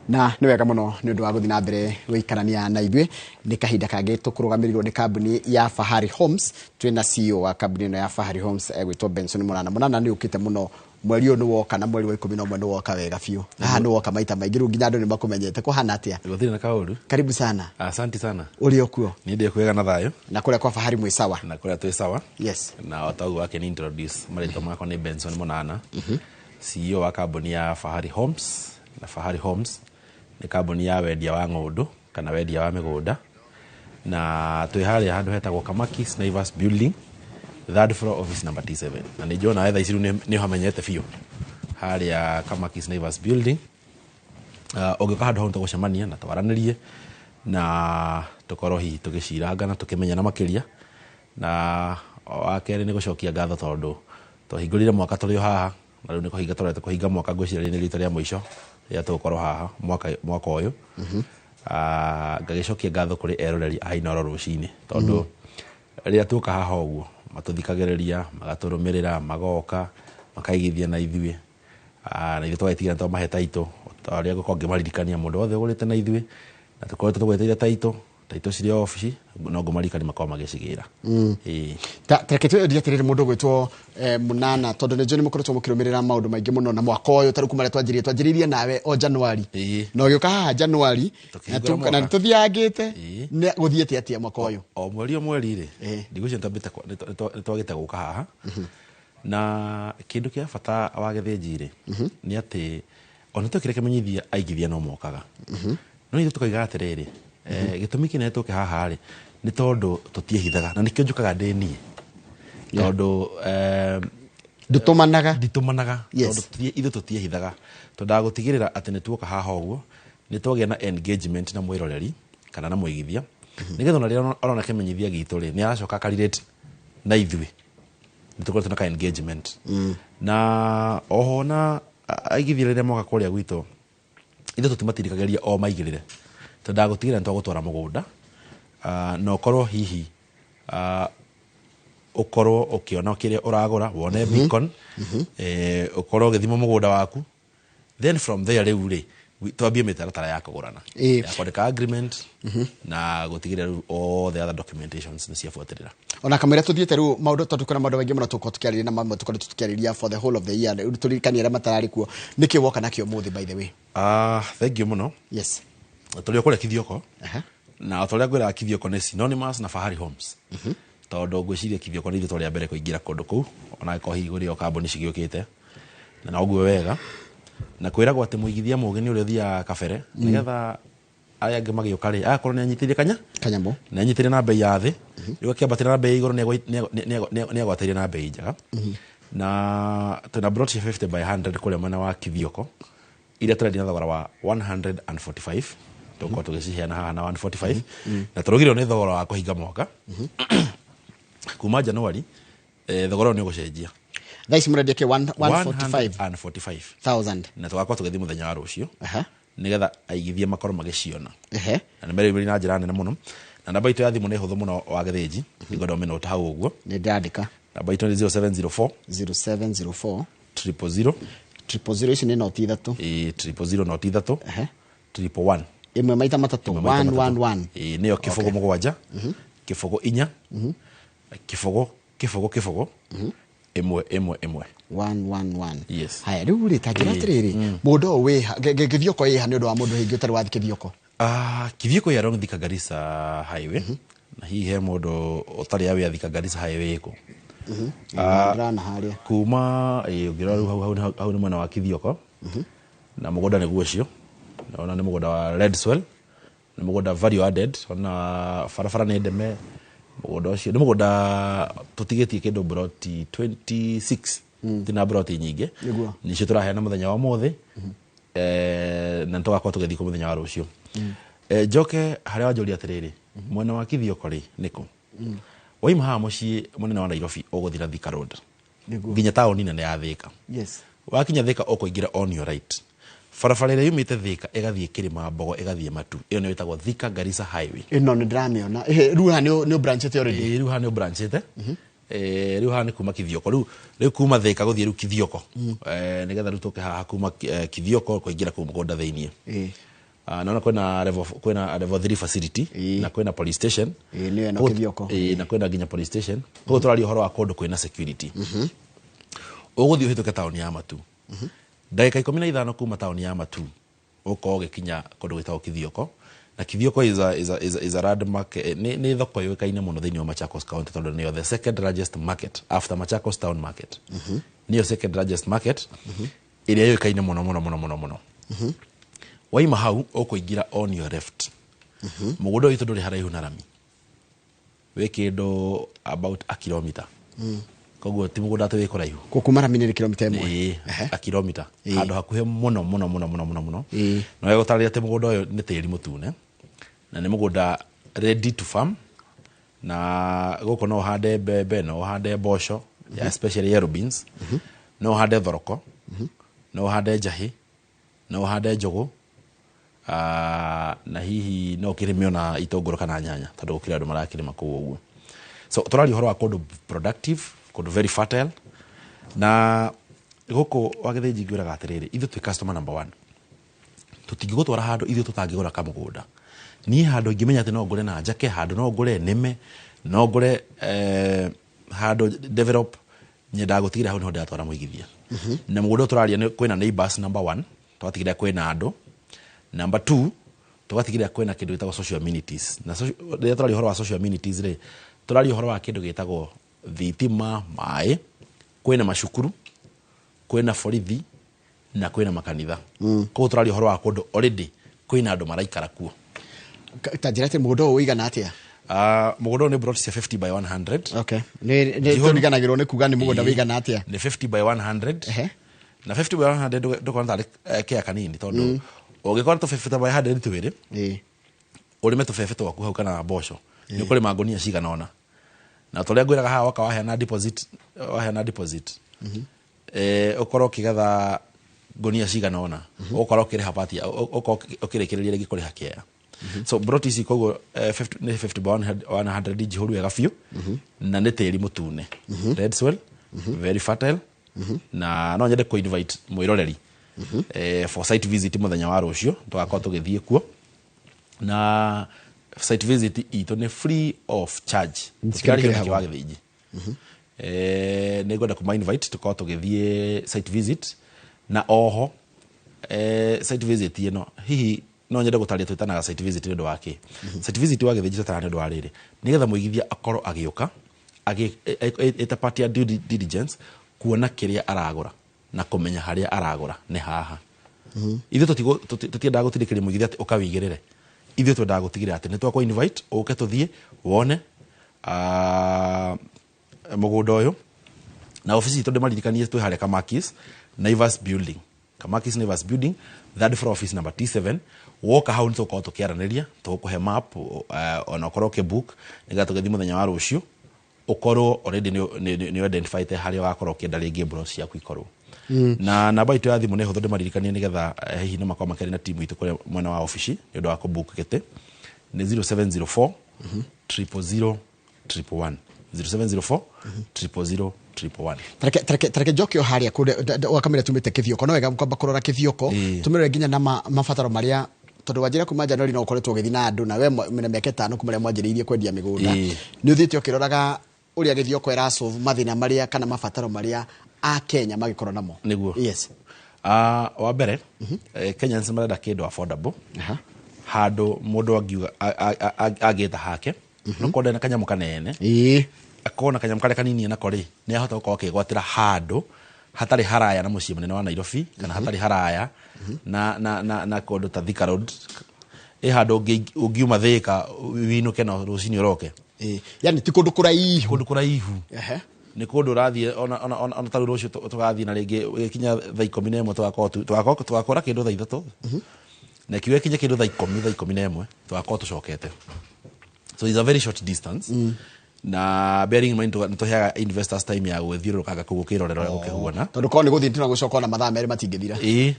Na nĩ wega mũno nĩ ũndũ wa gũthiĩ na mbere gũikarania na ithuĩ. Nĩ kahinda kangĩ tũkũrũgamĩrĩirwo nĩ kambuni ya Fahari Homes. Twĩna CEO wa kambuni ĩno ya Fahari Homes egwĩtwo Benson Mũnana. Mũnana nĩ ũkĩte mũno mweri ũyũ nĩ woka na mweri wa 11 nĩ woka wega biũ. Haha nĩ woka maita maingĩ rĩu nginya andũ nĩ makũmenyete. Kũhana atĩa? Gũtirĩ na kaũru. Karibu sana. Asante sana. Ũrĩ o kuo? Niĩ ndĩ kwega na thayũ. Na kũrĩa kwa Fahari mwĩ sawa? Na kũrĩa twĩ sawa. Yes. Na o ta ũguo wake ni introduce marĩtwa makwa nĩ Benson Mũnana. CEO wa kambuni ya Fahari Homes. Na Fahari Homes nĩ kambuni ya wendia wa ng'ũndũ kana wendia wa mĩgũnda. Na twĩ harĩa handũ hetagwo Kamaki Naivas Building, third floor office number T7. Na nĩ njũĩ nawe thaa ici rĩu nĩ ũhamenyete biũ. Harĩa Kamaki Naivas Building. Ũngĩũka handũ hau nĩtũgũcemania na twaranĩrie na tũkorwo hihi tũgĩciranga na tũkĩmenyana makĩria. Na wa kerĩ nĩ gũcokia ngatho tondũ twahingũrire mwaka tũrĩ o haha na rĩu nĩ kũhinga tũrete kũhinga mwaka, ngwĩciria nĩ rita rĩa mũico rĩrĩa tũgũkorwo haha mwaka ũyũ. Ngagĩcokia ngatho kũrĩ eroreri a Inooro rũcinĩ tondũ rĩrĩa tuoka haha ũguo matũthikagĩrĩria, magatũrũmĩrĩra, magoka, makaigithia na ithuĩ. Na ithuĩ tũgagĩtigĩra twamahe taitũ, ta ũrĩa ngũkorwo ngĩmaririkania mũndũ wothe ũgũrĩte na ithuĩ, na tũkoretwo tũgwĩtĩire taitũ, taitũ cirĩ o obici, no ngũmaririkania makorwo magĩcigĩra. Ĩĩ. Ta reke twĩrie atĩrĩrĩ mũndũ ũgwĩtwo Mũnana, tondũ nĩ njũĩ nĩ mũkoretwo mũkĩrũmĩrĩra maũndũ maingĩ mũno na mwaka ũyũ, ta rĩu kuma rĩrĩa twanjĩrĩirie nawe o Januari. Na ũgĩũka haha Januari, Tũkĩhingũra mwaka. na nĩtũthiangĩte, nĩ gũthiĩte atĩa mwaka ũyũ? O mweri o mweri rĩ, ndigwĩciria nĩtwambĩte nĩtwagĩte gũka haha. Na kĩndũ kĩa bata wa gĩthĩnji rĩ, nĩ atĩ ona twekire kĩmenyithia aigithia no mokaga. No ithuĩ tũkoiga atĩrĩrĩ, gĩtũmi kĩnene tũke haha rĩ, nĩ tondũ tũtiĩhithaga, na nĩkĩo njũkaga ndĩ niĩ. Tondũ, Ndũtũmanaga. Nditũmanaga. Tondũ ithuĩ tũtiĩhithaga. Twendaga gũtigĩrĩra atĩ nĩ tuoka haha ũguo, nĩ twagĩa na engagement na mwĩroreri kana na mũigithia. Nĩgetha ona rĩrĩa arona kĩmenyithia gitũ rĩ, nĩ aracoka akarelate na ithuĩ. Nĩ tũkoretwo na ka engagement na oho na aigithia rĩrĩa moka kũrĩa gwitũ, ithuĩ tũtimatirikagĩria o maigĩrĩre, twendaga gũtigĩrĩra nĩ twagũtwara mũgũnda, na ũkorwo hihi ũkorwo ũkĩona kĩrĩa ũragũra, wone beacon, ũkorwo ũgĩthima mũgũnda waku, then from there rĩu rĩ twambie mĩtaratara ya kũgũrana, ya kwandĩka agreement na gũtigĩrĩra rĩu all the other documentations nĩ ciabuatĩrĩra. Ona kamwĩra tũthiĩte rĩu maũndũ, tondũ kwĩna maũndũ maingĩ mũno tũkorwo tũkĩarĩria na mamwe tũkoretwo tũkĩarĩria for the whole of the year. Rĩu tũririkanie arĩa matararĩ kuo nĩkĩ woka nakĩo ũmũthĩ, by the way. Thank you mũno. Tũrĩ o kũrĩa Kithioko, na o ta ũrĩa ngwĩraga, Kithioko nĩ synonymous na Fahari Homes, tondũ ngwĩciria Kithioko nĩ ithuĩ twarĩ a mbere kũingĩra kũndũ kũu, ona angĩkorwo hihi kũrĩ o kambuni cigĩũkĩte na noguo wega, na kwĩragwo atĩ mũigithia mũgĩ nĩ ũrĩa ũthiaga kabere nĩgetha arĩa angĩ magĩũka rĩ, agakorwo nĩ anyitĩire kanya kanyamũ, nĩ anyitĩire na bei ya thĩ, rĩu akĩambatĩra na bei ya igũrũ nĩ agwatĩire na bei njega. Na twĩna plot cia 50 by 100 kũrĩa mwena wa Kithioko iria tũrendia na thogora wa 145. Tũgũkorwo tũgĩciheana haha na 145, na tũrugire nĩ thogora wa kũhinga mwaka. Kuma January thogora ũyũ nĩ ũgũcenjia. Thaa ici mũrendia kĩ? 145 145 thousand. Na tũgakorwo tũgĩthiĩ mũthenya wa rũciũ nĩgetha aigithia makorwo magĩciona, na nĩ merĩumĩri na njĩra nene mũno. Na namba itũ ya thimũ nĩ hũthũ mũno, wa Gĩthĩnji, nĩngwenda ũmĩnote hau ũguo. Nĩ ndĩrandĩka. Namba itũ nĩ 0704 0704 000 000, ici nĩ noti ithatũ. Ĩĩ, 000 noti ithatũ, 111. Ĩmwe maita matatũ. Ĩmwe maita matatũ. 111. Ĩĩ, nĩyo 0 7 0 4 0 0 0 1 1 1. 111. Yes. Haya, rĩu rĩ, ta njĩra atĩrĩrĩ, mũndũ ũyũ wĩha Gĩthioko ĩha nĩ ũndũ wa mũndũ hĩngĩ ũtarĩ wathiĩ Kĩthioko? Kithioko ĩ along Thika Garissa Highway, na hihi he mũndũ ũtarĩ awĩa Thika Garissa Highway ĩkũ? Ndĩrana harĩa. Kuma ũngĩrora rĩu hau, hau nĩ mwena wa Kithioko, na mũgũnda nĩguo ũcio naona nĩ mũgũnda wa red soil, nĩ mũgũnda value added, ona barabara nĩ ndeme. Mũgũnda ũcio nĩ mũgũnda tũtigĩtie kĩndũ broti 26, tina broti nyingĩ. Nĩcio tũraheana mũthenya wa ũmũthĩ, na nĩ tũgakorwo tũgĩthiĩ kũ mũthenya wa rũciũ. Njoke harĩa wanjũria atĩrĩrĩ, mwena wa Kithioko rĩ nĩkũ? Waima haha mũciĩ mũnene wa Nairobi, ũgũthiĩ na Thika Road nginya taũni nene ya Thika. Wakinya Thika, ũkũingĩra on your right, barabara ĩrĩa yumĩte Thika ĩgathiĩ Kĩrĩma Mbogo, ĩgathiĩ Matu, ĩyo nĩyo ĩtagwo Thika Garissa Highway. Ĩno nĩ ndĩramĩona. Ĩhĩ, rĩu haha nĩ ũbranchĩte already? Ĩĩ, rĩu haha nĩ ũbranchĩte. Rĩu haha nĩ kuma Kithioko, rĩu kuma Thika gũthiĩ rĩu Kithioko, nĩgetha rĩu tũke haha kuma Kithioko kũingĩra kũu mũgũnda thĩiniĩ. Naona kwĩna level 3 facility na kwĩna police station. Ĩĩ, nĩyo ĩno Kithioko. Ĩĩ, na kwĩna nginya police station. Koguo tũraria ũhoro wa kũndũ kwĩna security. Ũgũthiĩ ũhĩtũke taũni ya Matu, ndagĩka 15 kuma taũni ya Matu ũkorwo ũgĩkinya kũndũ gwĩtagwo Kithioko. Na Kithioko is a landmark, nĩ thoko yũĩkaine mũno thĩinĩ wa Machakos County, tondũ nĩyo the second largest market after Machakos Town Market. Nĩyo second largest market ĩrĩa yũĩkaine mũno mũno mũno mũno mũno. Waima hau, ũkũingĩra on your left. Mũgũnda witũ ndũrĩ haraihu na rami, wĩ kĩndũ about a kilometer. Koguo ti mũgũnda atĩ wĩ kũraihu. Kuma rami nĩ kilomita 1? Ĩĩ, a kilomita, handũ hakuhĩ mũno mũno mũno mũno mũno mũno. Na wegũtarĩria atĩ mũgũnda ũyũ nĩ tĩri mũtune na nĩ mũgũnda ready to farm, na gũkũ no ũhande mbembe, no ũhande mboco, especially yellow beans, no ũhande thoroko, no ũhande njahĩ, no ũhande njũgũ, na hihi no ũkĩrĩme ona itũngũrũ kana nyanya, tondũ gũkĩrĩ andũ marakĩrĩma kũu ũguo. So tũraria ũhoro wa kũndũ productive, kũndũ very fertile. Na gũkũ wa Gĩthĩnji ngwĩraga atĩrĩrĩ, ithuĩ twĩ customer number one. Tũtingĩgũtwara handũ ithuĩ tũtangĩgũra kamũgũnda. Niĩ handũ ingĩmenya atĩ no ngũre na njake handũ, no ngũre nĩme, no ngũre handũ develop, nyendaga gũtigĩrĩra hau nĩho ndĩratwara mũigithia. Na mũgũnda ũyũ tũraria nĩ kwĩna neighbors number one, tũgatigĩrĩra kwĩna andũ. Number two, tũgatigĩrĩra kwĩna kĩndũ gĩtagwo social amenities. Na rĩrĩa tũraria ũhoro wa social amenities rĩ, tũraria ũhoro wa kĩndũ gĩtagwo thitima, maĩ, kwĩna macukuru, kwĩna borithi na kwĩna makanitha. Koguo tũraria ũhoro wa kũndũ already kwĩna andũ maraikara kuo. Ta njĩra atĩ mũgũnda ũyũ ũigana atĩa? Mũgũnda ũyũ nĩ plot cia 50 by 100. Okay, nĩ tũriganagĩrwo nĩ kuga nĩ mũgũnda wĩigana atĩa. Nĩ 50 by 100. Na 50 by 100 ndũkona tarĩ kĩa kanini, tondũ ũngĩkorwo tũ 50 by 100 twĩrĩ, ũrĩme tũbebe twaku hau kana mboco, nĩ ũkũrĩma ngũnia cigana ũna. Na ta ũrĩa ngwĩraga haha, woka waheana deposit, ũkorwo ũkĩgetha ngũnia cigana ũna, ũgũkorwo ũkĩrĩha part, ũkorwo ũkĩrĩkĩrĩria rĩngĩ kũrĩha kĩea. So broti ici koguo 50, nĩ 50 by 100, njihũru wega biũ, na nĩ tĩri mũtune, red soil, very fertile. Na no nyende kũ-invite mwĩroreri for site visit mũthenya wa rũciũ. Tũgakorwo tũgĩthiĩ kuo, na site visit itũ nĩ free of charge. Tũtirarĩhio mũingĩ wa Gĩthĩnji. Nĩ ngwenda kũma invite tũkorwo tũgĩthiĩ site visit. Na oho site visit ĩno, hihi no nyende gũtarĩria twĩtanaga site visit nĩ ũndũ wa kĩ? Site visit wa Gĩthĩnji twĩtanaga nĩ ũndũ wa rĩrĩ, nĩgetha mũigithia akorwo agĩũka ĩta part ya due diligence, kuona kĩrĩa aragũra na kũmenya harĩa aragũra nĩ haha. Ithuĩ tũtiendaga gũtindĩkĩrĩria mũigithia atĩ ũka wĩigĩrĩre. Ithuĩ twendaga gũtigĩrĩra atĩ nĩ twakũ invite ũke tũthiĩ wone mũgũnda ũyũ. Na ofici itũ, ndĩmaririkanie, twĩ harĩa Kamakis Naivas Building, Kamakis Naivas Building, third floor, office number T7. Woka hau nĩ tũgũkorwo tũkĩaranĩria, tũgũkũhe map, ona ũkorwo ũkĩbook, nĩgetha tũgĩthiĩ mũthenya wa rũciũ ũkorwo already nĩ identified harĩa ũgakorwo ũkĩenda rĩngĩ mburoti ciaku ikorwo. Na namba itũ ya thimũ nĩ hũthũ, ndĩmaririkanie, nĩgetha hihi no makorwo makĩaria na timu itũ kũrĩa mwena wa ofici nĩ ũndũ wa kũbook gĩtĩ, nĩ 0704 000 111, 0704 000 111. Tareke njoke o harĩa kũrĩa wakamĩra tumĩte Kĩthioko. No wega kwamba kũrora Kĩthioko, tũmĩrore nginya na mabataro marĩa, tondũ wanjĩra kuma Januari no ũkoretwo ũgĩthiĩ na andũ na we mena mĩaka 5 kuma rĩrĩa mwanjĩrĩirie kwendia mĩgũnda. Nĩ ũthiĩte ũkĩroraga ũrĩa Gĩthioko ĩra solve mathĩna marĩa kana mabataro marĩa a Kenya magĩkorwo namo. Nĩguo. Wa mbere, Kenyans marenda kĩndũ affordable, handũ mũndũ angiuga angĩta hake, no korwo ndarĩ na kanyamũ kanene, akorwo na kanyamũ karĩa kanini nako rĩ, nĩ ahota gũkorwo akĩgwatĩra handũ hatarĩ haraya na mũciĩ mũnene wa Nairobi, kana hatarĩ haraya na kũndũ ta Thika Road, ĩ handũ ũngiuma Thika winũke na rũcinĩ ũroke. Yani ti kũndũ kũraihu. Kũndũ kũraihu. Nĩ kũndũ ũrathiĩ ona ta rĩu rũciũ tũgathiĩ, na rĩngĩ gĩkinya thaa 11 tũgakorwo tũgakora kĩndũ thaa 3, na kiuga kinye kĩndũ thaa 10, thaa 11 tũgakorwo tũcokete. So it's a very short distance. Na bearing in mind nĩ tũheaga investors time ya gwĩthiũrũrũkanga kũu, gũkĩrorera ũrĩa gũkĩhuana. Tondũ korwo nĩ gũthiĩ tu na gũcoka, ona mathaa 2 matingĩthira. Ĩĩ,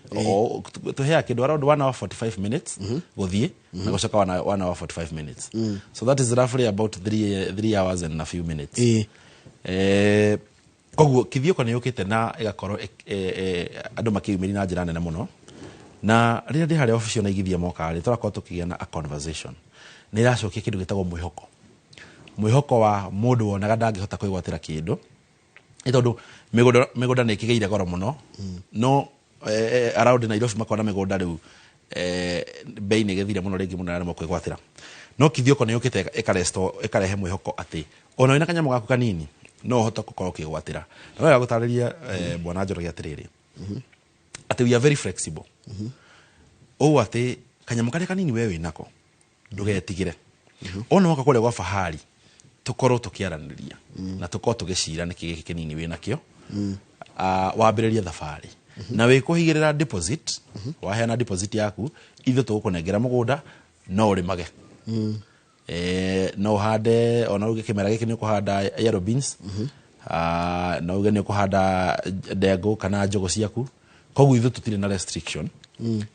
tũheaga kĩndũ around 1 hour 45 minutes gũthiĩ na gũcoka, 1 hour 45 minutes. So that is roughly about 3 hours and a few minutes. Koguo Kithioko nĩ yũkĩte na ĩgakorwo andũ makĩyumĩria na njĩra nene mũno. Na rĩrĩa ndĩ harĩa obici ona igithia moka rĩ, tũrakorwo tũkĩgĩa na a conversation, nĩ ĩracokia kĩndũ gĩtagwo mwĩhoko, mwĩhoko wa mũndũ wonaga ndangĩhota kwĩgwatĩra kĩndũ, nĩ tondũ mĩgũnda nĩ ĩkĩgĩire goro mũno. No around Nairobi makona mĩgũnda rĩu bei nĩ ĩgĩthire mũno, rĩngĩ mũno aremwo kwĩgwatĩra. No Kithioko nĩ yũkĩte ĩkaresto, ĩkarehe mwĩhoko atĩ ona wĩna kanyamũ gaku kanini no ũhote gũkorwo ũkĩgwatĩra. Na wega gũtarĩria, bwana Njoroge, atĩrĩrĩ, atĩ we are very flexible, ũũ atĩ kanyamũ karĩa kanini we wĩnako ndũgetigĩre, ona woka kũrĩa gwa Fahari tũkorwo tũkĩaranĩria na tũkorwo tũgĩcira nĩkĩ gĩkĩ kĩnini wĩnakĩo, wambĩrĩrie thabarĩ na wĩkũhigĩrĩra deposit. Waheana deposit yaku, ithuĩ tũgũkũnengera mũgũnda, no ũrĩmage, no ũhande, ona uge kĩmera gĩkĩ nĩ ũkũhanda yellow beans, no uge nĩ ũkũhanda ndengũ kana njũgũ ciaku. Koguo ithuĩ tũtirĩ na restriction.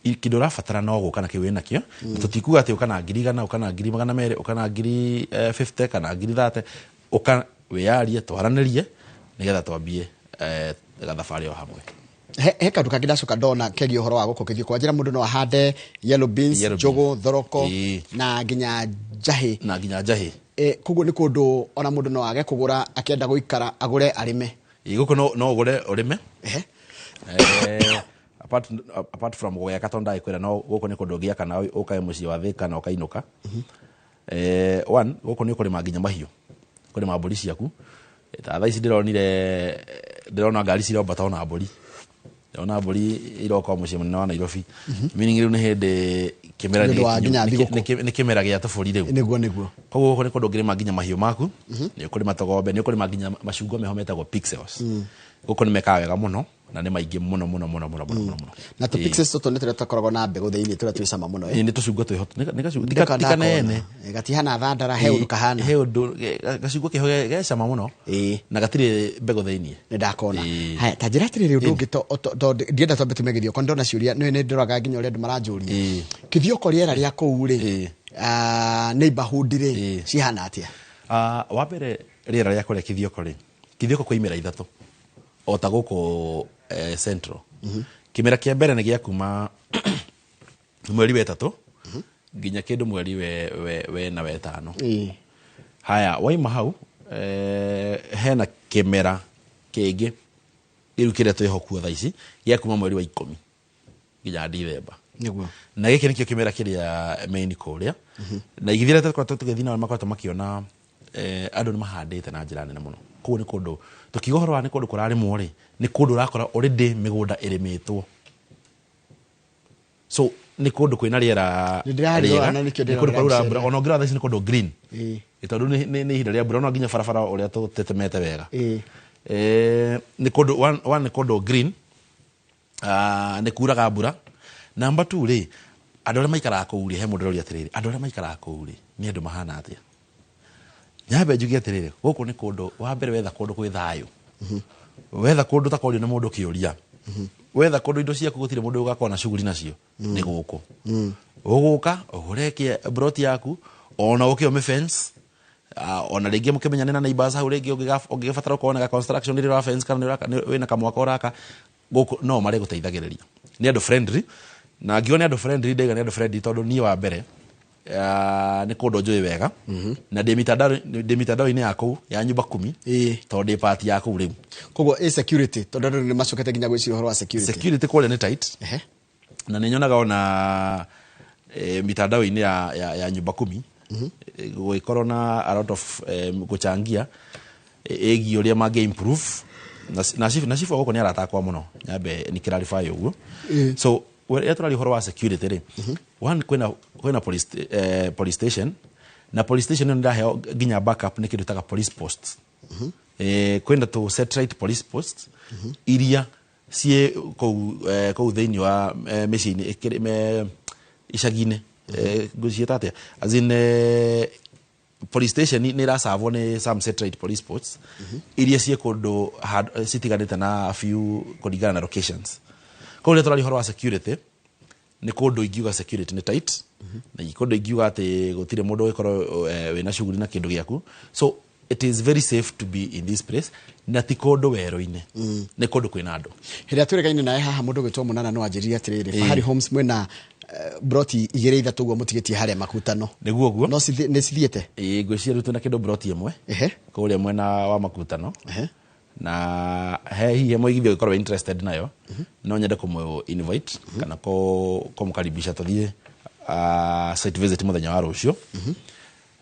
Kĩndũ ũrabatara no gũka na kĩu wĩnakĩo. Na tũtikuga atĩ ũka na 100,000, ũka na 200,000, ũka na 50,000 kana 30,000. Ũka wĩyarie, twaranĩrie, nĩgetha twambie gathabarĩ o hamwe. He kaũndũ kangĩ ndacoka ndona kegiĩ ũhoro wa gũkũ Kĩthioko. Wanjĩra mũndũ no ahande yellow beans, Yellow beans. njũgũ, thoroko na nginya njahĩ. Na nginya njahĩ. Koguo nĩ kũndũ ona mũndũ no age kũgũra, akĩenda gũikara agũre arĩme. Ĩĩ, gũkũ no ũgũre ũrĩme. Apart from gweka, tondũ ndagĩkwĩra no gũkũ nĩ kũndũ ũngĩaka na ũkae mũciĩ wa Thĩka na ũkainũka. One, gũkũ nĩ ũkũrĩma nginya mahiũ, kũrĩma mbũri ciaku. Ta thaa ici ndĩronire, ndĩrona ngari cirambata, ona mbũri, ndĩrona mbũri iroka mũciĩ mũnene wa Nairobi, meaning rĩu nĩ hĩndĩ kĩmera Nĩ ũndũ wa nginya thigũkũ. Nĩ kĩmera gĩa tũbũri rĩu. Nĩguo. Koguo gũkũ nĩ kũndũ ũngĩrĩma nginya mahiũ maku, nĩ ũkũrĩma tũgombe, nĩ ũkũrĩma nginya macungwa meho metagwo pixels. Gũkũ nĩ mekaga wega mũno. Na nĩ maingĩ mũno mũno mũno mũno mũno mũno mũno. Na tũ pixels tũtũ nĩ tũrĩa tũkoragwo na mbegũ thĩinĩ tũrĩa twĩ cama mũno. Ĩ nĩ tũcungwa twĩho, nĩ gacungwa tikanene. Gatihana thandara, he ũndũ kahana. He ũndũ gacungwa keho ge cama mũno. Na gatirĩ mbegũ thĩinĩ. Nĩ ndakona. Haya, ta njĩra atĩrĩrĩ ũndũ ũngĩ to ndienda twambe tume Gĩthioko, ndona ciũria nĩ ndoraga nginya ũrĩa andũ maranjũria. Gĩthioko rĩera rĩa kũu rĩ, neighborhood rĩ, cihana atĩa? Wa mbere rĩera rĩa kũrĩa Gĩthioko rĩ, Gĩthioko kwĩ imera ithatũ o ta gũkũ Central. Kĩmera kĩa mbere nĩ gĩa kuma mweri wa ĩtatũ nginya kĩndũ mweri we na wetano. Haya, waima hau hena kĩmera kĩngĩ rĩu kĩrĩa twĩho kuo thaa ici gĩa kuma mweri wa 10 nginya Dithemba. Nĩguo. Na gĩkĩ nĩkĩo kĩmera kĩrĩa main kũrĩa. Na igithira tũkoretwo tũgĩthiĩ nao makoretwo makĩona andũ nĩ mahandĩte na njĩra nene mũno. Koguo nĩ kũndũ tũkiuga ũhoro wa nĩ kũndũ kũrarĩmwo rĩ, nĩ kũndũ ũrakora already mĩgũnda ĩrĩmĩtwo. So nĩ kũndũ kwĩna rĩera rĩega, nĩ kũndũ kwaura mbura, ona ũngĩrora thaa ici nĩ kũndũ green. Tondũ nĩ ihinda rĩa mbura, no nginya barabara ũrĩa tũtetemete wega. Nĩ kũndũ one nĩ kũndũ green, nĩ kuraga mbura. Number 2 rĩ, andũ arĩa maikaraga kũu rĩ, he mũndũ ũroria atĩrĩrĩ, andũ arĩa maikaraga kũu rĩ, nĩ andũ mahana atĩa? Nyambe njuge atĩrĩrĩ, gũkũ nĩ kũndũ wa mbere wetha kũndũ kwĩ thayũ. Wetha kũndũ ũtakorio nĩ mũndũ kĩũria. Wetha kũndũ indo ciaku gũtirĩ mũndũ ũgakorwo na shughuli nacio, nĩ gũkũ. Ũgũka ũgũre broti yaku, ona ũke ũmĩ fence, ona rĩngĩ mũkĩmenyane na neighbors hau rĩngĩ ũngĩbatara ũkorwo na construction rĩrĩa ũra fence kana wĩna kamwaka ũraka, gũkũ no marĩgũteithagĩrĩria. Nĩ andũ friendly, na ngiuga nĩ andũ friendly, ndaiga nĩ andũ friendly tondũ niĩ wa mbere nĩ kũndũ njũĩ wega, na ndĩ mitandao-inĩ ya kũu ya nyumba 10, tondũ ndĩ part ya kũu rĩu. Koguo ĩ security, tondũ andũ nĩ macokete nginya gwĩciria ũhoro wa security. Security kũrĩa nĩ tight. Na nĩ nyonaga ona mitandao-inĩ ya nyumba 10 gũgĩkorwo na a lot of gũchangia ĩgiĩ ũrĩa mangĩ improve. Na chief wa gũkũ nĩ aratakwa mũno, nyambe nĩ clarify ũguo. So rĩrĩa tũraria ũhoro wa security rĩ, one kwĩna police station, na police station ĩyo nĩndaheo nginya backup nĩ kĩndũ ĩtaga police posts. Kwĩna tũ satellite police posts iria ciĩ kũu thĩinĩ wa mĩciĩ-inĩ, icagi-inĩ, ngũciĩta atĩa, as in police station nĩ ĩracavwo nĩ some satellite police posts iria ciĩ kũndũ citiganĩte na few kũringana na locations. Koguo rĩrĩa tũraria ũhoro wa security, nĩ kũndũ ingiuga security nĩ tight, na kũndũ ingiuga atĩ gũtirĩ mũndũ ũgĩkorwo wĩna shughuli na kĩndũ gĩaku. So it is very safe to be in this place, na ti kũndũ werũ-inĩ, nĩ kũndũ kwĩna andũ. Hĩndĩ ĩrĩa twĩrĩgaine nawe haha mũndũ ũgwĩtwo Mũnana no anjĩrire atĩrĩrĩ, Fahari Homes mwĩna broti 2 3 ũguo mũtigĩtie harĩa Makutano. Nĩguo ũguo. No nĩ cithiĩte? Ĩĩ, ngwĩciria rĩu twĩna kĩndũ broti 1 kũrĩa mwena wa Makutano. Na he hihi mũigithia ũngĩkorwo interested nayo, no nyende kũmũ invite kana kũmũkaribisha tũthiĩ site visit mũthenya wa rũciũ.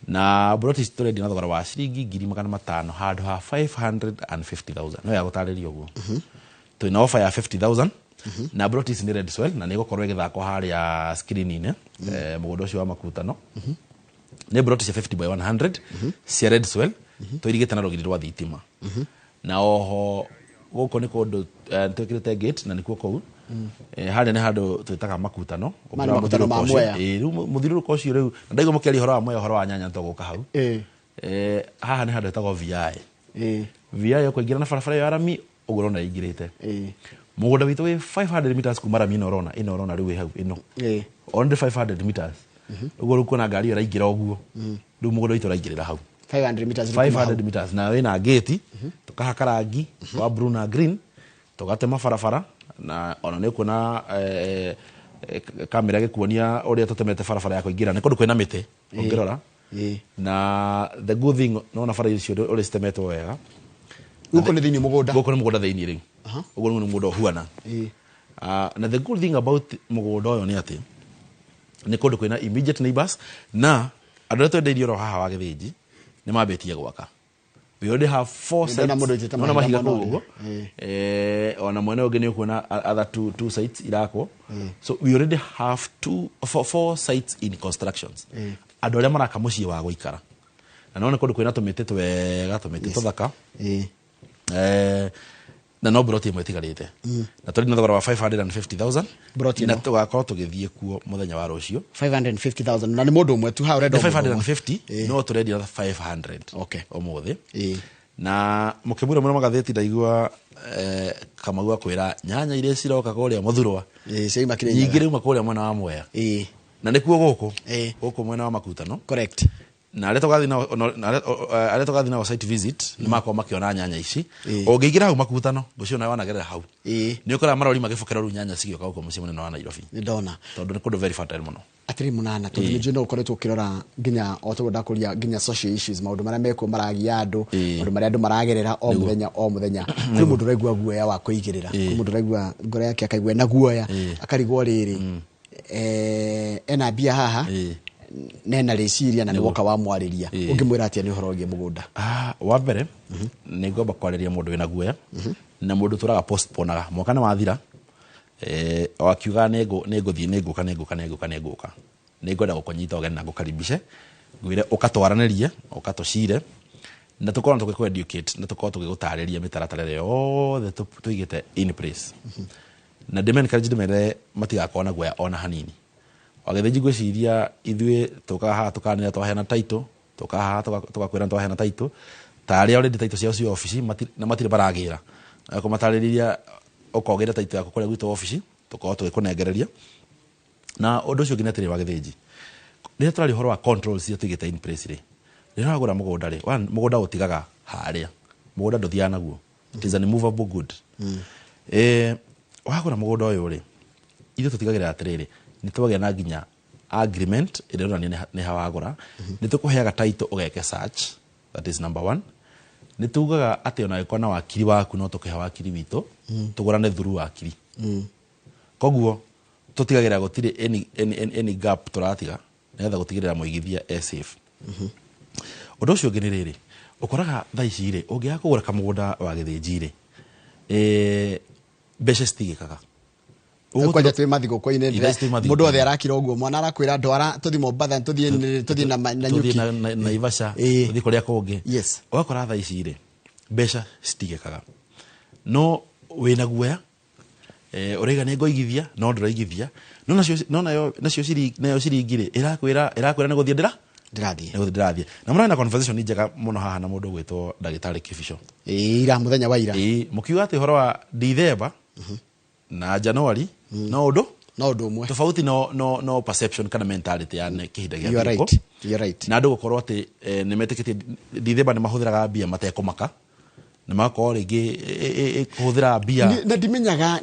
Na broti ici tũrendia na thogora wa ciringi 500,000 handũ ha 550,000. No ya gũtarĩria ũguo. Twĩna offer ya 50,000 na broti ici nĩ red soil na nĩ ĩgũkorwo ĩgĩthakwo harĩa screen-inĩ, mũgũnda ũcio wa Makutano. Nĩ broti cia 50 by 100 cia red soil, tũirigĩte na rũgiri rwa thitima. Na oho gũkũ nĩ kũndũ twĩkĩrĩte gate na nĩkuo kũu. Harĩa nĩ handũ twĩtaga Makutano. Maya nĩ Makutano ma Mwea. Rĩu mũthiũrũrũko ũcio rĩu, na ndaigua mũkĩaria ũhoro wa Mwea, ũhoro wa nyanya tũgũka hau. Haha nĩ handũ hetagwo VI. VI ũkũingĩra na barabara ĩyo ya rami, ũguo ũrona ĩingĩrĩte. Mũgũnda witũ wĩ 500 meters kuma rami ĩno ũrona, ĩno ũrona rĩu ĩ hau, ĩno. Only 500 meters. Ũguo rĩu kuona ngari ĩyo ĩraingĩra ũguo. Rĩu mũgũnda witũ ũraingĩrĩra hau. 500 meters rĩu kuma hau. 500 meters. Na wĩna gate, tũkahaka rangi wa blue na green, tũgatema barabara, na ona nĩ ũkuona kamera ĩgĩkuonia ũrĩa tũtemete barabara ya kũingĩra. Nĩ kũndũ kwĩna mĩtĩ, ũngĩrora. Na the good thing, nona bara icio ũrĩa citemetwo wega. Gũkũ nĩ thĩinĩ mũgũnda. Gũkũ nĩ mũgũnda thĩinĩ rĩu. Ũguo nĩ mũgũnda ũhuana. Na the good thing about mũgũnda ũyũ nĩ atĩ nĩ kũndũ kwĩna immediate neighbors, na andũ arĩa twendeirie oro haha wa Gĩthĩnji nĩ mambĩtie gwaka. We already have 4 Nĩ ndona sites. mũndũ ũitĩte Nona mahiga mahiga mũno. kũu ũguo. Ona mwena ũngĩ nĩ ũkuona other two sites irakwo. So we already have 4 sites in constructions. Andũ arĩa maraka mũciĩ wa gũikara. Na nona kũndũ kwĩna tũmĩtĩ twega, tũmĩtĩ tũthaka. Na no broti ĩmwe ĩtigarĩte. Na tũrĩ na thogora wa 550,000. Broti na ĩno. Tũgakorwo tũgĩthiĩ kuo mũthenya wa rũciũ. 550,000, na nĩ mũndũ ũmwe tu ha ũrenda Nĩ o mũndũ ũmwe. 550, no tũrendia na 500 Okay. ũmũthĩ. Na mũkĩmwĩra mũno magathĩti, ndaigua Kamau akwĩra nyanya iria ciroka kũrĩa mũthurwa Ciauma Kĩrĩnyaga. nyingĩ rĩuma kũrĩa mwena wa Mwea na nĩkuo gũkũ mwena wa Makutano. Na arĩa tũgathiĩ nao arĩa tũgathiĩ nao site visit nĩ makorwo makĩona nyanya ici. Ũngĩingĩra hau Makutano, ngũciona wanagerera hau, nĩ ũkoraga marori magĩbokera rĩu nyanya cigĩũka gũkũ mũciĩ mũnene wa Nairobi. Nĩ ndona. Tondũ nĩ kũndũ very fertile mũno. Atĩrĩ mũnana, tondũ nĩ njũĩ no ũkoretwo ũkĩrora nginya o toguo ndakũria nginya social issues, maũndũ marĩa mekuo maragia andũ, maũndũ marĩa andũ maragerera o mũthenya o mũthenya. Kwĩ mũndũ ũraigua guoya wa kũigĩrĩra, kwĩ mũndũ ũraigua ngoro yake akaigua ena guoya, akarigwo rĩrĩ, ena mbia haha na ena rĩciria na nĩ woka wamwarĩria, ũngĩmwĩra atĩa nĩ ũhoro wĩgiĩ mũgũnda? Ah, wa mbere nĩ ngwamba kwarĩria mũndũ wĩna guoya na mũndũ tũraga postponaga mwaka nĩ wathira, o akiuga nĩ ngũthiĩ, nĩ ngũka, nĩ ngũka, nĩ ngũka, nĩ ngũka. Nĩ ngwenda gũkũnyita ũgeni na ngũkaribishe, ngwĩre ũkatwaranĩrie, ũkatũcire na tũkorwo tũgĩkũ educate na tũkorwo tũgĩgũtarĩria mĩtaratara ĩrĩa yothe tũigĩte in place, na ndĩme encourage, ndĩmere matigakorwo na guoya ona hanini. Wagĩthĩnji, ngwĩciria ithuĩ tũkaga haha tũkanĩra twaheana title, tũkaga haha tũgakwĩra twaheana title, ta arĩa already title ciao ci obici na matirĩ maragĩra na kũmatarĩria, ũkogĩra title yaku kũrĩa gwitũ obici, tũkorwo tũgĩkũnengereria. Na ũndũ ũcio ũngĩ nĩ atĩrĩ, Wagĩthĩnji, rĩrĩa tũraria ũhoro wa controls iria tũigĩte in place rĩ, rĩrĩa wagũra mũgũnda rĩ, one, mũgũnda ũtigaga harĩa, mũgũnda ndũthiaga naguo, it is an immovable good. Wagũra mũgũnda ũyũ rĩ, ithuĩ tũtigagĩrĩra atĩrĩrĩ, nĩ twagĩa na nginya agreement ĩrĩa ĩronania nĩ ha wagũra, nĩ tũkũheaga title ũgeke search, that is number one. Nĩ tugaga atĩ ona angĩkorwo na wakiri waku, no tũkĩhe wakiri witũ, tũgũrane through wakiri. Koguo tũtigagĩrĩra gũtirĩ any gap tũratiga nĩgetha gũtigĩrĩra mũigithia e safe. Ũndũ ũcio ũngĩ nĩ rĩrĩ, ũkoraga thaa ici rĩ, ũngĩaga kũgũra kamũgũnda wa Gĩthĩnji rĩ, mbeca citigĩkaga. Kwanja twĩ mathigũkũ-inĩ. Ithaa ici twĩ mathigũkũ-inĩ. Mũndũ othe arakira ũguo, mwana arakwĩra ndwara tũthiĩ Mombatha, tũthiĩ na tũthiĩ Nyuki. na Naivasha, tũthiĩ kũrĩa kũngĩ. Ũgakora thaa ici rĩ, mbeca citigĩkaga, no wĩna guoya, ũraiga nĩ ngũigithia no ndũraigithia, no nacio no nayo nacio nayo ciringi rĩ, ĩrakwĩra nĩ gũthiĩ ndĩra ndĩrathiĩ. Nĩ gũthiĩ ndĩrathiĩ. Na mũrarĩ na conversation njega mũno haha na mũndũ ũgwĩtwo ndagĩtarĩ Kĩbico. Ira, mũthenya wa ira. Ĩĩ, mũkiuga atĩ ũhoro wa Dithemba na Januari no ũndũ no ũndũ ũmwe. Tofauti no perception kana mentality ya kĩhinda gĩa You are thigũkũ. right. You are right. Na andũ gũkorwo atĩ nĩ metĩkĩtie Dithemba nĩ mahũthĩraga mbia matekũmaka, na magakorwo rĩngĩ kũhũthĩra mbia. Na ndimenyaga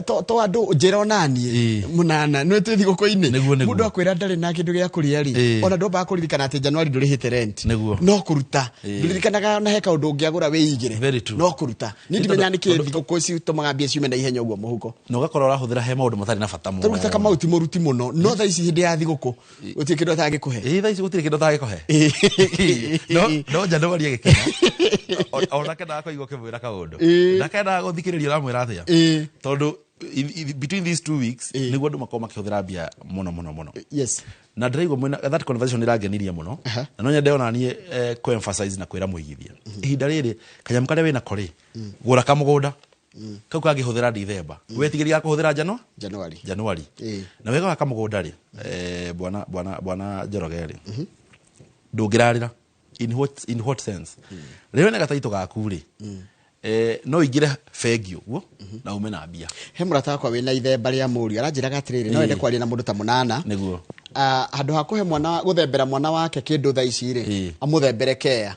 to andũ njĩra onaniĩ mũnana nĩ twĩ thigũkũ-inĩ. Nĩguo. Mũndũ akwĩra ndarĩ na kĩndũ gĩa kũrĩa rĩ, ona ndwambaga kũririkana atĩ Januari ndũrĩhĩte rent. No kũruta ndũririkanaga ona he kaũndũ ũngĩagũra wĩigĩre. Very true. No kũruta. Niĩ ndimenyaga nĩkĩ thigũkũ ici itũmaga mbia ciume na ihenya ũguo mũhuko. Na ũgakorwo ũrahũthĩra he maũndũ matarĩ na bata mũno. Tarĩu ta Kamau ti mũruti mũno, no thaa ici hĩndĩ ya thigũkũ gũtirĩ kĩndũ atangĩkũhe. Ĩĩ, thaa ici gũtirĩ kĩndũ atangĩkũhe, no Januari ĩgĩkinya onake ndakaigua ũkĩmwĩra kaũndũ, ndakendaga gũthikĩrĩria ũramwĩra atĩa, tondũ between these 2 weeks nĩguo andũ makorwo makĩhũthĩra mbia mũno mũno mũno. Na ndĩraigua mwĩna that conversation ĩrangenirie mũno, na no nyende ona niĩ kũ-emphasize na kwĩra mũigithia, ihinda rĩrĩ kanyamũ karĩa wĩnako rĩ, gũra kamũgũnda kau kangĩhũthĩra Dithemba, wetigĩria kũhũthĩra Januari. Januari. Na wega wa kamũgũnda rĩ, bwana Njoroge rĩ, ndũngĩrarĩra. In what sense? Rĩrĩa wĩna gataitũ gaku rĩ, no ingĩre bengi ũguo na ume na mbia. He mũrata wakwa wĩna ithemba rĩa mũriũ aranjĩraga atĩrĩrĩ, no ende kwaria na mũndũ ta mũnana. Ah, handũ ha kũhe mwana, gũthembera mwana wake kĩndũ thaa ici rĩ, amũthembere kea.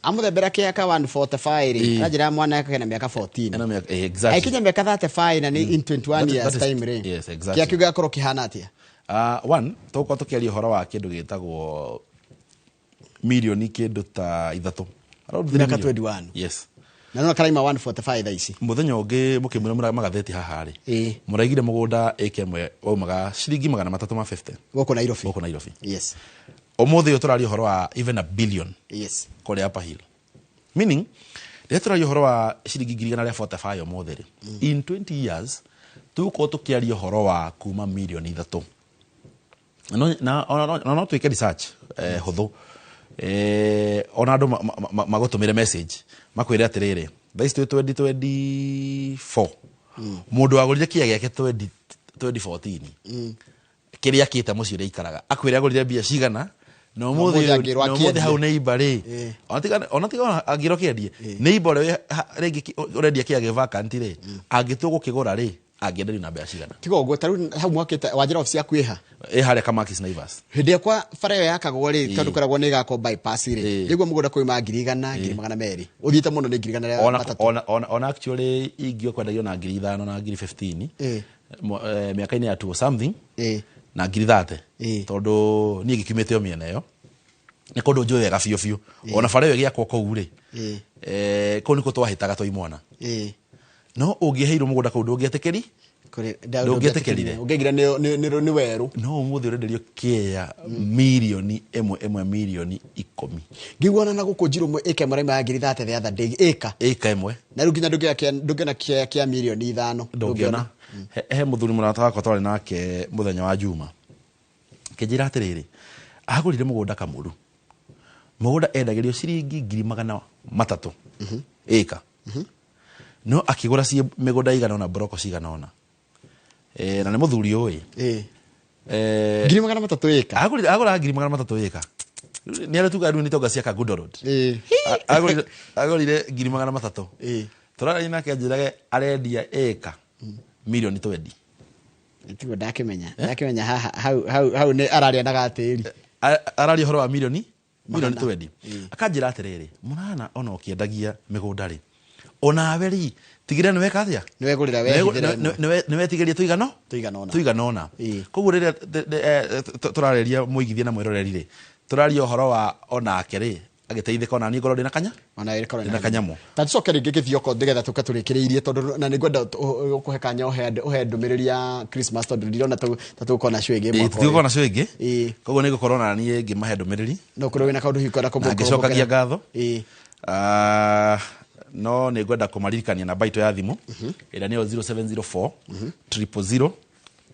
Amũthembera kea ka 145 rĩ, aranjĩra mwana yake kena mĩaka 14. Ena mĩaka, exactly. Aikinya mĩaka 35 na nĩ in 21 years time rĩ, kĩa kĩu gĩgakorwo kĩhana atĩa? One, tũgũkorwo tũkĩaria ũhoro wa kĩndũ gĩtagwo mirioni kĩndũ ta 3. Around three Mĩaka million. 21. Yes. Na nona karaima 145 thaa ici. Mũthenya ũngĩ mũkĩmwĩra magathĩti haha rĩ, mũraigire mũgũnda ĩka ĩmwe waumaga ciringi 350. Gũkũ Nairobi. Gũkũ Nairobi. Ũmũthĩ ũyũ tũraria ũhoro wa even a billion kũrĩa Upper Hill, meaning rĩrĩa tũraria ũhoro wa ciringi 145,000 ũmũthĩ rĩ, in 20 years tũgũkorwo tũkĩaria ũhoro wa kuma mirioni 3. Na no twĩke research hũthũ, ona andũ magũtũmĩre message makwĩre atĩrĩrĩ, Thaa ici twĩ 2024. Mũndũ wagũrire kĩea gĩake 2014 kĩrĩa akĩte mũciĩ ũrĩa aikaraga akwĩre agũrire mbia cigana na ũmũthĩ ũmũthĩ angĩrwo na ũmũthĩ akĩendie. hau nĩ imba rĩ, ona tiga ona angĩrwo kĩendie nĩ imba ũrĩa rĩngĩ ũrendia kĩea gĩ vacant rĩ, angĩtua gũkĩgũra rĩ, angĩenderio na mbia cigana? Tiga ũguo, ta rĩu hau mwakĩte wanjĩra obici yaku ĩha? Ĩ harĩa Kamakis Naivas. Hĩndĩ ĩrĩa bara ĩyo yakagwo rĩ, tondũ koragwo nĩ ĩgakwo bypass rĩ, nĩguo mũgũnda kuuma 100,000, 200,000, ũthiĩte mũno nĩ ngiri igana rĩa Ona matatũ. ona actually ingĩ kwendagio na 5,000 na 15,000 mĩaka-inĩ ya 2 something na 30,000, tondũ niĩ ngĩkiumĩte o mĩena ĩyo nĩ kũndũ njũĩ wega biũ biũ. Ona bara ĩyo ĩgĩakwo kũu rĩ, kũu nĩkuo twahĩtaga twĩ imwana. No ũngĩheirwo mũgũnda kũu ndũngĩetĩkĩri, ndũngĩetĩkĩrire. Ũngĩaigire nĩ werũ. No ũmũthĩ ũrenderio kĩea 1 million ĩmwe, 10 million. Ngĩiguana na gũkũ njirũ ĩka ĩmwe raima ya 30,000 the other day ĩka. Ĩka ĩmwe. Na rĩu nginya ndũngĩona kĩea kĩa 5 million. Ndũngĩona. He mũthuri mũrata wakwa twarĩ nake mũthenya wa Juma, kĩnjĩra atĩrĩrĩ, agũrire mũgũnda Kamũru, mũgũnda endagĩrio ciringi 300,000 ĩka, no akĩgũra ciĩ mĩgũnda igana ũna, mburoko cigana ũna. Na nĩ mũthuri ũĩ. 300,000 ĩka? Agũrire, agũra 300,000 ĩka. Nĩ arĩa tugaga rĩu nĩ tonga cia Kangundo Road. Agũrire 300,000. Tũraragia nake anjĩrage arendia ĩka 20 million. Tiguo ndakĩmenya haha hau nĩ araria na gatĩri. Araria ũhoro wa milioni twendi. Akanjĩra atĩrĩrĩ, mũnana, ona ũkĩendagia mĩgũnda rĩ, onawe rĩ, tigĩrĩra nĩ weka atĩa? Nĩ wegũrĩra wehithĩra ĩmwe. Nĩ wetigĩria tũigano tũigana ũna. Tũigana ũna. Koguo rĩrĩa tũrarĩria mũigithia na mwĩroreri rĩ, tũraria ũhoro wa onake rĩ agĩteithĩka, ona niĩ ngorwo ndĩna kanya ona ĩkorwo ndĩna kanyamũ. Ta tucoke rĩngĩ gĩthioko nĩgetha tũke tũrĩkĩrĩirie, tondũ na nĩngwenda ũkũhe kanya ũhe ndũmĩrĩri ya Christmas, tondũ ndirona ta tũgũkorwo na show ĩngĩ mwaka ũyũ. Tũtigũkorwo na show ĩngĩ, koguo nĩ ngũkorwo na niĩ ngĩmahe ndũmĩrĩri. No kũrĩ wĩna kaũndũ hihi ũkwenda Na ngĩcokagia ngatho. No nĩ ngwenda kũmaririkania namba itũ ya thimũ ĩrĩa nĩyo 0704 000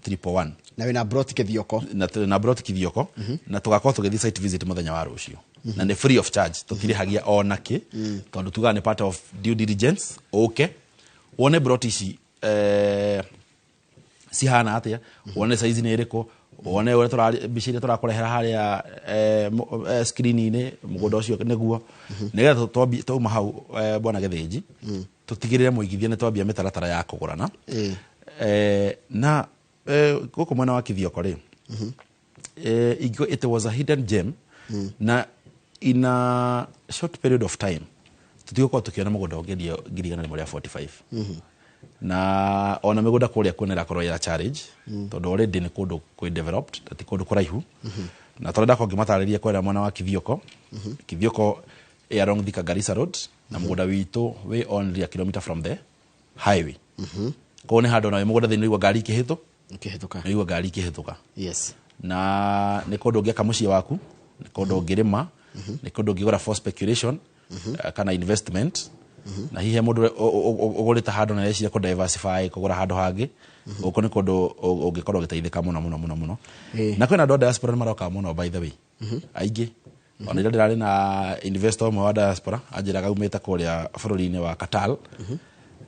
111. Na wĩna broti Kithioko. Na broti Kithioko, na tũgakorwo tũgĩthiĩ site visit mũthenya wa rũciũ, na nĩ free of charge, tũtirĩhagia ona kĩ, tondũ tugaga nĩ part of due diligence, ũke wone broti ici cihana atĩa, wone size nĩ ĩrĩkũ, wone ũrĩa mbica iria tũrakũrehera harĩa screen-inĩ, mũgũnda ũcio nĩguo nĩgetha twauma hau, bwana Gĩthĩnji, tũtigĩrĩre mũigithia nĩ twambia mĩtaratara ya kũgũrana. Na gũkũ mwena wa Kithioko rĩ, it was a hidden gem, na in a short period of time tũtigũkorwo tũkĩona mũgũnda ũngĩendio 145,000. Na ona mĩgũnda kũrĩa kuo nĩ ĩrakorwo ya challenge, tondũ already nĩ kũndũ kwĩ developed na ti kũndũ kũraihu. Na tũrenda korwo ngĩmatarĩria kwenda mwena wa Kithioko, Kithioko ĩ along Thika Garissa Road, na mũgũnda witũ wĩ only a kilometer from the highway. Koguo nĩ handũ ona wĩ mũgũnda thĩinĩ ũigua ngari ikĩhĩtũ ikĩhĩtũka. Ũigua ngari ikĩhĩtũka. Na nĩ kũndũ ũngĩaka mũciĩ waku, nĩ kũndũ ũngĩrĩma, nĩ kũndũ ũngĩgũra for speculation kana investment. Na hihi he mũndũ ũgũrĩte handũ na areciria kũ diversify kũgũra handũ hangĩ, gũkũ nĩ kũndũ ũngĩkorwo ũgĩteithĩka mũno mũno mũno mũno. Na kwĩna andũ a diaspora nĩ maroka mũno, by the way, aingĩ. Ona ira ndĩrarĩ na investor ũmwe wa diaspora, anjĩraga aumĩte kũrĩa bũrũri-inĩ wa Qatar,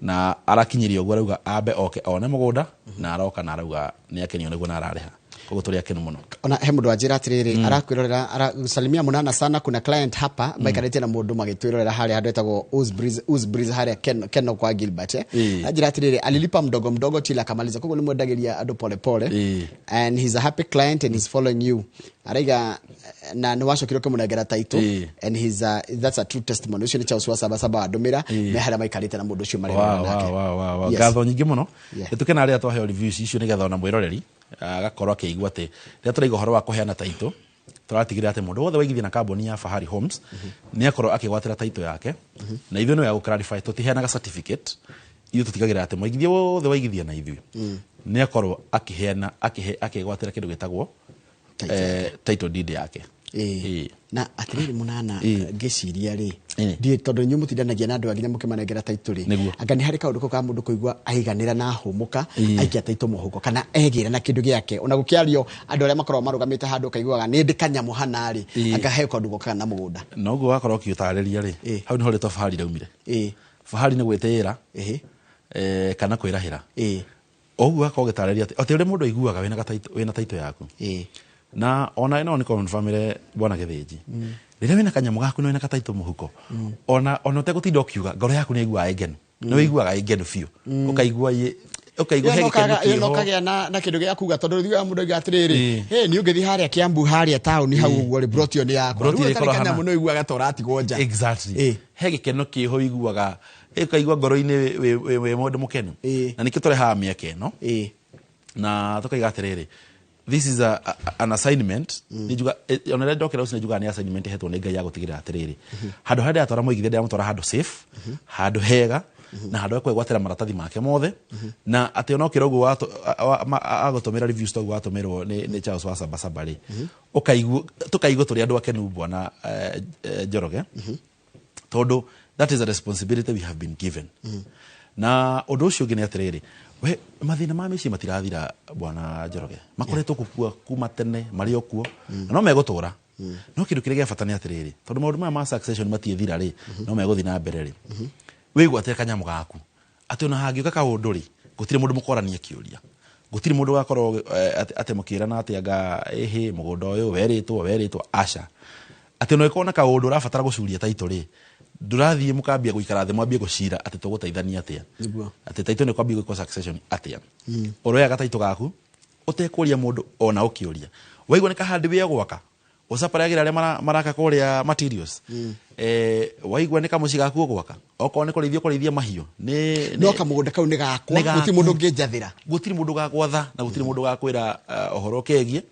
na arakinyirie ũguo arauga ambe oke one mũgũnda, na aroka na arauga nĩ akenio nĩguo na ararĩha. Koguo tũrĩ akenu mũno. Ona he mũndũ wanjĩra atĩrĩrĩ, arakwĩrorera, salimia Munana sana, kuna client hapa maikarĩtie na mũndũ magĩtwĩrorera harĩa handũ etagwo Uzbreeze harĩa Keno kwa Gilbert. Anjĩra atĩrĩrĩ, alilipa mdogo mdogo till akamaliza, koguo nĩ mwendagĩria andũ pole pole, and he's a happy client and he's following you. Araiga na nĩ wacokire ũkĩmũnengera title, and that's a true testimony. Ũcio nĩ Charles wa Sabasaba wandũmĩra, me harĩa maikarĩte na mũndũ ũcio marerorera nake. Wow. Ngatho nyingĩ mũno. Nĩ tũkenaga rĩrĩa twaheo reviews icio, nĩgetha ona mwĩroreri agakorwo akĩigua atĩ rĩrĩa tũraiga ũhoro wa kũheana title, tũratigĩrĩra atĩ mũndũ wothe waigithia na kambuni ya Fahari Homes nĩ akorwo akĩgwatĩra title yake. Na ithuĩ nĩ wega gũ-clarify, tũtiheanaga certificate. Ithuĩ tũtigagĩrĩra atĩ mũigithia wothe waigithia na ithuĩ nĩ akorwo akĩheana akĩgwatĩra kĩndũ gĩtagwo title deed yake. Na atirĩrĩ Munana, ngĩciria rĩ, ndiĩ tondũ inyuĩ mũtindanagia na andũ aya nginya mũkĩmanengera title rĩ, anga nĩ harĩ kaũndũ kau ka mũndũ kũigua aiganĩra na ahũmũka aikia title mũhuko kana egĩra na kĩndũ gĩake, ona gũkĩario andũ arĩa makoragwo marũgamĩte handũ ũkaiguaga nĩ ndĩ kanyamũ hana rĩ, anga he kaũndũ gokaga na mũgũnda? Noguo wakorwo ũkĩũtarĩria rĩ, hau nĩho rĩtwa Fahari raumire. Fahari nĩ gwĩtĩĩra kana kwĩrahĩra. Ũguo gakorwo gĩtarĩria atĩ atĩ ũrĩa mũndũ aiguaga wĩna gataitũ wĩna taitũ yaku. Na ona no nĩ confirmire bwana Gĩthĩnji. Rĩrĩa wĩna kanyamũ gaku na wĩna gataitũ mũhuko, ona ũtegũtinda ũkiuga, ngoro yaku nĩ ĩiguaga ĩ ngenu. Nĩ ũiguaga ĩ ngenu biũ. Ũkaigua ũkaigua he gĩkeno Ĩyo no kĩho. kagĩa na kĩndũ gĩa kuga tondũ thiaga mũndũ auga atĩrĩrĩ, hey, nĩ ũngĩthiĩ harĩa Kiambu harĩa taũni hau ũguo rĩ, broti ĩyo nĩ yakwa. Broti Rĩu ĩyo ũtarĩ ĩkorwo kanyamũ hana. nĩ ũiguaga ta ũratigwo nja. Exactly. He gĩkeno kĩho ũiguaga, ũkaigua ngoro-inĩ wĩ mũndũ mũkenu. Na nĩkĩo tũrehaga mĩeke ĩno. Na tũkaiga atĩrĩrĩ, this is an assignment. Nĩ njuga ona rĩrĩa ndokĩra rũcinĩ njugaga nĩ assignment ĩhetwo nĩ Ngai ya gũtigĩrĩra atĩrĩrĩ, handũ harĩa ndĩratwara mũigithia ndĩramũtwara handũ safe, handũ hega, na handũ ekwĩgwatĩra maratathi make mothe, na atĩ ona ũkĩra ũguo agũtũmĩra reviews ta ũguo watũmĩrwo nĩ Charles wa Sabasaba rĩ, ũkaigua tũkaigua tũrĩ andũ akenu bwana Njoroge, tondũ that is a responsibility we have been given. Na ũndũ ũcio ũngĩ nĩ atĩrĩrĩ, we mathĩna ma mĩciĩ matirathira bwana Njoroge, makoretwo kũkua kuma tene marĩ o kuo, na no megũtũra. No kĩndũ kĩrĩa gĩa bata nĩ atĩrĩrĩ, tondũ maũndũ maya ma succession matiĩthira rĩ, no megũthiĩ na mbere rĩ, wĩgwatĩre kanyamũ gaku atĩ ona hangĩũka kaũndũ rĩ, gũtirĩ mũndũ mũkorania kĩũria, gũtirĩ mũndũ ũgakorwo atĩ mũkĩrana atĩ anga ĩhĩ mũgũnda ũyũ werĩtwo aca, atĩ ona ũngĩkorwo na kaũndũ ũrabatara gũcuria taitũ rĩ, ndũrathiĩ mũkambia gũikara thĩ mwambie gũcira atĩ tũgũteithania atĩa, atĩ taitũ nĩ kwambia gwĩkwo succession atĩa. Ũroyaga taitũ gaku ũtekũria mũndũ ona ũkĩũria, waigua nĩ kahandĩ wĩa gwaka ũcaparagĩra arĩa maraka kũrĩa materials, waigua nĩ kamũciĩ gaku ũgwaka, okorwo nĩ kũrĩithia ũkũrĩithia mahiũ, no kamũgũnda kau nĩ gakwa, gũtirĩ mũndũ ũngĩnjathĩra, gũtirĩ mũndũ ũgagwatha na gũtirĩ mũndũ ũgakwĩra ũhoro ũkegiĩ.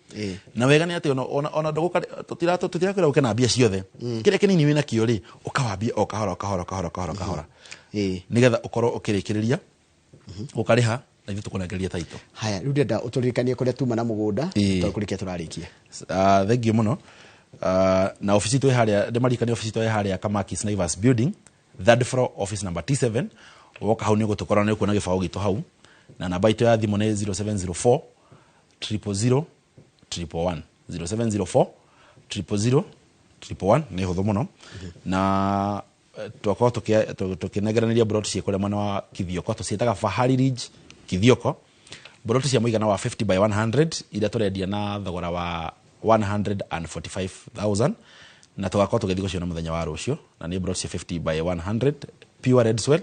Na wega nĩ atĩ ona tũtirakwĩra ũke na mbia ciothe, kĩrĩa kĩnini wĩna kĩo rĩ, ũkawambia o kahora kahora kahora kahora kahora, nĩgetha ũkorwo ũkĩrĩkĩrĩria ũkarĩha na ithuĩ tũkũnengeria taitũ. Haya, rĩu ndĩrenda ũtũririkanie kũrĩa tuma na mũgũnda tondũ kũrĩkia tũrarĩkia. Thank you mũno. Na ofici itũ ĩ harĩa, ndĩmaririkanie ofici itũ ĩ harĩa Kamakis Naivas building, third floor, office number T7. Woka hau nĩ ũgũtũkora, nĩ ũkuona gĩbaũ gitũ hau, na namba itũ ya thimũ nĩ 0704 000 111, 0704 000 111, nĩ hũthũ mũno. Na twakorwo tũkĩnengeranĩria broti ciĩ kũrĩa mwena wa Kithioko, tũciĩtaga Fahari Ridge Kithioko, broti cia mũigana wa 50 by 100 iria tũrendia na thogora wa 145,000, na tũgakorwo tũgĩthiĩ gũciona mũthenya wa rũciũ, na nĩ broti cia 50 by 100 pure red soil,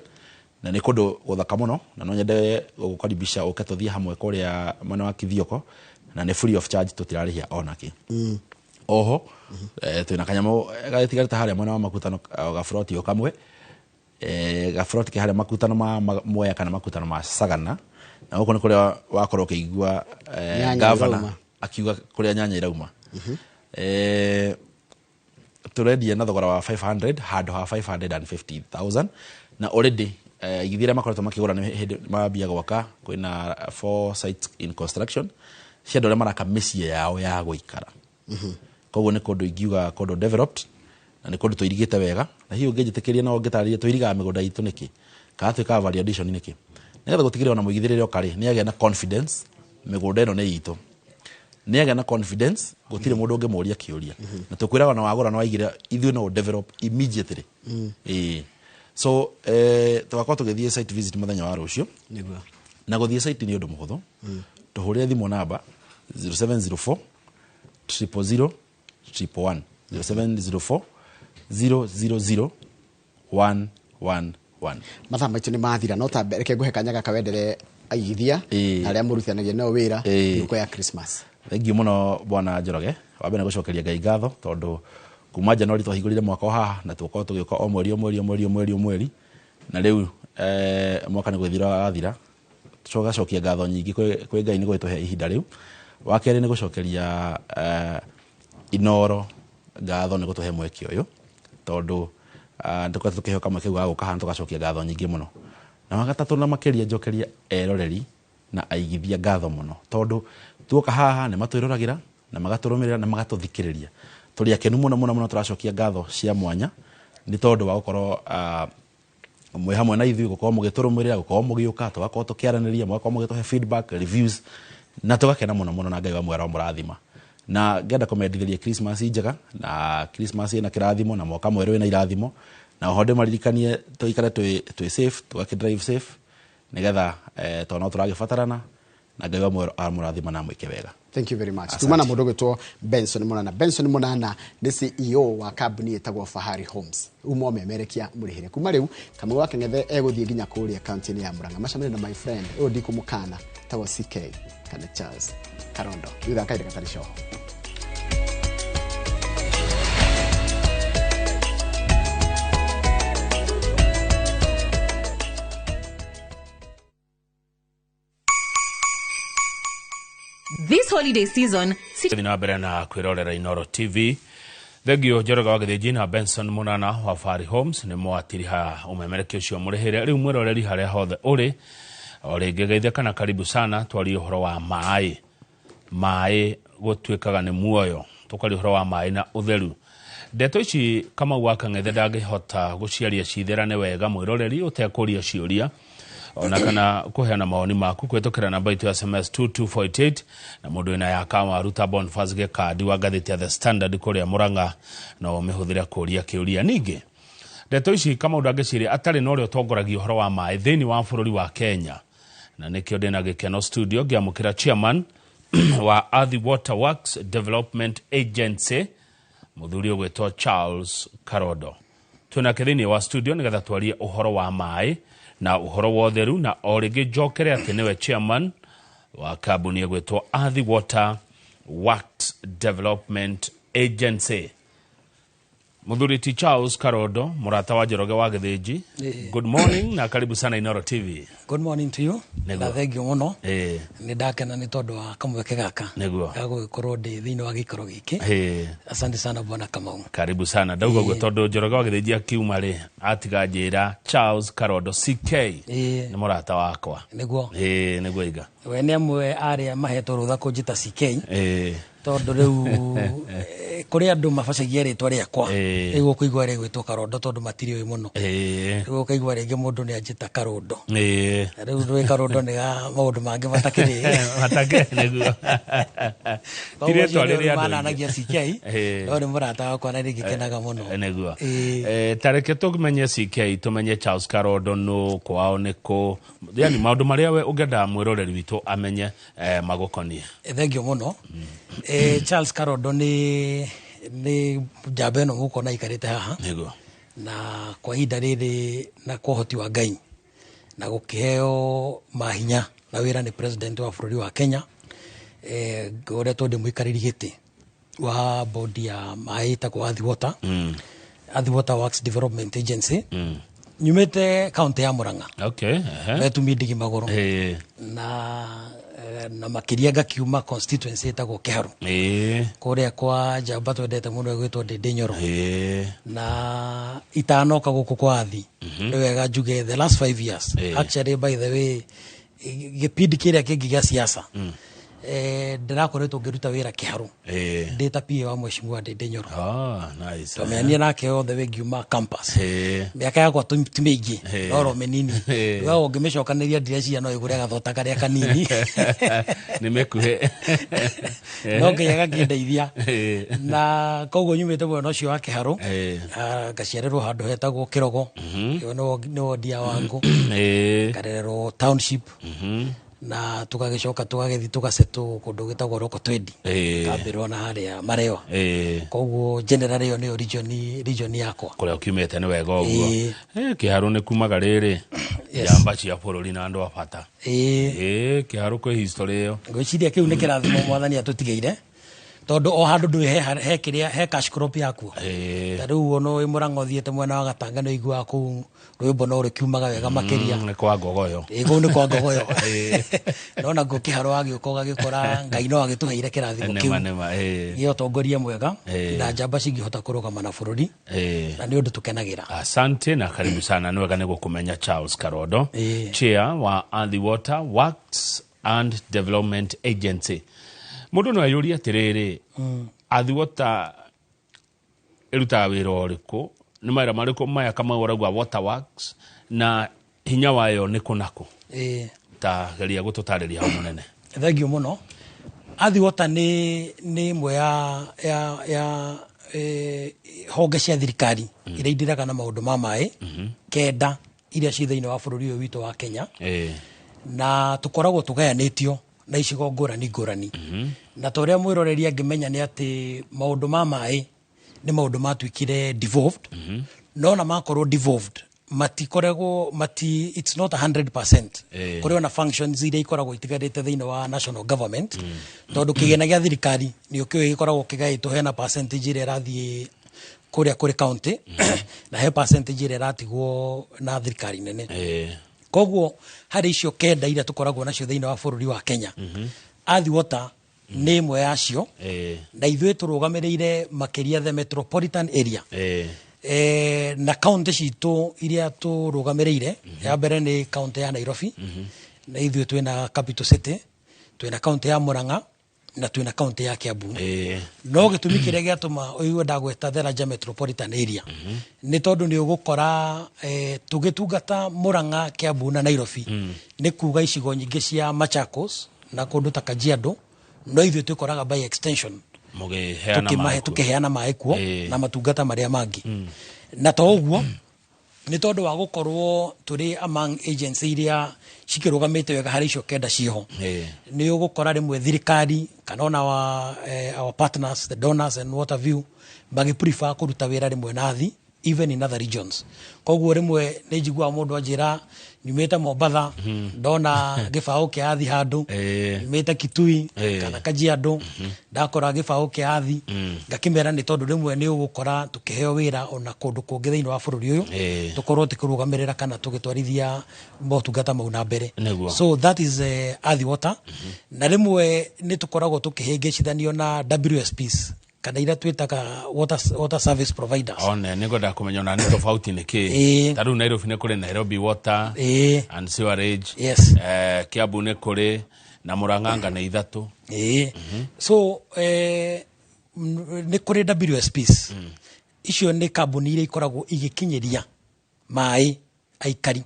na nĩ kũndũ gũthaka mũno, na no nyende gũgũkaribisha ũke tũthiĩ hamwe kũrĩa mwena wa Kithioko, na nĩ free of charge, tũtirarĩhia ona kĩ. Oho twĩna kanyamũ gagĩtigarĩte harĩa mwena wa makutano, gaburoti o kamwe, gaburoti ke harĩa makutano ma Mwea kana makutano ma Sagana, na gũkũ nĩ kũrĩa wakorwo ũkĩigua Nyanya gavana irauma. akiuga kũrĩa nyanya irauma. Tũrendia na thogora wa 500 handũ ha 550,000, na already aigithia arĩa makoretwo makĩgũra nĩ hĩndĩ mambia gwaka, kwĩna 4 sites in construction cia andũ arĩa maraka mĩciĩ yao ya gũikara. Koguo nĩ kũndũ ingiuga kũndũ developed, na nĩ kũndũ tũirigĩte wega, na hihi ũngĩnjĩtĩkĩria no ngĩtarĩrie tũirigaga mĩgũnda itũ nĩkĩ, kana twĩkaga value addition nĩkĩ, nĩgetha gũtigĩrĩra ona mũigithia rĩrĩa oka rĩ, nĩ agĩa na confidence mĩgũnda ĩno nĩ itũ, nĩ agĩa na confidence gũtirĩ mũndũ ũngĩmũria kĩũria, na tũkwĩraga ona wagũra na waigĩra ithuĩ no develop immediately. Ĩĩ, so tũgakorwo tũgĩthiĩ site visit mũthenya wa rũciũ. Nĩguo. Na gũthiĩ site nĩ ũndũ mũhũthũ, tũhũrĩre thimũ namba 0704 000 111, 0704 000 111. Mathaa maitũ nĩ mathira, no ta reke ngũhe kanya gaka wendere aigithia na arĩa mũrutithanagia nao wĩra thigũkũ ya Christmas. Thank you mũno bwana Njoroge. Wa mbere gũcokeria Ngai ngatho tondũ kuma January twahingũrire mwaka o haha, na tũkorwo tũgĩũka o mweri o mweri o mweri o mweri o mweri, na rĩu mwaka nĩ gwĩthira wathira, tũgacokia ngatho nyingĩ kwĩ Ngai nĩ gũgĩtũhe ihinda rĩu. Wa kerĩ nĩ gũcokeria Inoro ngatho nĩ gũtũhe mweke ũyũ, tondũ nĩtũkoretwo tũkĩheo kamweke kau ga gũka haha, tũgacokia ngatho nyingĩ mũno. Na wa gatatũ na makĩria njokeria eroreri na aigithia ngatho mũno, tondũ tuoka haha nĩ matwĩroragĩra na magatũrũmĩrĩra na magatũthikĩrĩria. Tũrĩ akenu mũno mũno mũno, tũracokia ngatho cia mwanya nĩ tondũ wa gũkorwo mwĩ hamwe na ithuĩ, gũkorwo mũgĩtũrũmĩrĩra, gũkorwo mũgĩũka, tũgakorwo tũkĩaranĩria, mũgakorwo mũgĩtũhe feedback, reviews, na tũgakena mũno mũno, na Ngai wa mwera mũrathima. Na ngenda kũmendithĩria Christmas njega, na Christmas ĩna kĩrathimo, na mwaka mwerũ wĩna irathimo, Na oho ndĩmaririkanie tũikare twĩ safe, tũgakĩ drive safe nĩgetha tondũ no tũragĩbatarana na Ngai wa muoyo amũrathima na amwĩke wega. Thank you very much. Tuma na mũndũ ũgwĩtwo Benson Munana. Benson Munana nĩ CEO wa kambuni ĩtagwo Fahari Homes. Uma ũmemerekia mũrĩhĩre. Kuma rĩu Kamau wa Kang'ethe egũthiĩ nginya kũrĩa kaunti-inĩ ya Murang'a. Macemania na my friend ũyũ ndikũmũkana etagwo CK kana Charles Karondo. Thutha wa kahinda gatarĩ coho. This holiday season, Thiĩ na mbere na kwĩrorera Inoro TV. Thengio Njoroge wa Gĩthĩnji na Benson Munana wa Fahari Homes nĩ mwatiriha ũmemerekia ũcio mũrĩhĩre. Rĩu mwĩroreri harĩa hothe ũrĩ, o rĩngĩ geithia kana karibu sana, twarie ũhoro wa maĩ. Maĩ gũtuĩkaga nĩ muoyo, tũkaria ũhoro wa maĩ na ũtheru. Ndeto ici Kamau wa Kang'ethe ndangĩhota gũciaria citherane wega mwĩroreri ũtekũria ciũria ona kana kũheana mawoni maku kũhĩtũkĩra namba itũ ya SMS 22488 na mũndũ wĩna ya Kamaru ta Boniface Gĩkandi wa ngathĩti ya The Standard kũrĩa Murang'a no ũmĩhũthĩre kũria kĩũria. Ningĩ ndeto ici Kamau ndangĩciria atarĩ na ũrĩa ũtongoragia ũhoro wa maĩ thĩinĩ wa bũrũri wa Kenya, na nĩkĩo ndĩna gĩkeno studio ngĩamũkĩra chairman wa Athi Water Works Development Agency mũthuri ũgwĩtwo Charles Karondo. Twĩnake thĩinĩ wa studio nĩgetha twarie ũhoro wa maĩ na ũhoro wa ũtheru, na o rĩngĩ njokere atĩ nĩwe chairman wa kambuni ĩgwĩtwo Athi Water Works Development Agency. Mũthuri ti Charles Karondo, mũrata wa Njoroge wa Gĩthĩnji. Good morning na karibu sana Inoro TV. Good morning to you. Nĩguo. Na thank you mũno. Nĩ ndakena nĩ tondũ wa kamweke gaka. Nĩguo. Ga gũgĩkorwo ndĩ thĩinĩ wa gĩikaro gĩkĩ. Asante sana bwana Kamau. Karibu sana. Ndauga ũguo tondũ Njoroge wa Gĩthĩnji akiuma rĩ, atiga njĩra Charles Karondo CK nĩ mũrata wakwa. Nĩguo. Nĩguo iga. We nĩ amwe arĩa mahetwo rũtha kũnjĩta CK. Tondũ rĩu kũrĩ andũ mabacagia rĩtwa rĩakwa. Rĩu ũkũigua rĩgwĩtwo Karondo tondũ matirĩũĩ mũno. Rĩu ũkaigua rĩngĩ mũndũ nĩ anjĩta Karondo. Rĩu ndũĩ Karondo nĩ ga maũndũ mangĩ matakĩrĩ. Matakĩrĩ nĩguo. Ti rĩtwa rĩrĩa andũ aingĩ. Mananagia CK. No nĩ mũrata wakwa na nĩngĩkenaga mũno. Nĩguo. Ta reke tũmenye CK, tũmenye Charles Karondo nũ, kwao nĩ kũ, yani maũndũ marĩa we ũngĩenda mwĩroreri witũ amenye magũkonie. Thank you mũno. Charles Karondo nĩ njamba ĩno mũkuona aikarĩte haha. Nĩguo. Na kwa ihinda rĩrĩ na kwa ũhoti wa Ngai na gũkĩheo mahinya na wĩra nĩ president wa bũrũri wa Kenya, ũrĩa ndĩ mũikarĩri gĩtĩ wa bodi ya maĩ ĩtagwo Athi Water. Athi Water Works Development Agency. Nyumĩte kaunti ya Murang'a. Okay. Metumi ndigi magũrũ. Na makĩria ngakiuma constituency ĩtagwo Kĩharũ. Kũrĩa kwa njamba twendete mũno ĩgwĩtwo Ndĩndĩ Nyoro. Na itanoka gũkũ kwa Athi. Nĩ wega njuge the last 5 years. Actually by the way gĩpindi kĩrĩa kĩngĩ gĩa siasa. Ndĩrakoretwo ngĩruta wĩra Kĩharũ. Ndĩ ta PA wa mheshimiwa Ndĩndĩ Nyoro. Nice. Twamenyanire nake othe we ngiuma campus. Mĩaka yakwa ti mĩingĩ, no ro mĩnini. We ũngĩmĩcokanĩria ndireciria no ĩgũre gathota karĩa kanini. Nĩ mĩkuhĩ. No Ngai agakĩndeithia. Na koguo nyumĩte mwena ũcio wa Kĩharũ. Ngaciarĩrwo handũ hetagwo Kĩrogo. Ĩyo nĩ wodi ya Wangũ. Ngarererwo township. Na tũgagĩcoka tũgagĩthiĩ tũgacetwo kũndũ gwĩtagwo Rokotwendi. Kambĩrwo na harĩa Marewa. Koguo general ĩyo nĩyo region yakwa. Kũrĩa ũkiumĩte nĩ wega ũguo. Kĩharũ nĩ kumaga rĩrĩ. Njamba cia bũrũri na andũ a bata. Kĩharũ kwĩ history ĩyo. Ngwĩciria kĩu nĩ kĩrathimo mwathani atũtigĩire. Tondũ o handũ ndũĩ he kĩrĩa, he cash crop yakuo. Ta rĩu ona wĩ Mũrang'a ũthiĩte mwena wa Gatanga nĩ ũiguaga kũu rwĩmbo no rũkiumaga wega makĩria. Nĩ kwa Ngogoyo. Kũu nĩ kwa Ngogoyo. No nakuo Kĩharũ wagĩũka ũgagĩkora Ngai no agĩtũheire kĩrathimo kĩu. Nĩma, Gĩa ũtongoria mwega na njamba cingĩhota kũrũgama na bũrũri. Na nĩ ũndũ tũkenagĩra. Asante na karibu sana. Nĩ wega nĩ gũkũmenya Charles Karondo, chair wa Athi Water Works and Development Agency. Mũndũ no eyũrie atĩrĩrĩ, Athi Water ĩrutaga wĩra ũrĩkũ? Nĩ mawĩra marĩkũ maya Kamau ũrauga Water Works na hinya wayo nĩ kũ na kũ? Ta geria gũtũtarĩria hau mũnene. Thank you mũno. Athi Water nĩ ĩmwe ya honge cia thirikari iria indiraga na maũndũ ma maĩ kenda iria ci thĩinĩ wa bũrũri ũyũ witũ wa Kenya. Na tũkoragwo tũgayanĩtio na icigo ngũrani ngũrani. Na ta ũrĩa mwĩroreri angĩmenya nĩ atĩ maũndũ ma maĩ nĩ maũndũ matuĩkire devolved. No na makorwo devolved matikoragwo mati, it's not 100%. Kũrĩ ona functions iria ikoragwo itigarĩte thĩinĩ wa national government. Tondũ kĩgĩna gĩa thirikari nĩ ũkĩũĩ gĩkoragwo kĩgaĩtwo, hena percentage ĩrĩa ĩrathiĩ kũrĩa kũrĩ county na he percentage ĩrĩa ĩratigwo na thirikari nene. Koguo harĩ icio kenda iria tũkoragwo nacio thĩinĩ wa bũrũri wa Kenya, Athi Water nĩ ĩmwe yacio. Na ithuĩ tũrũgamĩrĩire makĩria the metropolitan area. Na county citũ iria tũrũgamĩrĩire, ya mbere nĩ county ya Nairobi, na ithuĩ twĩna capital city, twĩna county ya Murang'a na twĩna county ya Kiambu. No gĩtũmi kĩrĩa gĩatũma ũigue ndagweta the larger metropolitan area nĩ tondũ nĩ ũgũkora tũgĩtungata Murang'a, Kiambu na Nairobi, nĩ kuga icigo nyingĩ cia Machakos na kũndũ ta Kajiado, no ithuĩ twĩkoraga by extension mũgĩheana maĩ kuo. Tũkĩheana maĩ kuo na matungata marĩa mangĩ. Na to ũguo, nĩ tondũ wa gũkorwo tũrĩ among agency iria cikĩrũgamĩte wega harĩ icio kenda ciĩho, nĩ ũgũkora rĩmwe thirikari kana ona our partners, the donors and what have you, magĩ prefer kũruta wĩra rĩmwe na Athi even in other regions. Koguo rĩmwe nĩ njiguaga mũndũ anjĩra nyumĩte Mombatha, ndona gĩbaũ kĩa Athi handũ, nyumĩte Kitui kana Kajiado, ndakora gĩbaũ kĩa Athi, ngakĩmera nĩ tondũ rĩmwe nĩ ũgũkora tũkĩheo wĩra ona kũndũ kũngĩ thĩinĩ wa bũrũri ũyũ, tũkorwo tũkĩrũgamĩrĩra kana tũgĩtwarithia motungata mau na mbere. So that is Athi Water. Na rĩmwe nĩ tũkoragwo tũkĩhĩngĩcithanio na WSPs kana iria twĩtaga water service providers. One nĩ ngwenda kũmenya ona nĩ tofauti nĩ kĩ. Ta rĩu Nairobi nĩ kũrĩ Nairobi Water and Sewerage. Kiambu nĩ kũrĩ na Murang'a nĩ ithatũ. So nĩ kũrĩ WSPs. Icio nĩ kambuni iria ikoragwo igĩkinyĩria maĩ aikari,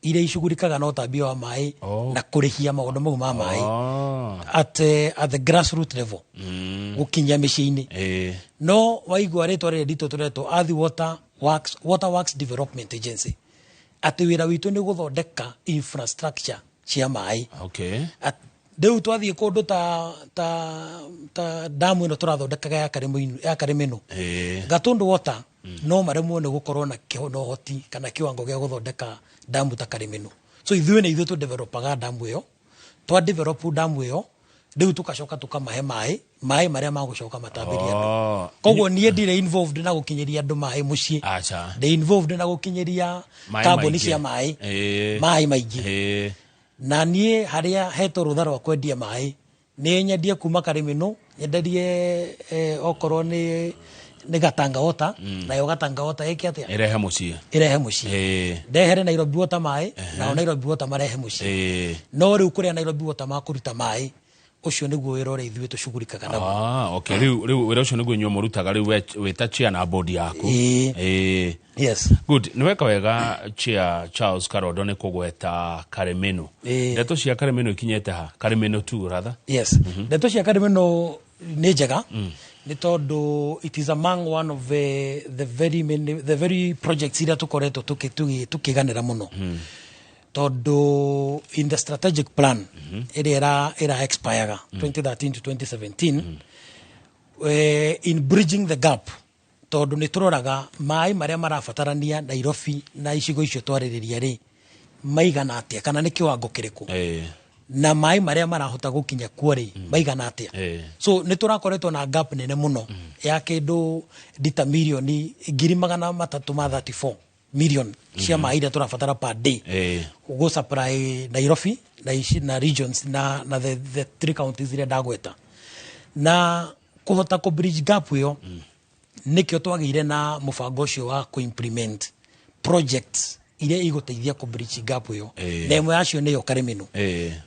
iria icugurikaga na ũtambia wa maĩ na kũrĩhia maũndũ mau ma maĩ at the grassroots level, gũkinyia mĩciĩ-inĩ. No waigua rĩtwa rĩrĩ ritũ tũretwo Athi Water Works, Water Works Development Agency, atĩ wĩra witũ nĩ gũthondeka infrastructure cia maĩ. Rĩu twathiĩ kũndũ ta damu ĩno tũrathondekaga ya Karĩmĩnũ, Gatundu Water no maremwo nĩ gũkorwo na ũhoti kana kiwango gĩa gũthondeka damu ta Karĩmĩnũ. So ithuĩ nĩ ithuĩ tũdevelopaga damu ĩyo, twa develop damu ĩyo rĩu tũkacoka tũkamahe maĩ marĩa magũcoka matambĩrie andũ. Koguo niĩ ndirĩ involved na gũkinyĩria andũ maĩ mũciĩ. Ndĩ involved na gũkinyĩria kambuni cia maĩ, maĩ maingĩ. Na niĩ harĩa hetwo rũtha rwa kwendia maĩ, nĩ nyendie kuma Karĩmĩnũ, nyenderie okorwo nĩ Gatanga Water, nayo Gatanga Water ĩke atĩa? Ĩrehe mũciĩ. Ĩrehe mũciĩ. Ndehere Nairobi Water maĩ, nao Nairobi Water marehe mũciĩ. No rĩu kũrĩa Nairobi Water makũruta maĩ, ũcio nĩguo wĩra ũrĩa ithuĩ tũcugurikaga naguo. Okay. Rĩu wĩra ũcio nĩguo inyuĩ mũrutaga rĩu wĩ ta chair na board yaku. Yes. Good. Nĩ weka wega chair Charles Karondo nĩ kũgweta Karĩmĩnũ. Ndeto cia Karĩmĩnũ ikinyĩte ha? Karĩmĩnũ tu rather. Yes. Ndeto cia Karĩmĩnũ nĩ njega nĩ tondũ it is among one of the very many, the very projects iria tũkoretwo tũkĩganĩra mũno. Tondũ in the strategic plan ĩrĩa ĩra expire 2013 to 2017, in bridging the gap, tondũ nĩ tũroraga maĩ marĩa marabatarania Nairobi na icigo icio twarĩrĩria rĩ maigana atĩa kana nĩ kĩwango kĩrĩkũ, na maĩ marĩa marahota gũkinya kuo rĩ maigana atĩa. So nĩ tũrakoretwo na gap nene mũno ya kĩndũ lita mirioni 334 million cia maĩ iria tũrabatara per day gũ supply Nairobi na regions na the three counties iria ndagweta. Na kũhota kũ bridge gap ĩyo nĩkĩo twagĩire na mũbango ũcio wa kũ implement projects iria igũteithia kũ bridge gap ĩyo. Na ĩmwe yacio nĩyo Karĩmĩnũ.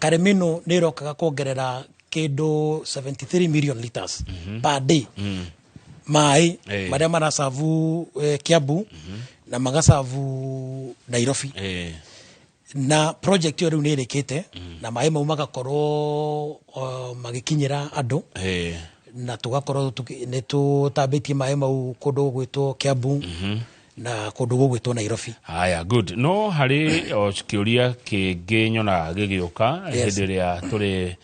Karĩmĩnũ nĩ ĩrokaga kuongerera kĩndũ 73 million liters per day maĩ marĩa maracabu Kiambu na magacabu Nairobi. Na project ĩyo rĩu nĩ ĩrĩkĩte na maĩ mau magakorwo magĩkinyĩra andũ. Na tũgakorwo nĩ tũtambĩtie maĩ mau kũndũ gũgwĩtwo Kiambu na kũndũ gũgwĩtwo Nairobi. Haya, good. No harĩ o kĩũria kĩngĩ nyonaga gĩgĩũka hĩndĩ ĩrĩa tũrĩ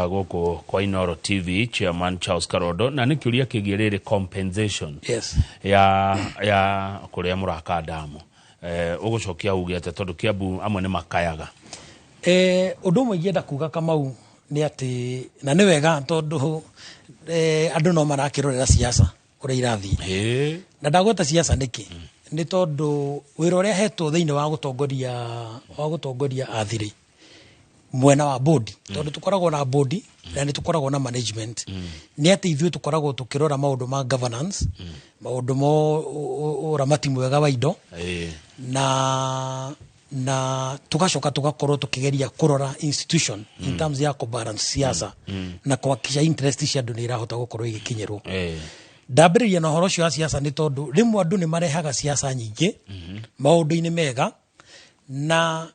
gũkũ kwa Inoro TV, Chairman Charles Karondo, na nĩ kĩũria kĩgiĩ rĩrĩ compensation ya kũrĩa mũraka damu. Ũgũcokia uge atĩa tondũ Kiambu amwe nĩ makayaga? Ũndũ ũmwe ingĩenda kuga Kamau nĩ atĩ, na nĩ wega tondũ andũ no marakĩrorera siasa ũrĩa irathiĩ. Na ndagweta siasa nĩkĩ? Nĩ tondũ wĩra ũrĩa hetwo thĩinĩ wa gũtongoria athiri mwena wa board, tondũ tũkoragwo na board na nĩ tũkoragwo na management, nĩ atĩ ithuĩ tũkoragwo tũkĩrora maũndũ ma governance, maũndũ ma ũramati mwega wa indo, na tugacoka tugakorwo tukigeria kurora institution in terms ya kubalance siasa na kuhakikisha interest cia andu ni irahota gukorwo igikinyirwo. Ndambĩrĩria na ũhoro ũcio wa siasa nĩ tondũ rĩmwe andũ nĩ marehaga siasa nyingĩ maũndũ-inĩ mega, na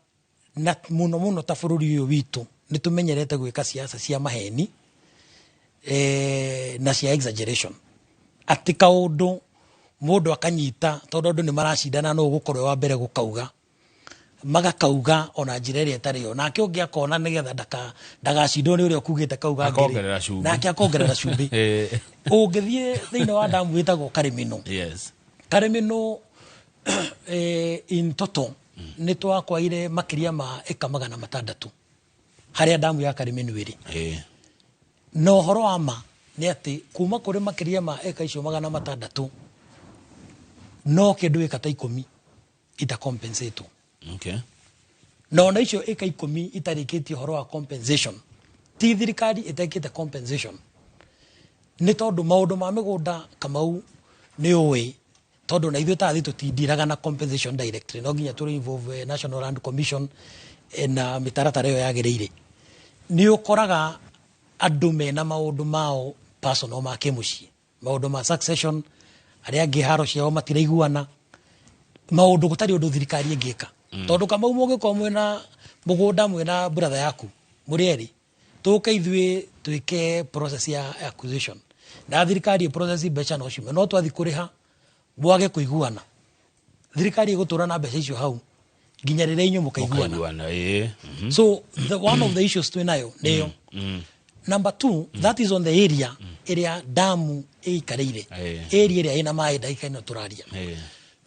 mũno mũno ta bũrũri ũyũ witũ nĩ tũmenyerete gwĩka siasa cia maheni na cia exaggeration, atĩ kaũndũ mũndũ akanyita tondũ andũ nĩ maracindana no ũgũkorwo wa mbere gũkauga, magakauga ona njĩra ĩrĩa ĩtarĩ yo, nake ũngĩ akona nĩgetha ndagacindwo nĩ ũrĩa ũkugĩte kauga ngĩrĩ, nake akongerera cumbĩ. Ũngĩthiĩ thĩinĩ wa damu ĩtagwo Karimino. Karimino in total nĩ twakwaire makĩria ma ĩka 600 harĩa damu ya Karimino ĩrĩ. Na ũhoro wa ma nĩ atĩ kuma kũrĩ makĩria ma ĩka icio 600 no kĩndũ ĩka ta 10 itacompensatwo. Okay. Na ona icio ĩka 10 itarĩkĩtie ũhoro wa compensation, ti thirikari ĩtekĩte compensation, nĩ tondũ maũndũ ma mĩgũnda Kamau nĩ ũĩ, tondũ na ithuĩ ta athi tũtindiraga na compensation directly, no nginya tũrĩ involve National Land Commission na mĩtaratara ĩyo yagĩrĩire. Nĩ ũkoraga andũ mena maũndũ mao personal ma kĩmũciĩ, maũndũ ma succession, arĩa angĩ haro ciao matiraiguana, maũndũ gũtarĩ ũndũ thirikari ĩngĩka. Tondũ Kamau mũngĩkorwo mwĩna mũgũnda mwĩna brother yaku mũrĩ erĩ, tũke ithuĩ twĩke process ya acquisition, na thirikari process mbeca no ciume, no twathi kũrĩha mwage kũiguana, thirikari ĩgũtũra na mbeca icio hau nginya rĩrĩa inyuĩ mũkaiguana. So the one of the issues twĩ nayo nĩyo. Number two, that is on the area ĩrĩa damu ĩikarĩire, area ĩrĩa ĩna maĩ ndagĩka ĩno tũraria.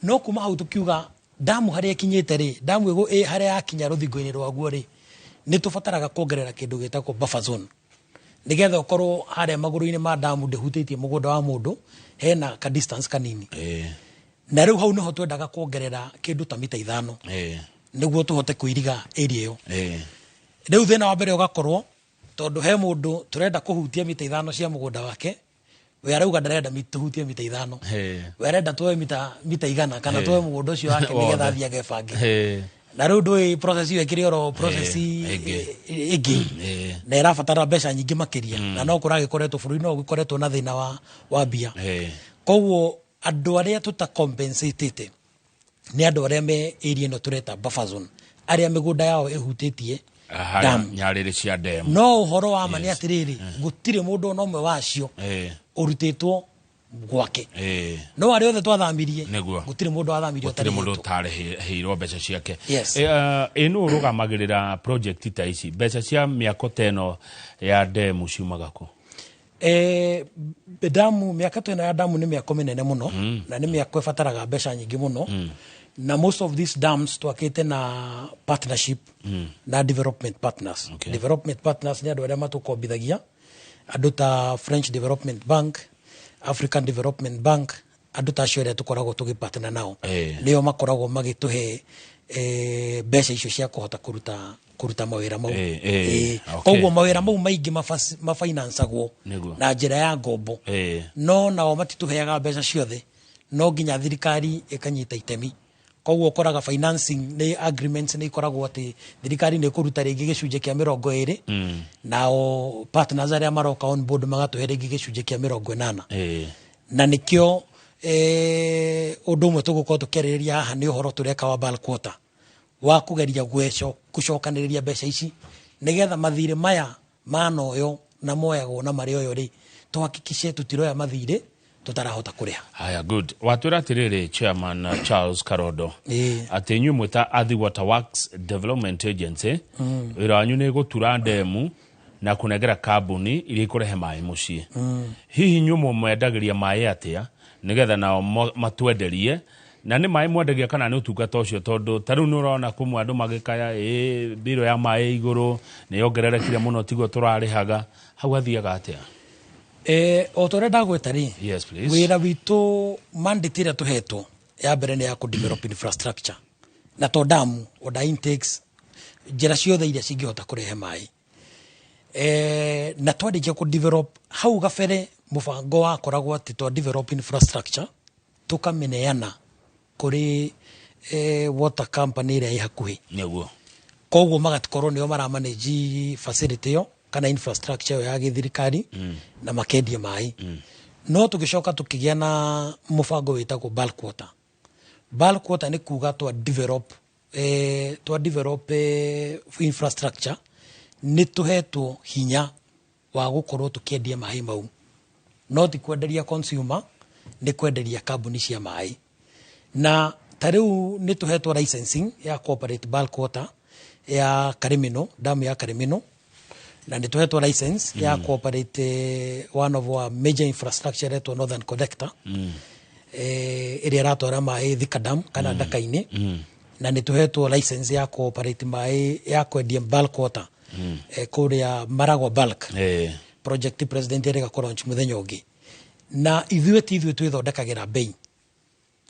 No kuma hau tukiuga damu harĩa ĩkinyĩte rĩ, damu harĩa yakinya rũthingo-inĩ rwaguo rĩ, nĩ tũbataraga kuongerera kĩndũ gĩtagwo buffer zone, nĩgetha ũkorwo harĩa magũrũ-inĩ ma damu ndĩhutĩtie mũgũnda wa mũndũ, hena ka distance kanini. Na rĩu hau nĩho twendaga kuongerera kĩndũ ta mita 5 nĩguo tũhote kũiriga area ĩyo. Rĩu thĩna wa mbere ũgakorwo tondũ he mũndũ tũrenda kũhutia mita 5 cia mũgũnda wake, we arauga ndarenda tũhutie mita 5, we arenda tuoe mita 100 kana tuoe mũgũnda ũcio wake nĩgetha athiĩ agebange. Na rĩu ndũĩ process ĩyo ĩkĩrĩ oro process ĩngĩ na ĩrabatara mbeca nyingĩ makĩria, na no kũragĩkoretwo bũrũri no gũkoretwo na thĩna wa mbia. Koguo andũ arĩa tũtacompensatĩte nĩ andũ arĩa me area ĩno tũreta buffer zone, arĩa mĩgũnda yao ĩhutĩtie damu, nyarĩrĩ cia demu. No ũhoro wa ma nĩ atĩrĩrĩ, gũtirĩ mũndũ ona ũmwe wacio ũrutĩtwo gwake. No arĩa othe twathamirie, gũtirĩ mũndũ wathamirie gũtirĩ mũndũ ũtarĩhĩirwo mbeca ciake. Ĩ nũ ũrũgamagĩrĩra project ta ici? Mbeca cia mĩako ta ĩno ya demu ciumaga kũ? Damu, mĩaka ta ĩno ya damu nĩ mĩako mĩnene mũno, na nĩ mĩako ĩbataraga mbeca nyingĩ mũno, na most of these dams twakĩte na partnership na development partners. Development partners nĩ andũ arĩa matũkombithagia, andũ ta French Development Bank, African Development Bank, andũ ta acio arĩa tũkoragwo tũgĩpartner nao, nĩo makoragwo magĩtũhe mbeca icio cia kũhota kũruta mawĩra mau. Koguo mawĩra mau maingĩ mafinancagwo na njĩra ya ngombo, no nao matitũheaga mbeca ciothe, no nginya thirikari ĩkanyita itemi. Koguo ũkoraga financing nĩ agreements nĩ ikoragwo atĩ thirikari nĩ ĩkũruta rĩngĩ gĩcunjĩ kĩa 20, nao partners arĩa maroka on board magatũhe rĩngĩ gĩcunjĩ kĩa 80. Na nĩkĩo ũndũ ũmwe tũgũkorwo tũkĩarĩrĩria haha nĩ ũhoro tũreka wa bulk quota, wa kũgeria gũcokanĩrĩria mbeca ici nĩgetha mathirĩ maya manoyo na moyagwo na marĩ oyo rĩ, Tuhakikishe tutiroya mathirĩ tutarahota kũrĩha. Haya, good. Watwĩra atĩrĩrĩ, Chairman Charles Karondo, atĩ inyuĩ mwĩ ta Athi Water Works Development Agency, wĩra wanyu nĩ gũtura ndemu na kũnengera kambuni iria ikũrehe maĩ mũciĩ. Hihi inyuĩ mũmendagĩria maĩ atĩa nĩgetha nao matwenderie? Na nĩ maĩ mwendagia kana nĩ ũtungata ũcio? Tondũ ta rĩu nĩ ũrona kũmwe andũ magĩkaya ĩ mbirũ ya maĩ igũrũ nĩ yongererekire mũno, tiguo tũrarĩhaga. Hau hathiaga atĩa? O ta ũrĩa ndagweta rĩ, Yes, please. Wĩra witũ, mandate ĩrĩa tũhetwo ya mbere nĩ ya kũ develop infrastructure, na to damu, ona intakes, njĩra ciothe iria cingĩhota kũrehe maĩ. Na twarĩkia kũ develop, hau gabere mũbango wakoragwo atĩ twa develop infrastructure tũkamĩneana kũrĩ water company ĩrĩa ĩ hakuhĩ. Koguo magakorwo nĩo maramanage facility ĩyo kana infrastructure ĩyo ya gĩthirikari na makendia maĩ. No tũgĩcoka tũkĩgĩa na mũbango wĩtagwo bulk water. Bulk water nĩ kuga twa develop infrastructure, nĩ tũhetwo hinya wa gũkorwo tũkĩendia maĩ mau, no ti kwenderia consumer, nĩ kwenderia kambuni cia maĩ. Na ta rĩu nĩ tũhetwo licensing ya corporate bulk water ya Karimino, damu ya Karimino, na nĩ tũhetwo license ya cooperate one of our major infrastructure ĩretwo Northern Collector, ĩrĩa ĩratwara maĩ Thika Dam kana Ndaka-inĩ. Na nĩ tũhetwo license ya cooperate maĩ ya kwendia bulk water kũrĩa Maragua Bulk project, president erĩga kũ launch mũthenya ũngĩ. Na ithuĩ ti ithuĩ twĩthondekagĩra bei,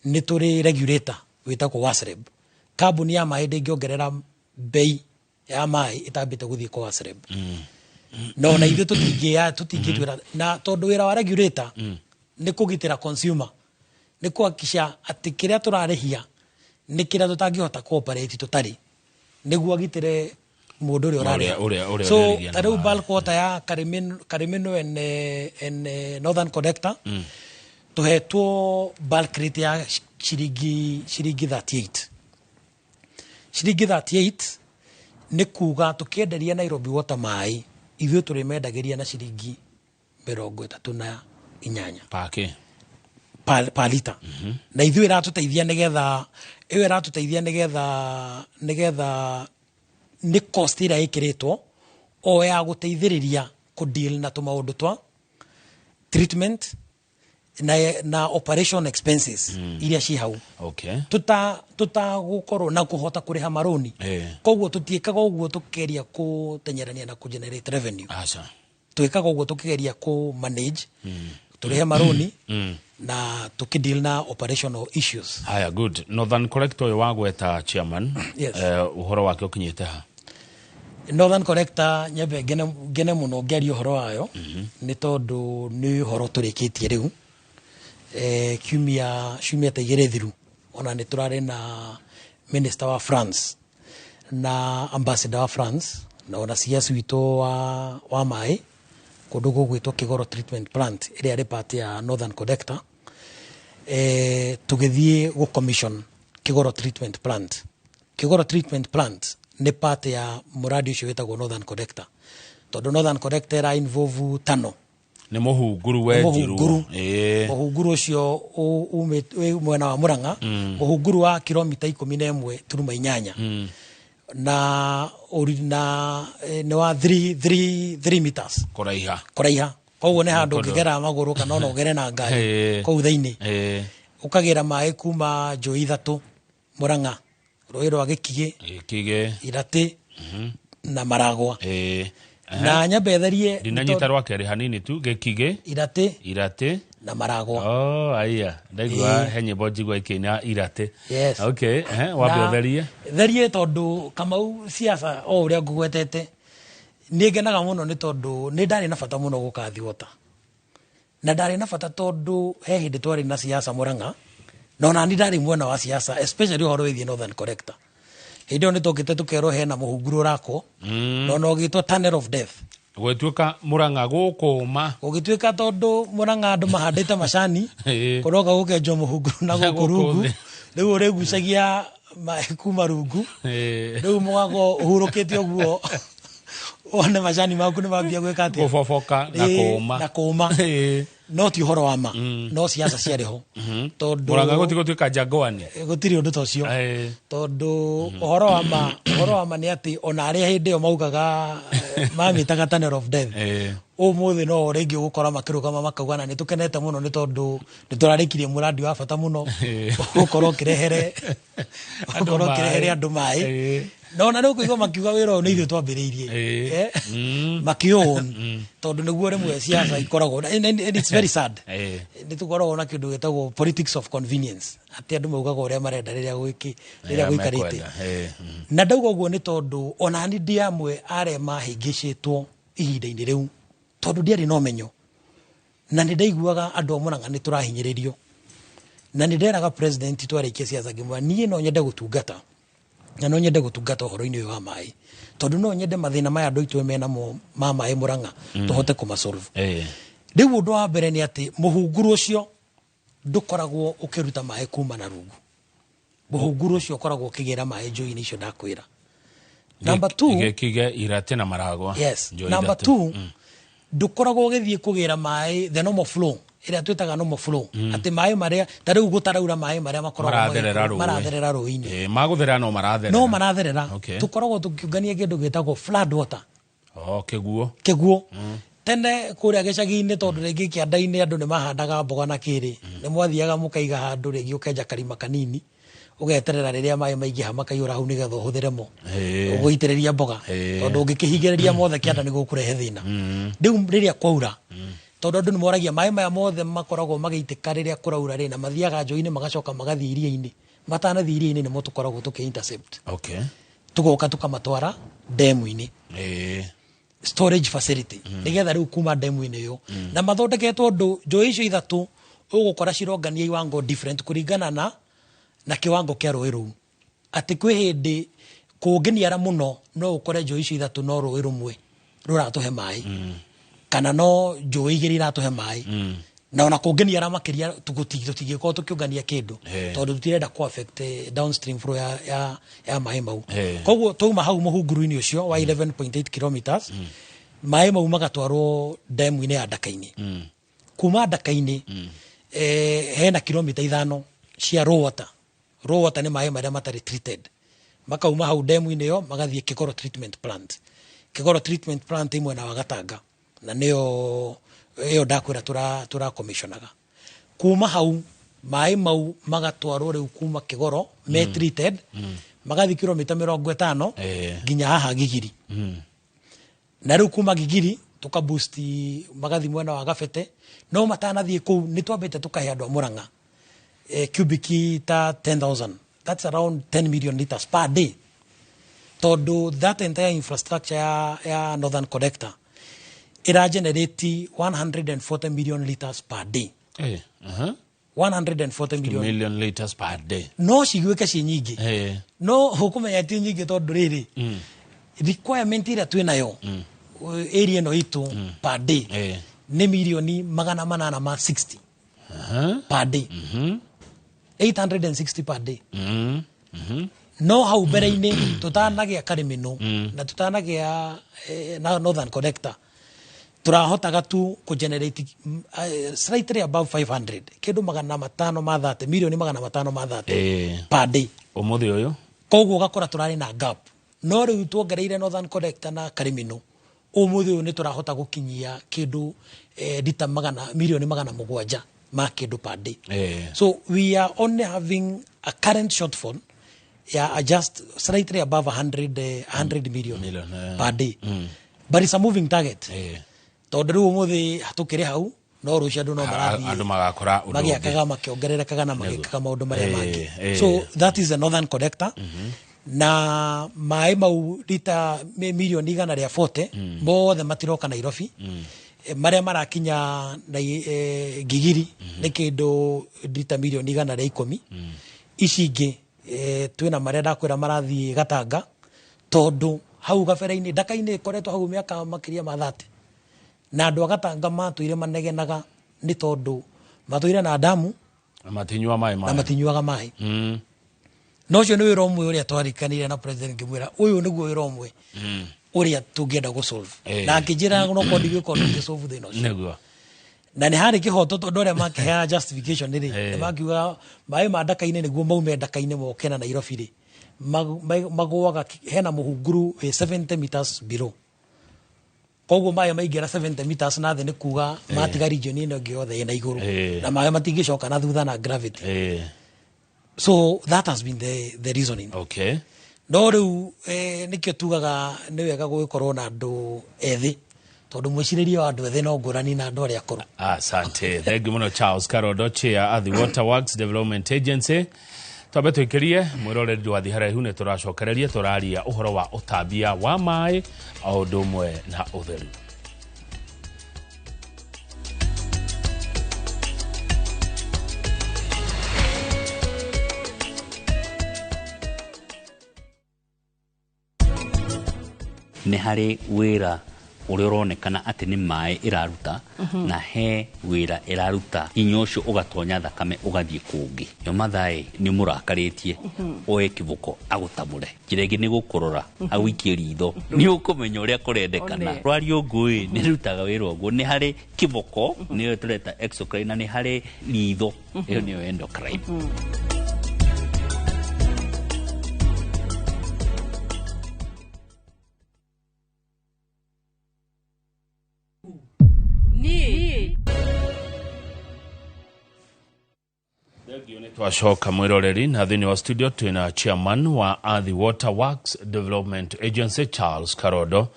nĩ tũrĩ regulator wĩtagwo WASREB. Kambuni ya maĩ ndĩngĩongerera bei ya maĩ ĩtambĩte gũthiĩ kwa WASREB. Na ona ithuĩ tũtingĩtwĩra, na tondũ wĩra wa regulator nĩ kũgitĩra consumer, nĩ kuhakikisha atĩ kĩrĩa tũrarĩhia nĩ kĩrĩa tũtangĩhota cooperate tũtarĩ, nĩguo agitĩre mũndũ ũrĩa ũrarĩha. Ũrĩa So ũrerithia na ta rĩu maĩ. Bulk water ya Karimino and Northern Collector, tũhetwo bulk rate ya ciringi 38. Ciringi 38 nĩ kuga tũkĩenderia Nairobi Water maĩ, ithuĩ tũrĩmendagĩria na ciringi 38. Pake. Per liter. Na ithuĩ ĩratũteithia nĩgetha ĩyo ĩratũteithia nĩgetha nĩ cost ĩrĩa ĩkĩrĩtwo o ya gũteithĩrĩria kũ deal na tũmaũndũ twa treatment na operation expenses iria ci hau. Tutagũkorwo na kũhota kũrĩha marũni. Koguo tũtiĩkaga ũguo tũkĩgeria kũtenyerania na kũ generate revenue. Aca. Twĩkaga ũguo tũkĩgeria kũ manage tũrĩhe marũni na tũkĩ deal na operational issues. Haya, good. Northern Collector ũyũ wagweta, chairman, Yes. Ũhoro wake ũkinyĩte ha? Northern Collector, nyambe ngene mũno ngĩaria ũhoro wayo, nĩ tondũ nĩ ũhoro tũrĩkĩtie rĩu kiumia ta 2 thiru. Ona nĩ tũrarĩ na minister wa France na ambassador wa France na ona CS witũ wa maĩ kũndũ gũgwĩtwo Kĩgoro Treatment Plant ĩrĩa ĩrĩ part ya Northern Collector, tũgĩthiĩ gũ commission Kĩgoro Treatment Plant. Kĩgoro Treatment Plant nĩ part ya mũradi ũcio wĩtagwo Northern Collector, tondũ Northern Collector ĩra involve tano. Nĩ mũhunguru wenjirwo. Mũhunguru. Mũhunguru ũcio wĩ mwena wa Mũrang'a, mũhunguru wa kilomita 11.8 na nĩ wa 3 meters kũraiha. Kũraiha. Koguo nĩ handũ Nĩ ũngĩgera magũrũ kana ona ũgere na ngari kũu thĩinĩ. Ũkagĩra maĩ kuma njũĩ ithatũ Mũrang'a, rũĩ rwa Gĩkigĩ, Gĩkigĩ, Iratĩ na Maragwa. Na nyambe therie. Ndinanyita rwa kerĩ hanini tu. Gĩkigĩ, Iratĩ Iratĩ na Maragwa. Oh, aya ndaigua. He nyĩmbo njigua ikĩina Iratĩ. Yes. Okay, wambe ũtherie. Therie, tondũ Kamau, siasa o ũrĩa ngũgwetete, nĩ ngenaga mũno nĩ tondũ nĩ ndarĩ na bata mũno gũka Thiwota, na ndarĩ na bata tondũ he hĩndĩ twarĩ na siasa Mũrang'a, na ona ni ndarĩ mwena wa siasa, especially ũhoro wĩgiĩ Northern Collector. Hĩndĩ ĩyo nĩ tũkĩte tũkerwo hena mũhunguru ũrakwo, na ona ũgĩtwo tunnel of death. Gũgĩtuĩka Mũrang'a gũkũma. Gũgĩtuĩka tondũ Mũrang'a andũ mahandĩte macani, kũroka gũkenjwo mũhunguru na Na gũkũ gũkũ rungu. thĩ. Rĩu ũrĩgucagia maĩ kuma rungu. Rĩu mũgago ũhurũkĩte ũguo. Wone macani maku nĩ mambia gwĩka atĩa? Gũboboka na kũũma. Na kũũma. No ti ũhoro wa ma, no siasa ciarĩ ho, tondũ Mũrang'a gũtigũtuĩka Jangwani. Gũtirĩ ũndũ ta ũcio, tondũ ũhoro wa ma nĩ atĩ ona arĩa hĩndĩ ĩyo maugaga, mamĩtaga tunnel of death, ũmũthĩ no rĩngĩ ũgũkora makĩrũgama makauga na nĩ tũkenete mũno nĩ tondũ nĩ tũrarĩkirie mũrandi wa bata mũno gũkorwo ũkĩrehere andũ maĩ. No na rĩu kũigua makiuga wĩra ũyũ nĩ ithuĩ twambĩrĩirie, makĩũn, tondũ nĩguo rĩmwe siasa ikoragwo. And it's very sad, nĩ tũkoragwo na kĩndũ gĩtagwo politics of convenience, atĩ andũ maugaga ũrĩa marenda rĩrĩa gwĩki rĩrĩa gũikarĩte. Na ndauga ũguo nĩ tondũ ona ni ndĩ amwe arĩa mahĩngĩcĩtwo ihinda-inĩ rĩu, tondũ ndiarĩ na ũmenyo na nĩ ndaiguaga andũ a Mũrang'a nĩ tũrahinyĩrĩrio, na nĩ nderaga president twarĩkia ciaca ngĩmwĩra niĩ no nyende gũtungata, na no nyende gũtungata ũhoro-inĩ ũyũ wa maĩ, tondũ no nyende mathĩna maya andũ aitũ menamo ma maĩ Mũrang'a tũhote kũmasolve. Rĩu ũndũ wa mbere nĩ atĩ mũhunguru ũcio ndũkoragwo ũkĩruta maĩ kuma na rungu. Mũhunguru ũcio ũkoragwo ũkĩgĩra maĩ njũĩ-inĩ icio ndakwĩra. Number two, Gĩkige Irate na Maragwa. Yes. Njũĩ Number ithatũ. two, ndũkoragwo ũgĩthiĩ kũgĩra maĩ the normal flow ĩrĩa twĩtaga normal flow, atĩ maĩ marĩa ta rĩu gũtaraura, maĩ marĩa makoragwo maratherera rũĩ. Maratherera rũĩ-inĩ. Magũtherera no maratherera. No maratherera. Tũkoragwo tũkĩũngania kĩndũ gĩtagwo flood water. Oh, kĩguo. Kĩguo. Tene kũrĩa gĩcagi-inĩ, tondũ rĩngĩ kĩanda-inĩ andũ nĩ mahandaga mboga na kĩrĩ, nĩ mwathiaga mũkaiga handũ, rĩngĩ ũkenja karima kanini, ũgeterera rĩrĩa maĩ maingĩha makaiyũra hau nĩgetha ũhũthĩre mo ũgũitĩrĩria mboga, tondũ ũngĩkĩhingĩrĩria mothe kĩanda nĩ gũkũrehe thĩna. Rĩu rĩrĩa kwaura, tondũ andũ nĩ moragia maĩ maya mothe makoragwo magĩitĩka rĩrĩa kũraura rĩ, na mathiaga njũĩ-inĩ magacoka magathiĩ iria-inĩ, matanathiĩ iria-inĩ nĩmo tũkoragwo tũkĩ intercept, tũgoka tũkamatwara ndemu-inĩ, storage facility, nĩgetha rĩu kuma ndemu-inĩ ĩyo, na mathondeketwo ũndũ njũĩ icio ithatũ ũgũkora cirongania iwango different kũringana na kĩwango kĩa rũĩ rũu, atĩ kwĩ hĩndĩ kũngĩniara mũno no ũkore njũĩ icio ithatũ no rũĩ rũmwe rũratũhe maĩ, kana no njũĩ igĩrĩ iratũhe maĩ, na ona kũngĩniara makĩria tũtingĩkorwo tũkĩũngania kĩndũ, tondũ tũtirenda kũ affect downstream flow ya maĩ mau. Koguo twauma hau mũhunguru-inĩ ũcio wa 11.8 kilometers, maĩ mau magatwarwo ndemu-inĩ ya Ndaka-inĩ. Kuma Ndaka-inĩ, hena kilomita 5 cia raw water. Raw water nĩ maĩ marĩa matarĩ treated. Makauma hau ndemu-inĩ ĩyo magathiĩ Kĩgoro treatment plant. Kĩgoro treatment plant ĩ mwena wa Gatanga, na nĩyo ĩyo ndakwĩra tũra commissionaga. Kuma hau maĩ mau magatwarwo rĩu kuma Kĩgoro me treated, magathiĩ kilomita 50 nginya haha Gigiri. Na rĩu kuma Gigiri tũka boost magathiĩ mwena wa Gabete. No matanathiĩ kũu nĩ twambĩte tũkahe andũ a Mũrang'a cubic ta 10,000, that's around 10 million liters per day, tondũ that entire infrastructure ya Northern Connector ĩra generate 140 million liters per day. 140 million million liters per day. No ciguĩke ciĩ nyingĩ, no ũkũmenya ti nyingĩ, tondũ rĩrĩ, requirement ĩrĩa twĩ nayo area ĩno itũ per day nĩ mirioni 860 per day, 860 per day. No hau mbere-inĩ tũtanagĩa Karĩmĩnũ na tũtanagĩa na Northern Connector, tũrahotaga tu kũgenerate slightly above 500, kĩndũ 530, mirioni 530 per day. Ũmũthĩ ũyũ? Koguo ũgakora tũrarĩ na gap, no rĩu tuongereire Northern Connector na Karĩmĩnũ, ũmũthĩ ũyũ nĩ tũrahota gũkinyia kĩndũ lita magana mirioni 700 ma kĩndũ per day. So we are only having a current shortfall ya just slightly above 100, 100 million, Million, per day. But it's a moving target, tondũ rĩu ũmũthĩ tũkĩrĩ hau, no rũciũ andũ no marathiĩ andũ magakora ũndũ ũngĩ. Magĩakaga, makĩongererekaga na magĩkaga maũndũ marĩa mangĩ. So that is the Northern Connector. Na maĩ mau rita mirioni 140 mothe matiroka Nairobi. Marĩa marakinya na Gigiri nĩ kĩndũ rita mirioni 110. Ici ingĩ, twĩna marĩa ndakwĩra marathiĩ Gatanga, tondũ hau gabere-inĩ Ndaka-inĩ ĩkoretwo hau mĩaka makĩria ma 30, na andũ a Gatanga matũire manegenaga nĩ tondũ matũire na damu Na matinyua maĩ na mayo. Matinyuaga maĩ. Na ũcio nĩ wĩra ũmwe ũrĩa twarikanire na president, ngĩmwĩra ũyũ nĩguo wĩra ũmwe. Ũrĩa tũngĩenda gũ-solve. Na akĩnjĩra no korwo ndigwĩka ũndũ ũngĩ-solve thĩna ũcio. Nĩguo. Na nĩ harĩ kĩhoto tondũ arĩa makĩheana justification rĩ, nĩ makiuga maĩ ma ndaka-inĩ nĩguo maume ndaka-inĩ moke na Nairobi rĩ, magũaga hena mũhunguru wĩ 70 meters below. Koguo maĩ maingĩra 70 meters na thĩ nĩ kuga matiga region ĩno ĩngĩ yothe ĩna igũrũ. Na maĩ matingĩcoka na thutha na gravity. So that has been the reasoning. Okay. No rĩu nĩkĩo tugaga nĩ wega gũgĩkorwo na andũ ethĩ, tondũ mwĩcirĩrie wa andũ ethĩ no ngũrani na andũ arĩa akũrũ. Asante. Thank you muno Charles Karondo, Chair at the Water Works Development Agency. Twambe twĩkĩrie mwĩroreri ndũgathiĩ haraihu, nĩ tũracokereria tũraria ũhoro wa ũtambia wa maĩ o ũndũ ũmwe na ũtheru. Nĩ harĩ wĩra ũrĩa ũronekana atĩ nĩ maĩ ĩraruta, na he wĩra ĩraruta hinya ũcio ũgatonya thakame ũgathiĩ kũngĩ. Yo Mathaĩ nĩ mũrakarĩtie, oe kĩboko agũtamũre. Njĩra ĩngĩ nĩ gũkũrora, agũikie ritho, nĩ ũkũmenya ũrĩa kũrendekana. Rwario ngũĩ nĩ rutaga wĩra ũguo. Nĩ harĩ kĩboko, nĩyo tũreta exocrine, na nĩ harĩ ritho, ĩyo nĩyo endocrine. Twacoka mwiroreri na thĩinĩ wa studio twĩna chairman wa Athi Water Works Development Agency Charles Karondo,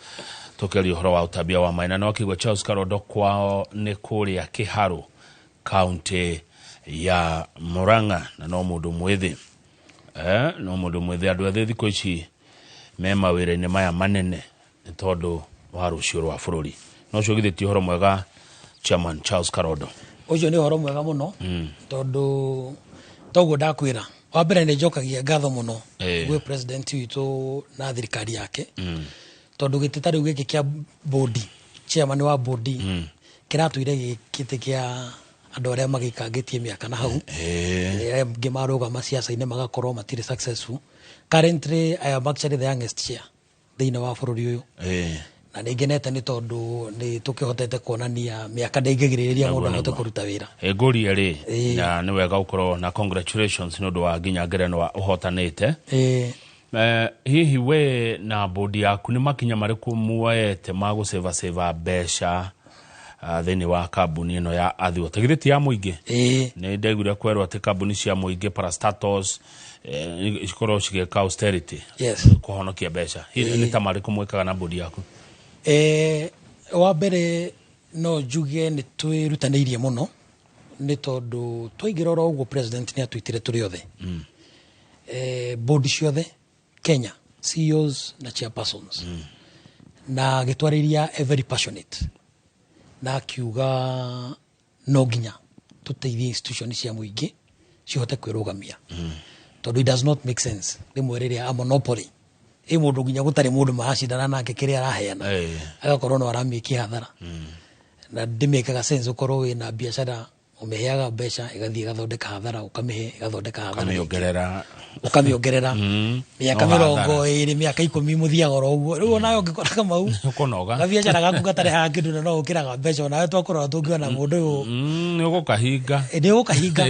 tũkĩaria ũhoro wa ũtambia wa maĩ. Na no akĩigua Charles Karondo kwao nĩ kũrĩa Kĩharũ, kaunti ya Murang'a, na no mũndũ mwĩthĩ. No mũndũ mwĩthĩ. Andũ ethĩ thikũ ici me mawĩra-inĩ maya manene nĩ tondũ wa rũciũ rwa bũrũri. No ũcio githĩ ti ũhoro mwega, Chairman Charles Karondo? Ũcio nĩ ũhoro mwega mũno, tondũ toguo ndakwĩra, wa mbere nĩ njokagia ngatho mũno gwĩ president witũ na thirikari yake, tondũ gĩtĩ ta rĩu gĩkĩ kĩa bodi, chairman wa bodi, kĩratũire gĩ gĩtĩ kĩa andũ arĩa magĩikangĩtie mĩaka na hau. Arĩa angĩ marũgama ciaca-inĩ magakorwo matirĩ successful. Currently I am actually the youngest chair thĩinĩ wa bũrũri ũyũ. Na nĩ ngenete nĩ tondũ nĩ tũkĩhotete kuonania mĩaka ndĩngĩgirĩrĩria mũndũ ahote kũruta wĩra. Ngũrie rĩ, na nĩ wega ũkorwo na congratulations nĩ ũndũ wa nginya ngerenwa ũhotanĩte. Hihi we na bodi yaku nĩ makinya marĩkũ muoete ma gũcĩvacĩva mbeca thĩinĩ wa kambuni ĩno ya Athi Water? Githĩ ti ya mũingĩ? Nĩ ndaiguire kwerwo atĩ kambuni cia mũingĩ parastatals cikorwo cigĩka austerity, kũhonokia mbeca. Hihi nĩ ta marĩkũ mwĩkaga na bodi yaku? Wa mbere no njuge nĩ twĩrutanĩirie mũno, nĩ tondũ twaingĩra oro ũguo president nĩ atwĩtire tũrĩ othe. Bodi ciothe Kenya, CEOs na chairpersons. Na agĩtwarĩria a very passionate, na akiuga no nginya tũteithie institution cia mũingĩ cihote kwĩrũgamia. Tondũ it does not make sense rĩmwe rĩrĩa a monopoly ĩ mũndũ nginya gũtarĩ mũndũ maracindana nake kĩrĩa araheana, agakorwo no aramĩkia hathara. Na ndĩmĩkaga sense ũkorwo wĩna biacara ũmĩheaga mbeca ĩgathiĩ ĩgathondeka hathara, ũkamĩhe ĩgathondeka hathara, ũkamĩongerera, ũkamĩongerera mĩaka No mĩrongo hathara. ĩrĩ, mĩaka 10 mũthiaga oro ũguo. Rĩu onawe ũngĩkora Kamau Ũkũnoga. gabiacara gaku gatarehaga kĩndũ na no ũkĩraga mbeca, onawe twakorora tũngĩona mũndũ ũyũ Nĩ ũgũkahinga. Nĩ ũgũkahinga.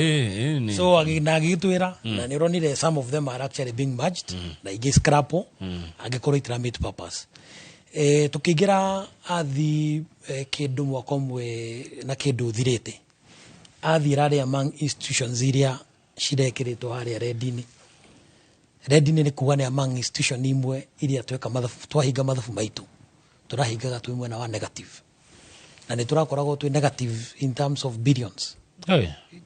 Nĩ. So na agĩgĩtwĩra, na nĩ ũronire some of them are actually being merged, na ingĩ scrap angĩkorwo itira meet purpose. Tũkĩingĩra Athi kĩndũ mwaka ũmwe na kĩndũ ũthirĩte, Athi ĩrarĩ among institutions iria cirekĩrĩtwo harĩa red-inĩ. Red-inĩ nĩ kuga nĩ among institution imwe iria tweka mathabu, twahinga mathabu maitũ tũrahingaga twĩ mwena wa negative, na nĩ tũrakoragwo twĩ negative in terms of billions.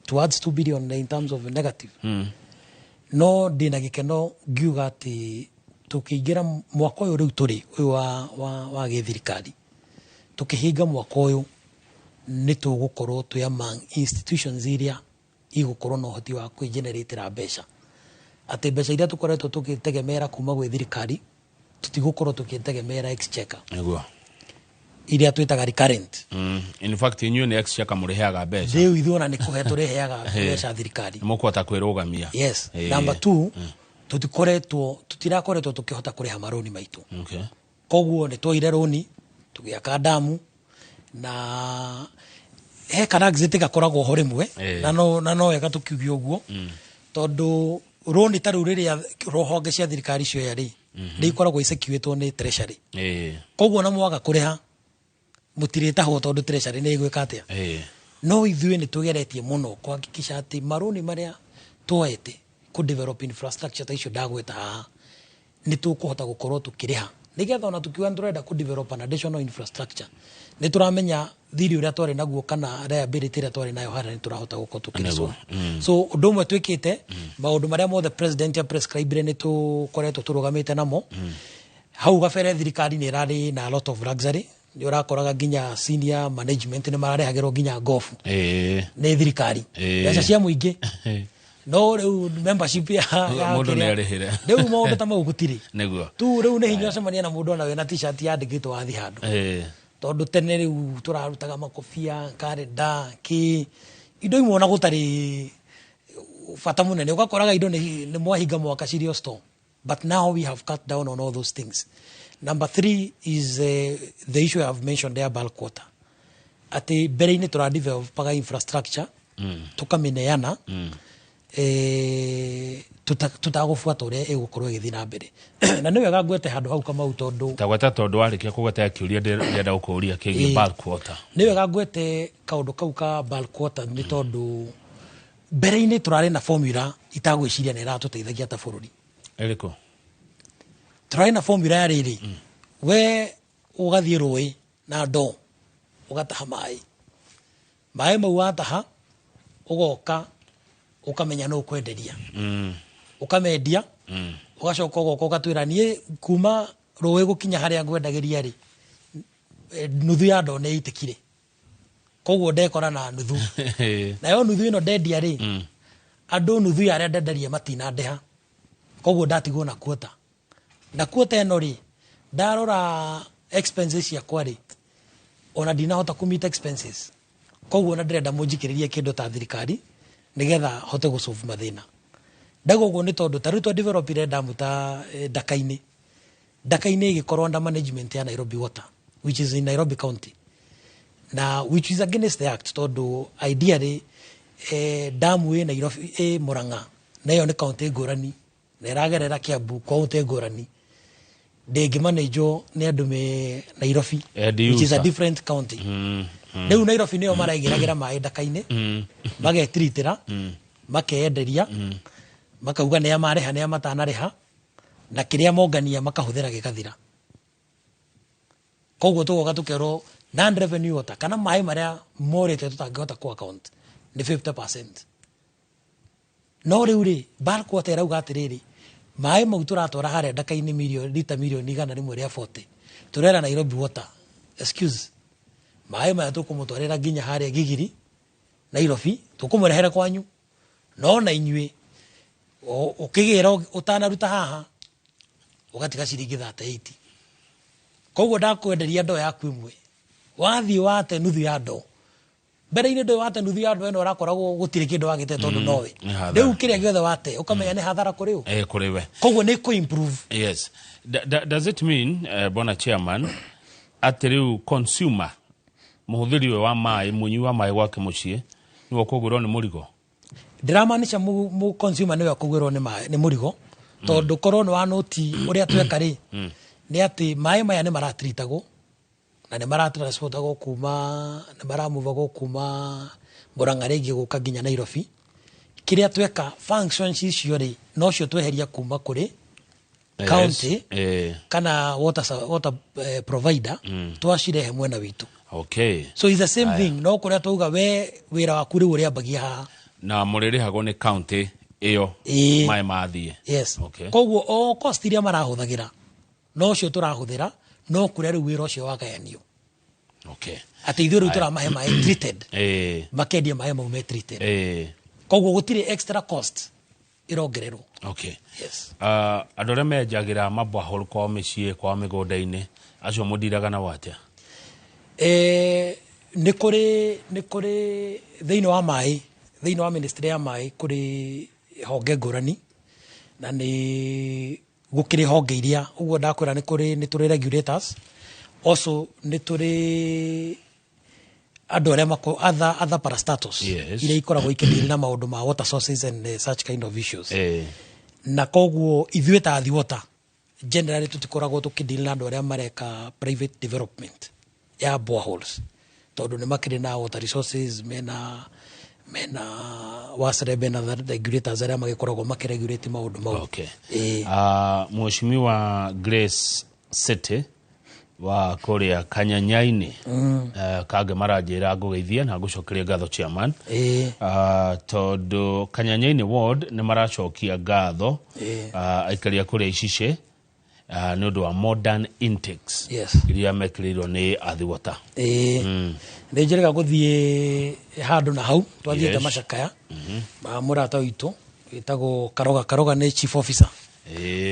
Towards 2 billion in terms of negative. No ndĩna gĩkeno ngiuga atĩ tũkĩingĩra mwaka ũyũ rĩu tũrĩ ũyũ wa gĩthirikari, tũkĩhinga mwaka ũyũ nĩ tũgũkorwo twĩ among institutions iria igũkorwo na ũhoti wa kwĩgeneratĩra mbeca, atĩ mbeca iria tũkoretwo tũgĩtegemera kuma gwĩ thirikari tũtigũkorwo tũgĩtegemera exchequer. Nĩguo. Iria twĩtaga recurrent. In fact inyuĩ nĩ exchequer mũrĩheaga mbeca. Rĩu ithuĩ ona nĩ kũhe tũrĩheaga mbeca thirikari. Nĩ mũkũhota kwĩrũgamia. Yes. Number 2, tũtirakoretwo tũkĩhota kũrĩha marũni maitũ. Koguo nĩ tuoire rũni tũgĩaka damu na he kanaxit gakoragwo ho rĩmwe na no wega tũkiuge ũguo tondũ rũni ta rũu rĩrĩa rũhonge cia thirikari cioya rĩ nĩ ikoragwo isecuĩtwo nĩ treasury. Koguo na mwaga kũrĩha mũtirĩtahwo tondũ treasury nĩ ĩgwĩka atĩa. No ithuĩ nĩ tũgeretie mũno kuhakikisha atĩ marũni marĩa tuoete ku develop infrastructure ta icio ndagweta haha nĩ tũkũhota gũkorwo tũkĩrĩha nĩgetha ona tukiuga nĩ tũrenda ku develop an additional infrastructure nĩ tũramenya thirĩ ũrĩa twarĩ naguo kana liability ĩrĩa twarĩ nayo harĩa nĩ tũrahota gũkorwo tũkĩresolve. So ũndũ ũmwe twĩkĩte maũndũ marĩa mothe president ya prescribe nĩ tũkoretwo tũrũgamĩte namo. Hau gabere thirikari nĩ ĩrarĩ na a lot of luxury, nĩ ũrakoraga nginya senior management nĩ mararehagĩrwo nginya ngobu nĩ thirikari mbeca cia mũingĩ. No rĩu membership ya Mũndũ kĩrĩa- nĩarĩhĩre. Rĩu maũndũ ta mau gũtirĩ Nĩguo. tu rĩu nĩ hinya ũcemania na mũndũ ona wĩna t-shirt yandĩkĩtwo wathi handũ tondũ tene rĩu tũrarutaga makobia karenda kĩ indo imwe ona gũtarĩ bata mũnene ũgakoraga indo nĩ mwahinga mwaka cirio store, but now we have cut down on all those things. Number 3 is the issue I have mentioned there, bulk water. Atĩ mbere-inĩ tũradevelopaga infrastructure tũkamĩneana tutagũbuata ũrĩa ĩgũkorwo ĩgĩthiĩ na mbere. Na nĩ wega ngwete handũ hau Kamau tondũ tagweta tondũ warĩkia kũgweta kĩũria ndĩrenda gũkũria kĩgiĩ bulk water. Nĩ wega ngwete kaũndũ kau ka bulk water nĩ tondũ mbere-inĩ tũrarĩ na formula itagwĩciria nĩ ĩratũteithagia ta bũrũri. Ĩrĩkũ? Tũrarĩ na formula ya rĩrĩ, we ũgathiĩ rũĩ na ndoo ũgataha maĩ, maĩ mau wataha ũgoka ũkamenya nũ ũkwenderia, ũkamendia, ũgacoka ũgoka ũgatwĩra niĩ kuma rũĩ gũkinya harĩa ngwendagĩria rĩ, nuthu ya ndoo nĩ ĩitĩkire, koguo ndekora na nuthu. Nayo nuthu ĩno ndendia rĩ, andũ nuthu ya arĩa ndenderia matinandĩha, koguo ndatigwo na kuota. Na kuota ĩno rĩ, ndarora expenses ciakwa rĩ, ona ndinahota kũ meet expenses, koguo ona ndĩrenda mũnjikĩrĩrie kĩndũ ta thirikari nĩgetha hote gũsolve mathĩna. Ndauga ũguo nĩ tondũ ta rĩu twa developire damu ta Ndaka-inĩ. Ndaka-inĩ ĩgĩkorwo under management ya Nairobi Water, which is in Nairobi County, na which is against the act tondũ ideally damu ĩ Nairobi ĩ Murang'a na ĩyo nĩ county ngũrani na ĩragerera Kiambu county ngũrani, ndĩngĩmanĩnjwo nĩ andũ me Nairobi, End which is a user. different county. Rĩu Nairobi nĩyo maraigĩragĩra maĩ Ndaka-inĩ, magetiritĩra, makeyenderia, makauga nĩa marĩha nĩa matanarĩha, na kĩrĩa mongania makahũthĩra gĩgathira. Koguo tũgoka tũkerwo non revenue water kana maĩ marĩa morĩte tũtangĩhota ku account nĩ 50%. No rĩu rĩ, bulk water ĩrauga atĩrĩrĩ, maĩ mau tũratwara harĩa Ndaka-inĩ lita mirioni igana rĩmwe rĩa 40, tũrera Nairobi Water, excuse, maĩ maya tũkũmũtwarĩra nginya harĩa Gigiri Nairobi, tũkũmũrehera kwanyu, no na inyuĩ ũkĩgĩra ũtanaruta haha ũgatiga ciringi 38. Koguo ndakwenderia ndoo yaku ĩmwe, wathiĩ wate nuthu ya ndoo. Mbere-inĩ ndũĩ wate nuthu ya ndoo ĩno ũrakoragwo gũtirĩ kĩndũ wagĩte tondũ nowe. Nĩ hathara. Rĩu kĩrĩa gĩothe wate ũkamenya nĩ hathara kũrĩ ũ. Kũrĩ we. Koguo nĩ kũ improve. Yes. Does it mean, bwana chairman, atĩ rĩu consumer, mũhũthĩri ũyũ wa maĩ, mũnyui wa maĩ gwake mũciĩ, nĩwe ũkũgwĩrwo nĩ mũrigo? Ndĩramaanisha mu consumer nĩwe ũkũgwĩrwo nĩ maĩ, nĩ mũrigo, tondũ korwo nĩ wa noti ũrĩa tweka rĩ, nĩ atĩ maĩ maya nĩ maratritagwo na nĩ maratransportagwo kuma, nĩ maramuvagwo kuma Murang'a rĩngĩ gũka nginya Nairobi. Kĩrĩa tweka functions icio rĩ, nocio tweheria kuma kũrĩ county kana water provider, twacirehe mwena witũ. So it's the same thing, no kũrĩa twauga we wĩra waku rĩu ũrĩambagia haha. Na mũrĩrĩhagwo nĩ county ĩyo maĩ mathiĩ. Yes. Koguo o cost iria marahũthagĩra nocio tũrahũthĩra, no kũrĩa rĩu wĩra ũcio wagayanio. Atĩ ithuĩ rĩu tũramahe maĩ treated. Makendia maĩ mau me treated. Koguo gũtirĩ extra cost ĩrongererwo. Yes. Andũ arĩa menjagĩra mabahol kwao mĩciĩ, kwao mĩgũnda-inĩ, acio mũndiraga nao atĩa? Nĩ kũrĩ, nĩ kũrĩ thĩinĩ wa maĩ, thĩinĩ wa ministry ya maĩ kũrĩ honge ngũrani, na nĩ Gũkĩrĩ honge iria ũguo ndakwĩra, nĩ kũrĩ, nĩ tũrĩ regulators, also nĩ tũrĩ andũ arĩa other parastatals iria ikoragwo ikĩdeal na maũndũ ma water sources and such kind of issues. Na koguo ithuĩ ta Athi Water generally tũtikoragwo tũkĩdeal na andũ arĩa mareka private development ya boreholes, tondũ nĩ makĩrĩ na water resources, mena WASREB, mena other regulators arĩa magĩkoragwo makĩregulate maũndũ mau. Mheshimiwa Grace City wa kũrĩa Kanyanyaini, kange maranjĩra ngũgeithie na ngũcokerie ngatho, chairman. Tondũ Kanyanyaini ward nĩ maracokia ngatho, aikari a kũrĩa Icicĩ, nĩ ũndũ wa modern intakes iria mekĩrĩirwo nĩ Athi Water. Nĩ njĩrĩga gũthiĩ handũ na hau twathiĩte macakaya ma mũrata witũ wĩtagwo Karoga. Karoga nĩ chief officer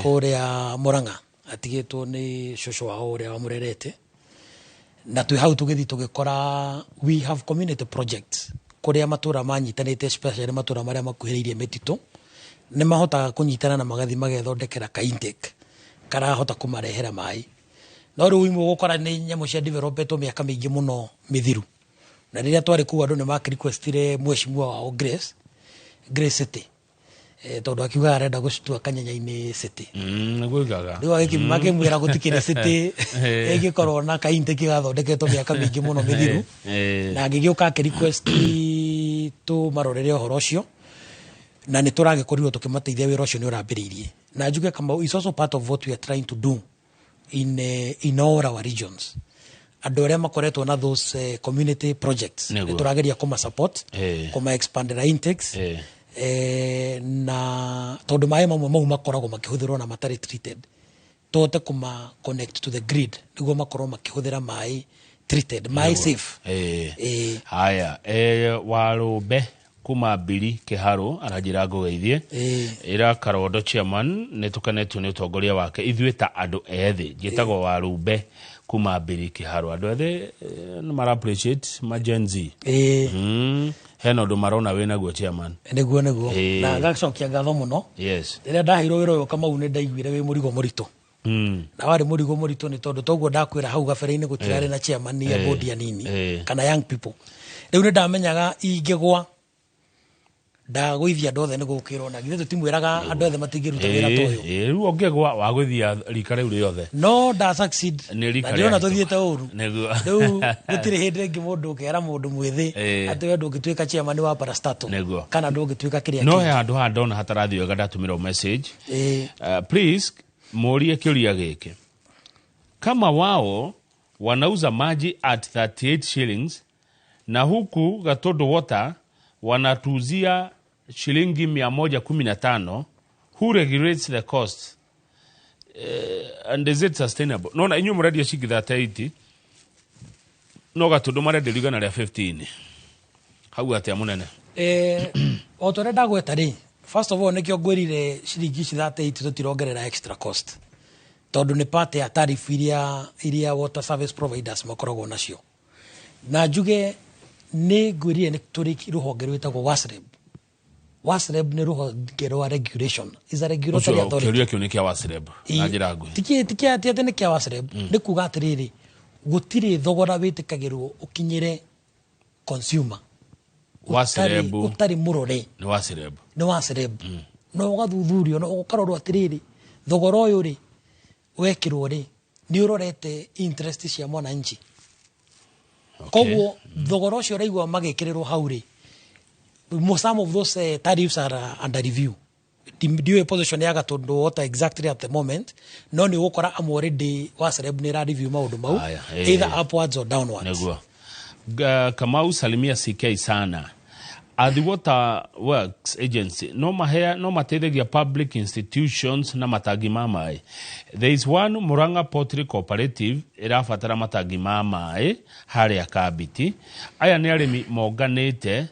kũrĩa Murang'a, atigĩtwo nĩ cũcũ wao ũrĩa wamũrerete. Na twĩ hau tũgĩthiĩ tũgĩkora we have community projects kũrĩa matũra manyitanĩte, especially matũra marĩa makuhĩrĩirie mĩtitũ, nĩ mahotaga kũnyitana na magathiĩ magethondekera ka intake karahota kũmarehera maĩ. No rĩu imwe ũgũkora nĩ nyamũ cia developetwo mĩaka mĩingĩ mũno mĩthiru. Na rĩrĩa twarĩ kũu, andũ nĩ makĩrequestire mheshimiwa wao Grace City, tondũ akiuga arenda gũcitua Kanyanya-inĩ City. Nĩguo igaga. Rĩu makĩmwĩra gũtikĩrĩ city ĩngĩkorwo na ka intake gathondeketwo mĩaka mĩingĩ mũno mĩthiru. Na agĩgĩũka akĩrequest tũmarorere ũhoro ũcio, na nĩ tũragĩkorirwo tũkĩmateithia. Wĩra ũcio nĩ ũrambĩrĩirie, na njuge Kamau is also part of what we are trying to do in all our regions. Andũ arĩa makoretwo na those community projects, nĩ tũrageria kũma support, kũma expandera intakes, na tondũ maĩ mamwe mau makoragwo makĩhũthĩrwo na matarĩ treated, tũhote kũma connect to the grid nĩguo makorwo makĩhũthĩra maĩ treated, maĩ safe. Haya, Warũmbe kuma Mbiri Kĩharũ aranjĩra ngũgeithie. Ĩra Karondo chairman nĩ tũkenetio nĩ ũtongoria wake ithuĩ ta andũ ethĩ. Njĩtagwo Warũmbe kuma Mbiri Kĩharũ. Andũ ethĩ nĩ mara appreciate ma Gen Z. Hena ũndũ marona wĩ naguo, chairman. Nĩguo. Na ngacokia ngatho mũno. Rĩrĩa ndaheirwo wĩra ũyũ, Kamau, nĩ ndaiguire wĩ mũrigo mũritũ. Na warĩ mũrigo mũritũ nĩ tondũ toguo ndakwĩra hau gabere-inĩ, gũtirarĩ na chairman ya board ya nini kana young people. Rĩu nĩ ndamenyaga ingĩgwa ndagũithia andũ othe nĩ gũkĩrwo, na githĩ tũtimwĩraga andũ othe matingĩruta wĩra ta ũyũ? Rĩu ũngĩgwa wagũithia rika rĩu rĩothe. No nda succeed. Nĩ rika Na ndĩrona rĩa tũthiĩte ũru. Rĩu gũtirĩ hĩndĩ ĩngĩ mũndũ ũkera mũndũ mwĩthĩ atĩ we ndũngĩtuĩka chairman wa parastatal kana ndũngĩtuĩka kĩrĩa No kĩngĩ. He handũ haha ndona hatarathiĩ wega, ndatũmĩrwo message. Please mũrie kĩũria gĩkĩ: kama wao wanauza maji at 38 shillings na huku Gatundu Water wanatuuzia shilingi 115, who regulates the cost, and is it sustainable? Nona inyuĩ mũrendia ciringi 38, no Gatundu marenderio 115. Hau atĩa, mũnene? O ta ũrĩa ndagweta rĩ, first of all, nĩkĩo ngwĩrire ciringi ici 38 tũtirongerera extra cost, tondũ nĩ part ya tariff iria water service providers makoragwo nacio. Na njuge nĩ ngwĩrire nĩ tũrĩ rũhonge rwĩtagwo WASREB. WASREB nĩ rũhonge rwa regulation, is a regulatory Ũcio authority. Kĩũria kĩu nĩ kĩa WASREB na njĩra nguhĩ. Ti atĩ nĩ kĩa WASREB, nĩ kuga atĩrĩrĩ, gũtirĩ thogora wĩtĩkagĩrwo ũkinyĩre consumer WASREB. Ũtarĩ mũrore. Nĩ WASREB. Nĩ WASREB, no ũgathuthurio no ũkarorwo atĩrĩrĩ, thogora ũyũ rĩ wekĩrwo rĩ, nĩ ũrorete interest cia mwananchi. Koguo thogora ũcio ũraigua magĩkĩrĩrwo hau rĩ, some of those tariffs are under review. Ndiũĩ position ya Gatundu Water exactly at the moment, no nĩ ũgũkora amwe already WASREB nĩ ĩra review maũndũ mau, Aya, either upwards or downwards. Nĩguo. Kamau, salimia CK sana. Athi Water Works Agency no mahea no mateithagia public institutions na matangi ma maĩ. There is one Murang'a Poultry Cooperative ĩrabatara matangi ma maĩ harĩa Kambiti. Aya nĩ arĩmi monganĩte,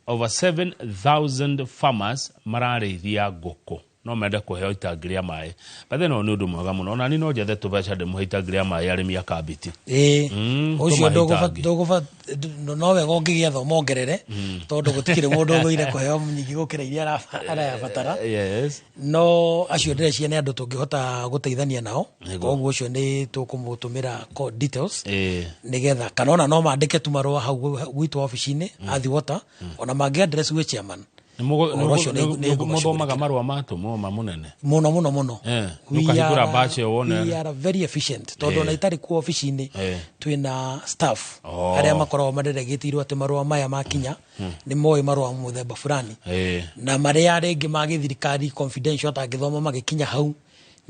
over 7000 farmers mararĩithia ngũkũ. No mende kũheo itangi rĩa maĩ. Bathe no nĩ ũndũ mwega mũno. Ona niĩ no njethe tũbeca ndĩmũhe itangi rĩa maĩ arĩmi a Kambiti. Ĩĩ. Ũcio Tũmahe ndũgũba- itangi. No wega ũngĩgĩetha ũmongerere, tondũ gũtikĩrĩ mũndũ ũthũire kũheo nyingĩ gũkĩra iria arabatara. No acio ndĩreciria nĩ andũ tũngĩhota gũteithania nao. Koguo ũcio nĩ tũkũmũtũmĩra details, nĩgetha kana ona no mandĩke tu marũa hau gwitũ obici-inĩ, Athi Water, ona mangĩ address gwĩ chairman. Ũhoro ũcio nĩ Mũthomaga marũa matũmwo ma mũnene? Mũno mũno mũno. We Nĩũkahingũra batch ĩyo wone. We are very efficient, tondũ ona itarĩ kuo obici-inĩ, twĩna staff arĩa makoragwo madelegĩtĩirwo atĩ marũa maya makinya, nĩ moĩ marũa mũthemba fulani, na marĩa rĩngĩ ma gĩthirikari confidential atangĩthoma, magĩkinya hau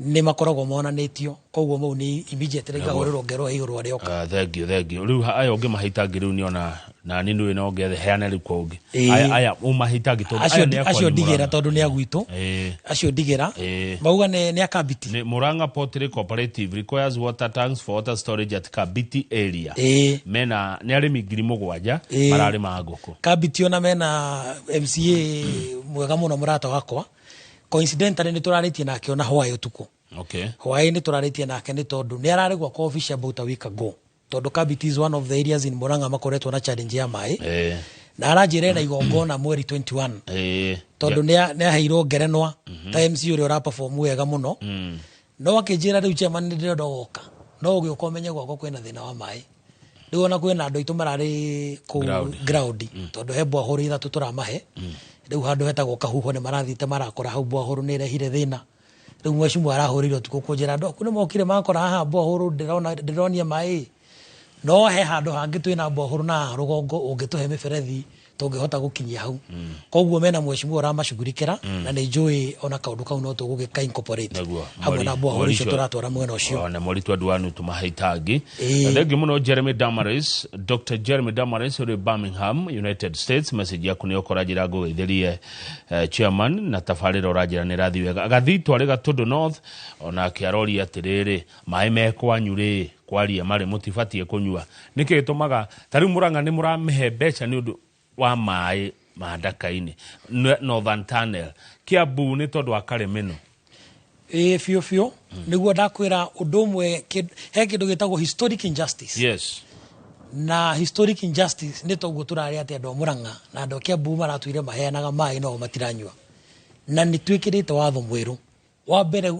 nĩ makoragwo monanĩtio. Koguo mau nĩ immediately ngahũrĩrwo ngerwo igũrũ rĩoka. Ah, thank you, thank you. Rĩu aya ũngĩmahe itangi rĩu nĩona nani nĩ no ngethe heane rĩu kwa ũngĩ. Aya ũmahe itangi tondũ aya Acio nĩ akwanyu acio ndigĩra, Murang'a. tondũ nĩ agwitũ. Acio ndigĩra mauga nĩ akambiti. Nĩ Murang'a Poultry Cooperative requires water tanks for water storage at Kabiti area. Mena nĩ arĩmi 7,000 mararĩma ngũkũ. Kambiti ona mena MCA mwega mũno, mũrata wakwa. Coincidentally nĩ tũrarĩtie nake ona hwaĩ ũtukũ. Hwaĩ nĩ tũrarĩtie nake, nĩ tondũ nĩ ararĩ gwakwa office about a week ago, tondũ Kabiti is one of the areas in Murang'a makoretwo na challenge ya maĩ, na aranjĩra ena igongona mweri 21, tondũ nĩ aheirwo ngerenwa ta MC ũrĩa ũraperform wega mũno. No akĩnjĩra, rĩu chairman, nĩ ndĩrenda ũgoka, no ũgĩũka ũmenye gwakwa kwĩna thĩna wa maĩ. Rĩu ona kwĩna andũ aitũ mararĩ kũu Ground. Ground, tondũ he borehole ithatũ tũramahe rĩu handũ hetagwo Kahuho, nĩ marathiĩte marakora hau borehole nĩ ĩrehire thĩna. Rĩu mheshimiwa arahũrĩire ũtukũ kũnjĩra andũ aku nĩ mokire makora haha borehole ndĩrona ndĩronia maĩ, no he handũ hangĩ twĩna borehole na haha rũgongo ũngĩtũhe mĩberethi tũngĩhota gũkinyia hau. Koguo mena mheshimiwa ũramacugurikĩra, na nĩ njũĩ ona kaũndũ kau no tũgũgĩka incorporate hamwe na borehole icio tũratwara mwena ũcio. Ona mweri 21 tũmahe itangi. Thengi mũno Jeremy Damaris, Dr. Jeremy Damaris ũrĩ Birmingham, United States. Message yaku nĩ ũkora njĩra ngũgeithĩrie chairman na tabarĩra ũranjĩra nĩ ĩrathiĩ wega. Gathito arĩ Gatũndũ North, onake aroria atĩrĩrĩ, maĩ me kwanyu rĩ kwaria marĩ mũtibatiĩ kũnyua, nĩkĩ gĩtũmaga ta rĩu Mũrang'a nĩ mũramĩhe mbeca nĩ ũndũ wa maĩ ma Ndaka-inĩ, Northern Tunnel, Kiambu nĩ tondũ wa Karĩmĩno? Ĩĩ, biũ biũ. Nĩguo ndakwĩra ũndũ ũmwe, he kĩndũ gĩtagwo historic injustice. Na historic injustice nĩ toguo tũrarĩ atĩ andũ a Mũrang'a na andũ a Kiambu maratwire maheanaga maĩ no matiranyua, na nĩ twĩkĩrĩte watho mwerũ. Wa mbere,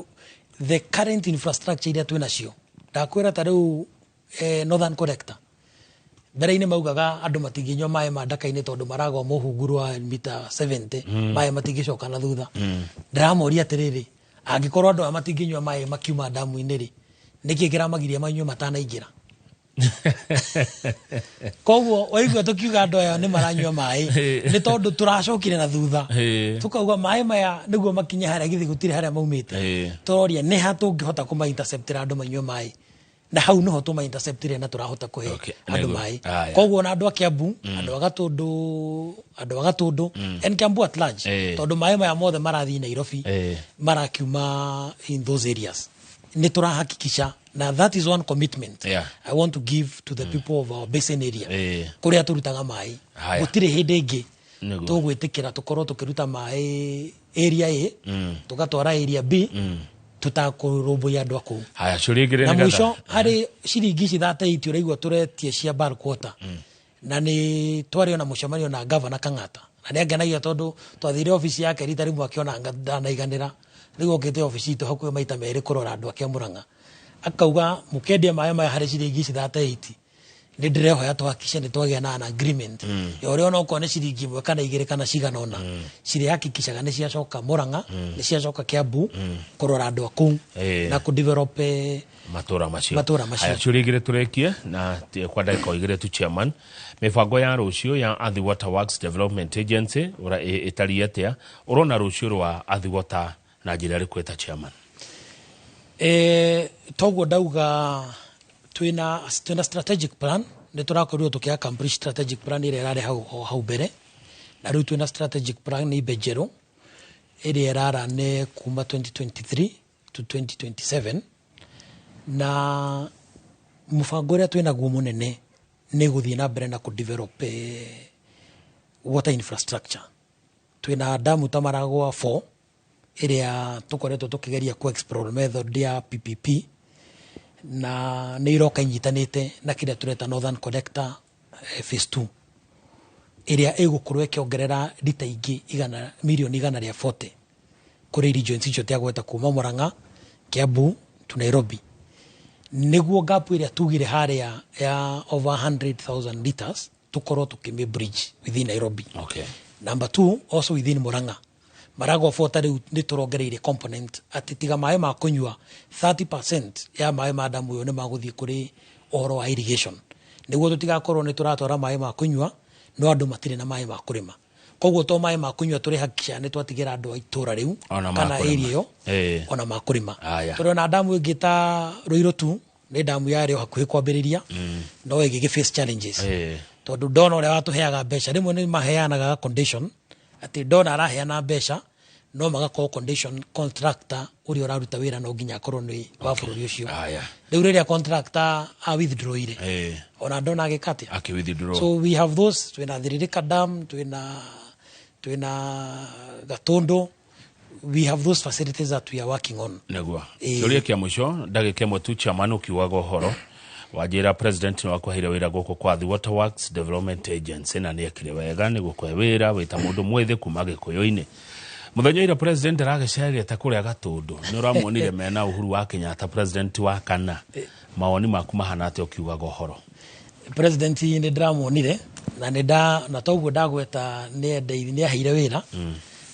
the current infrastructure iria twĩ nacio, ndakwĩra ta rĩu Northern Collector, mbere-inĩ maugaga andũ matingĩnyua maĩ ma Ndaka-inĩ tondũ maragwa mũhungu rwa mita 70, maĩ matingĩcoka na thutha. Ndĩramoria atĩrĩrĩ, angĩkorwo andũ aya matingĩnyua maĩ makiuma ndamu-inĩ rĩ, nĩkĩ kĩramagiria manyue matanaingĩra? Koguo waigua tũkiuga andũ aya nĩ maranyua maĩ, nĩ tondũ tũracokire na thutha, tukauga maĩ maya nĩguo makinye harĩa, githĩ gũtirĩ harĩa maumĩte? Tũroria nĩ ha tũngĩhota kũma interceptĩra andũ manyue maĩ, na hau noho tũma interceptire na tũrahota kũhe andũ maĩ. Koguo ona andũ a Kiambu, andũ a Gatũndũ, andũ a Gatũndũ and Kiambu at large, tondũ maĩ maya mothe marathiĩ Nairobi marakiuma in those areas, nĩ tũrahakikisha, na that is one commitment I want to give to the people of our basin area, kũrĩa tũrutaga maĩ. Gũtirĩ hĩndĩ ĩngĩ tũgwĩtĩkĩra tũkorwo tũkĩruta maĩ area A tũgatwara area B tũtakũrũmbũiya andũ a kũu. Haya, ciũria igĩrĩ Na nĩgetha- mũico, harĩ ciringi ici 38 ũraigua tũretie cia bulk water, na nĩ twarĩ ona mũcemanio na gavana Kang'ata, na nĩ angenagia tondũ twathire obici yake rita rĩmwe akĩona anga ndanaiganĩra. Rĩu okĩte obici itũ hakuhĩ maita merĩ kũrora andũ ake a Mũrang'a, akauga mũkendia maĩ maya harĩ ciringi ici 38, nĩ ndĩrehoya tuhakikishe nĩ twagĩa na an agreement ya ũrĩa onokorwo nĩ ciringi ĩmwe kana igĩrĩ kana cigana ũna, cirĩhakikishaga nĩ ciacoka Mũrang'a, nĩ ciacoka Kiambu, kũrora andũ a kũu na kũdevelop matũra macio. Matũra macio. Haya, ciũria igĩrĩ tũrĩkie na kwa ndagĩka o igĩrĩ tu, chairman. Mĩbango ya rũciũ ya Athi Water Works Development Agency ĩtariĩ atĩa? Ũrona rũciũ rwa Athi Water na njĩra ĩrĩkũ ĩta chairman? Toguo ndauga, twĩna strategic plan. Nĩ tũrakorirwo tũkĩ accomplish strategic plan ĩrĩa ĩrarĩ hau o hau mbere, na rĩu twĩna strategic plan imbe njerũ ĩrĩa ĩrarane kuma 2023 to 2027, na mũbango ũrĩa twĩnaguo mũnene nĩ gũthiĩ na mbere na kũdevelop water infrastructure. Twĩna damu ta Maragwa 4. Ĩrĩa tũkoretwo tũkĩgeria ku explore method ya PPP, na nĩ iroka inyitanĩte na kĩrĩa tũreta Northern Connector phase 2, ĩrĩa ĩgũkorwo ĩkĩongerera rita ingĩ 140 milioni kũrĩ regions icio tiagweta, kuma Murang'a, Kiambu to Nairobi, nĩguo gap ĩrĩa tugire harĩa ya over 100,000 liters tukorwo tukĩmĩ bridge within Nairobi. Number two, also within Murang'a, Maragua Water, rĩu nĩ tũrongereire component atĩ tiga maĩ ma kũnyua, 30% ya maĩ ma damu ĩyo nĩ magũthiĩ kũrĩ ũhoro wa irrigation, nĩguo tũtigakorwo nĩ tũratwara maĩ ma kũnyua no andũ matirĩ na maĩ ma kũrĩma. Koguo to maĩ ma kũnyua tũrĩ hakikisha nĩ twatigĩra andũ a itũra rĩu Ona ma kana kũrĩma. Area ĩyo ona ma kũrĩma. Tũrĩ ona damu ĩngĩ ta Ruiru tu, nĩ damu yarĩ o hakuhĩ kwambĩrĩria, no ĩgĩgĩ face challenges, tondũ ndona ũrĩa watũheaga mbeca, rĩmwe nĩ maheanaga condition atĩ ndona araheana mbeca no magakorwo condition contractor ũrĩa ũraruta wĩra no nginya akorwo nĩ wa bũrũri ũcio. Rĩu rĩrĩa contractor a withdrawire, ona ndona agĩka atĩa? Akĩ withdraw. So we have those, twĩna Thiririka Dam, twĩna Gatundu, we have those facilities that we are working on. Nĩguo. Kĩũria kĩa mũico, ndagĩka ĩmwe tu, chairman, ũkiugaga ũhoro wanjĩra president nĩ wakũheire wĩra gũkũ kwa The Water Works Development Agency, na nĩ ekire wega nĩ gũkũhe wĩra wĩta mũndũ mwĩthĩ kuma gĩkũyũ-inĩ. Mũthenya ira president aragĩcerete kũrĩa Gatũndũ, nĩ ũramuonire mena Uhuru wa Kenyatta, president wa kana. Mawoni maku mahana atĩa ũkiugaga ũhoro? President nĩ ndĩramuonire na nĩ nda na toguo ndagweta nĩ aheire wĩra,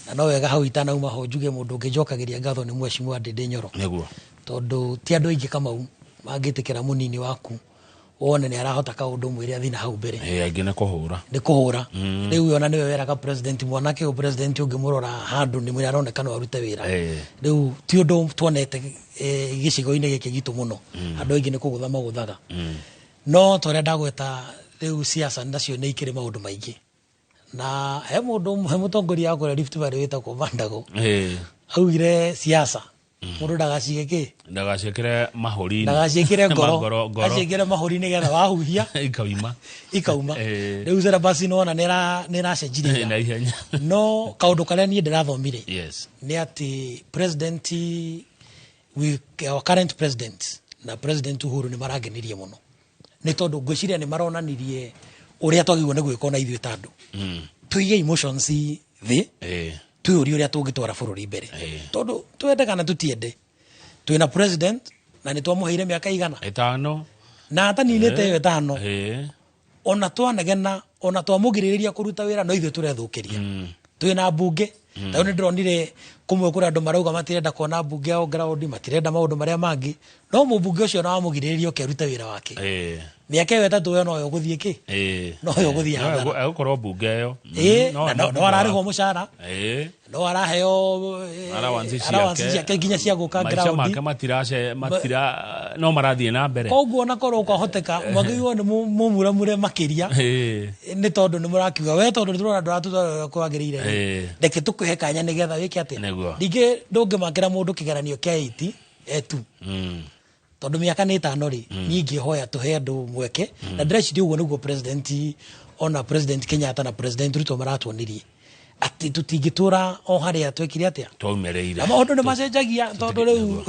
na no wega hau itanauma ho njuge mũndũ ũngĩnjokagĩria ngatho nĩ Mheshimiwa Ndindi Nyoro, tondũ ti andũ aingĩ Kamau mangĩtĩkĩra mũnini waku wone nĩ arahota kaũndũ mwĩre athiĩ na hau mbere. Ĩ, aingĩ nĩ kũhũra. Nĩ kũhũra. Rĩu ona nĩwe weraga president mwanake ũyũ, president ũngĩmũrora handũ nĩ mwĩra aroneka no arute wĩra. Rĩu ti ũndũ tuonete gĩcigo-inĩ gĩkĩ gitũ mũno. Andũ aingĩ nĩ kũgũtha magũthaga, no ta ũrĩa ndagweta, rĩu siasa nacio nĩ ikĩrĩ maũndũ maingĩ, na he mũndũ, he mũtongoria wa kũrĩa Rift Valley wĩtagwo Mandago, augire siasa mũndũ ndagacige kĩ? Ndagaciĩkĩre mahũri-inĩ. Ndagaciĩkĩre ngoro. Ngoro, ngoro. Aciĩkĩre mahũri nĩgetha wahuhia ikauma. Ikauma. Rĩu syllabus nĩwona nĩ ĩracenjirie na ihenya. No kaũndũ karĩa niĩ ndĩrathomire nĩ atĩ president, we, our current president na President Uhuru nĩ marangenirie mũno, nĩ tondũ ngwĩciria nĩ maronanirie ũrĩa twagĩrĩirwo nĩ gwĩka ona ithuĩ ta andũ, tũige emotions thĩ, twĩyũrie ũrĩa tũngĩtwara bũrũri mbere, tondũ twende kana tũtiende twĩna president na nĩ twamũheire mĩaka igana? 5. Na ataninĩte ĩyo 5, ona twanegena, ona twamũgirĩrĩria kũruta wĩra, no ithuĩ tũrethũkĩria. Twĩna mbunge, ta rĩu nĩ ndĩronire kũmwe kũrĩ andũ marauga matirenda kuona mbunge yao ground, matirenda maũndũ marĩa mangĩ, no mũmbunge ũcio na wamũgirĩrĩria oke arute wĩra wake mĩaka ĩyo 3 we noyo ũgũthiĩ kĩ? Noyo ũgũthiĩ No, hathara. Egũkorwo mbunge ĩyo. Na no ararĩhwo mũcara, no araheo allowance allowance ciake. Ciake nginya cia gũka Maica ground. Make matirace matira no marathiĩ na mbere. Koguo ona korwo kwahoteka mwagĩrĩirwo nĩ mũmuramure makĩria, nĩ tondũ nĩ mũrakiuga we tondũ nĩ tũrona ndũratũtwara ũrĩa kwagĩrĩire rĩ, reke tũkũhe kanya nĩgetha wĩke atĩa. Ningĩ ndũngĩmakĩra mũndũ kĩgeranio kĩa 80 etu, tondũ mĩaka nĩ 5 rĩ. Niĩ ingĩhoya tũhe andũ mweke, na ndĩreciria ũguo nĩguo president, ona President Kenyatta na President Ruto maratuonirie atĩ tũtingĩtũra o harĩa twekire atĩa. Twaumĩrĩire. Na maũndũ nĩ macenjagia, tondũ rĩu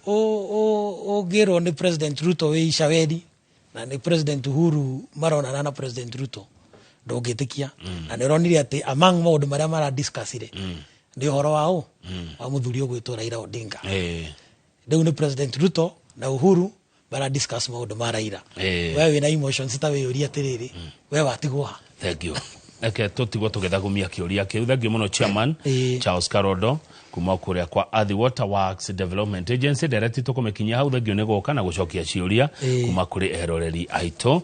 ũngĩrwo nĩ President Ruto wĩ Icaweri na nĩ President Uhuru maronana na President Ruto, ndũngĩtĩkia. Na nĩ ũronire atĩ among maũndũ marĩa maradiscussire nĩ ũhoro wa ũ wa mũthuri ũgwĩtwo Raila Odinga. Rĩu nĩ President Ruto na Uhuru maradiscuss maũndũ ma Raila. We wĩna emotions ta wĩyũria atĩrĩrĩ, we watigwo ha? Thank you. Reke tũtigwo tũgĩthagumia kĩũria kĩu. Thank you mũno, chairman Charles Karondo kuma kũrĩa kwa Athi Water Works Development Agency. Ndereti tũkũmĩkinyia hau. Thank you nĩ gũka na gũcokia ciũria kuma kũrĩ eroreri aitũ.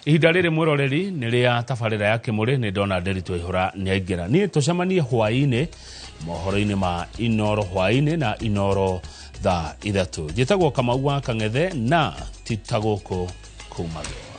Ihinda rĩrĩ, mwĩroreri, nĩ rĩa tabarĩra ya kĩmũrĩ. Nĩ ndona Nderitu Aihũra nĩ aingĩra. Niĩ tũcemanie hwaĩ-inĩ mohoro-inĩ ma Inoro hwaĩ-inĩ na Inoro thaa 3. Njĩtagwo Kamau wa Kang'ethe, na ti ta gũkũ kumagio.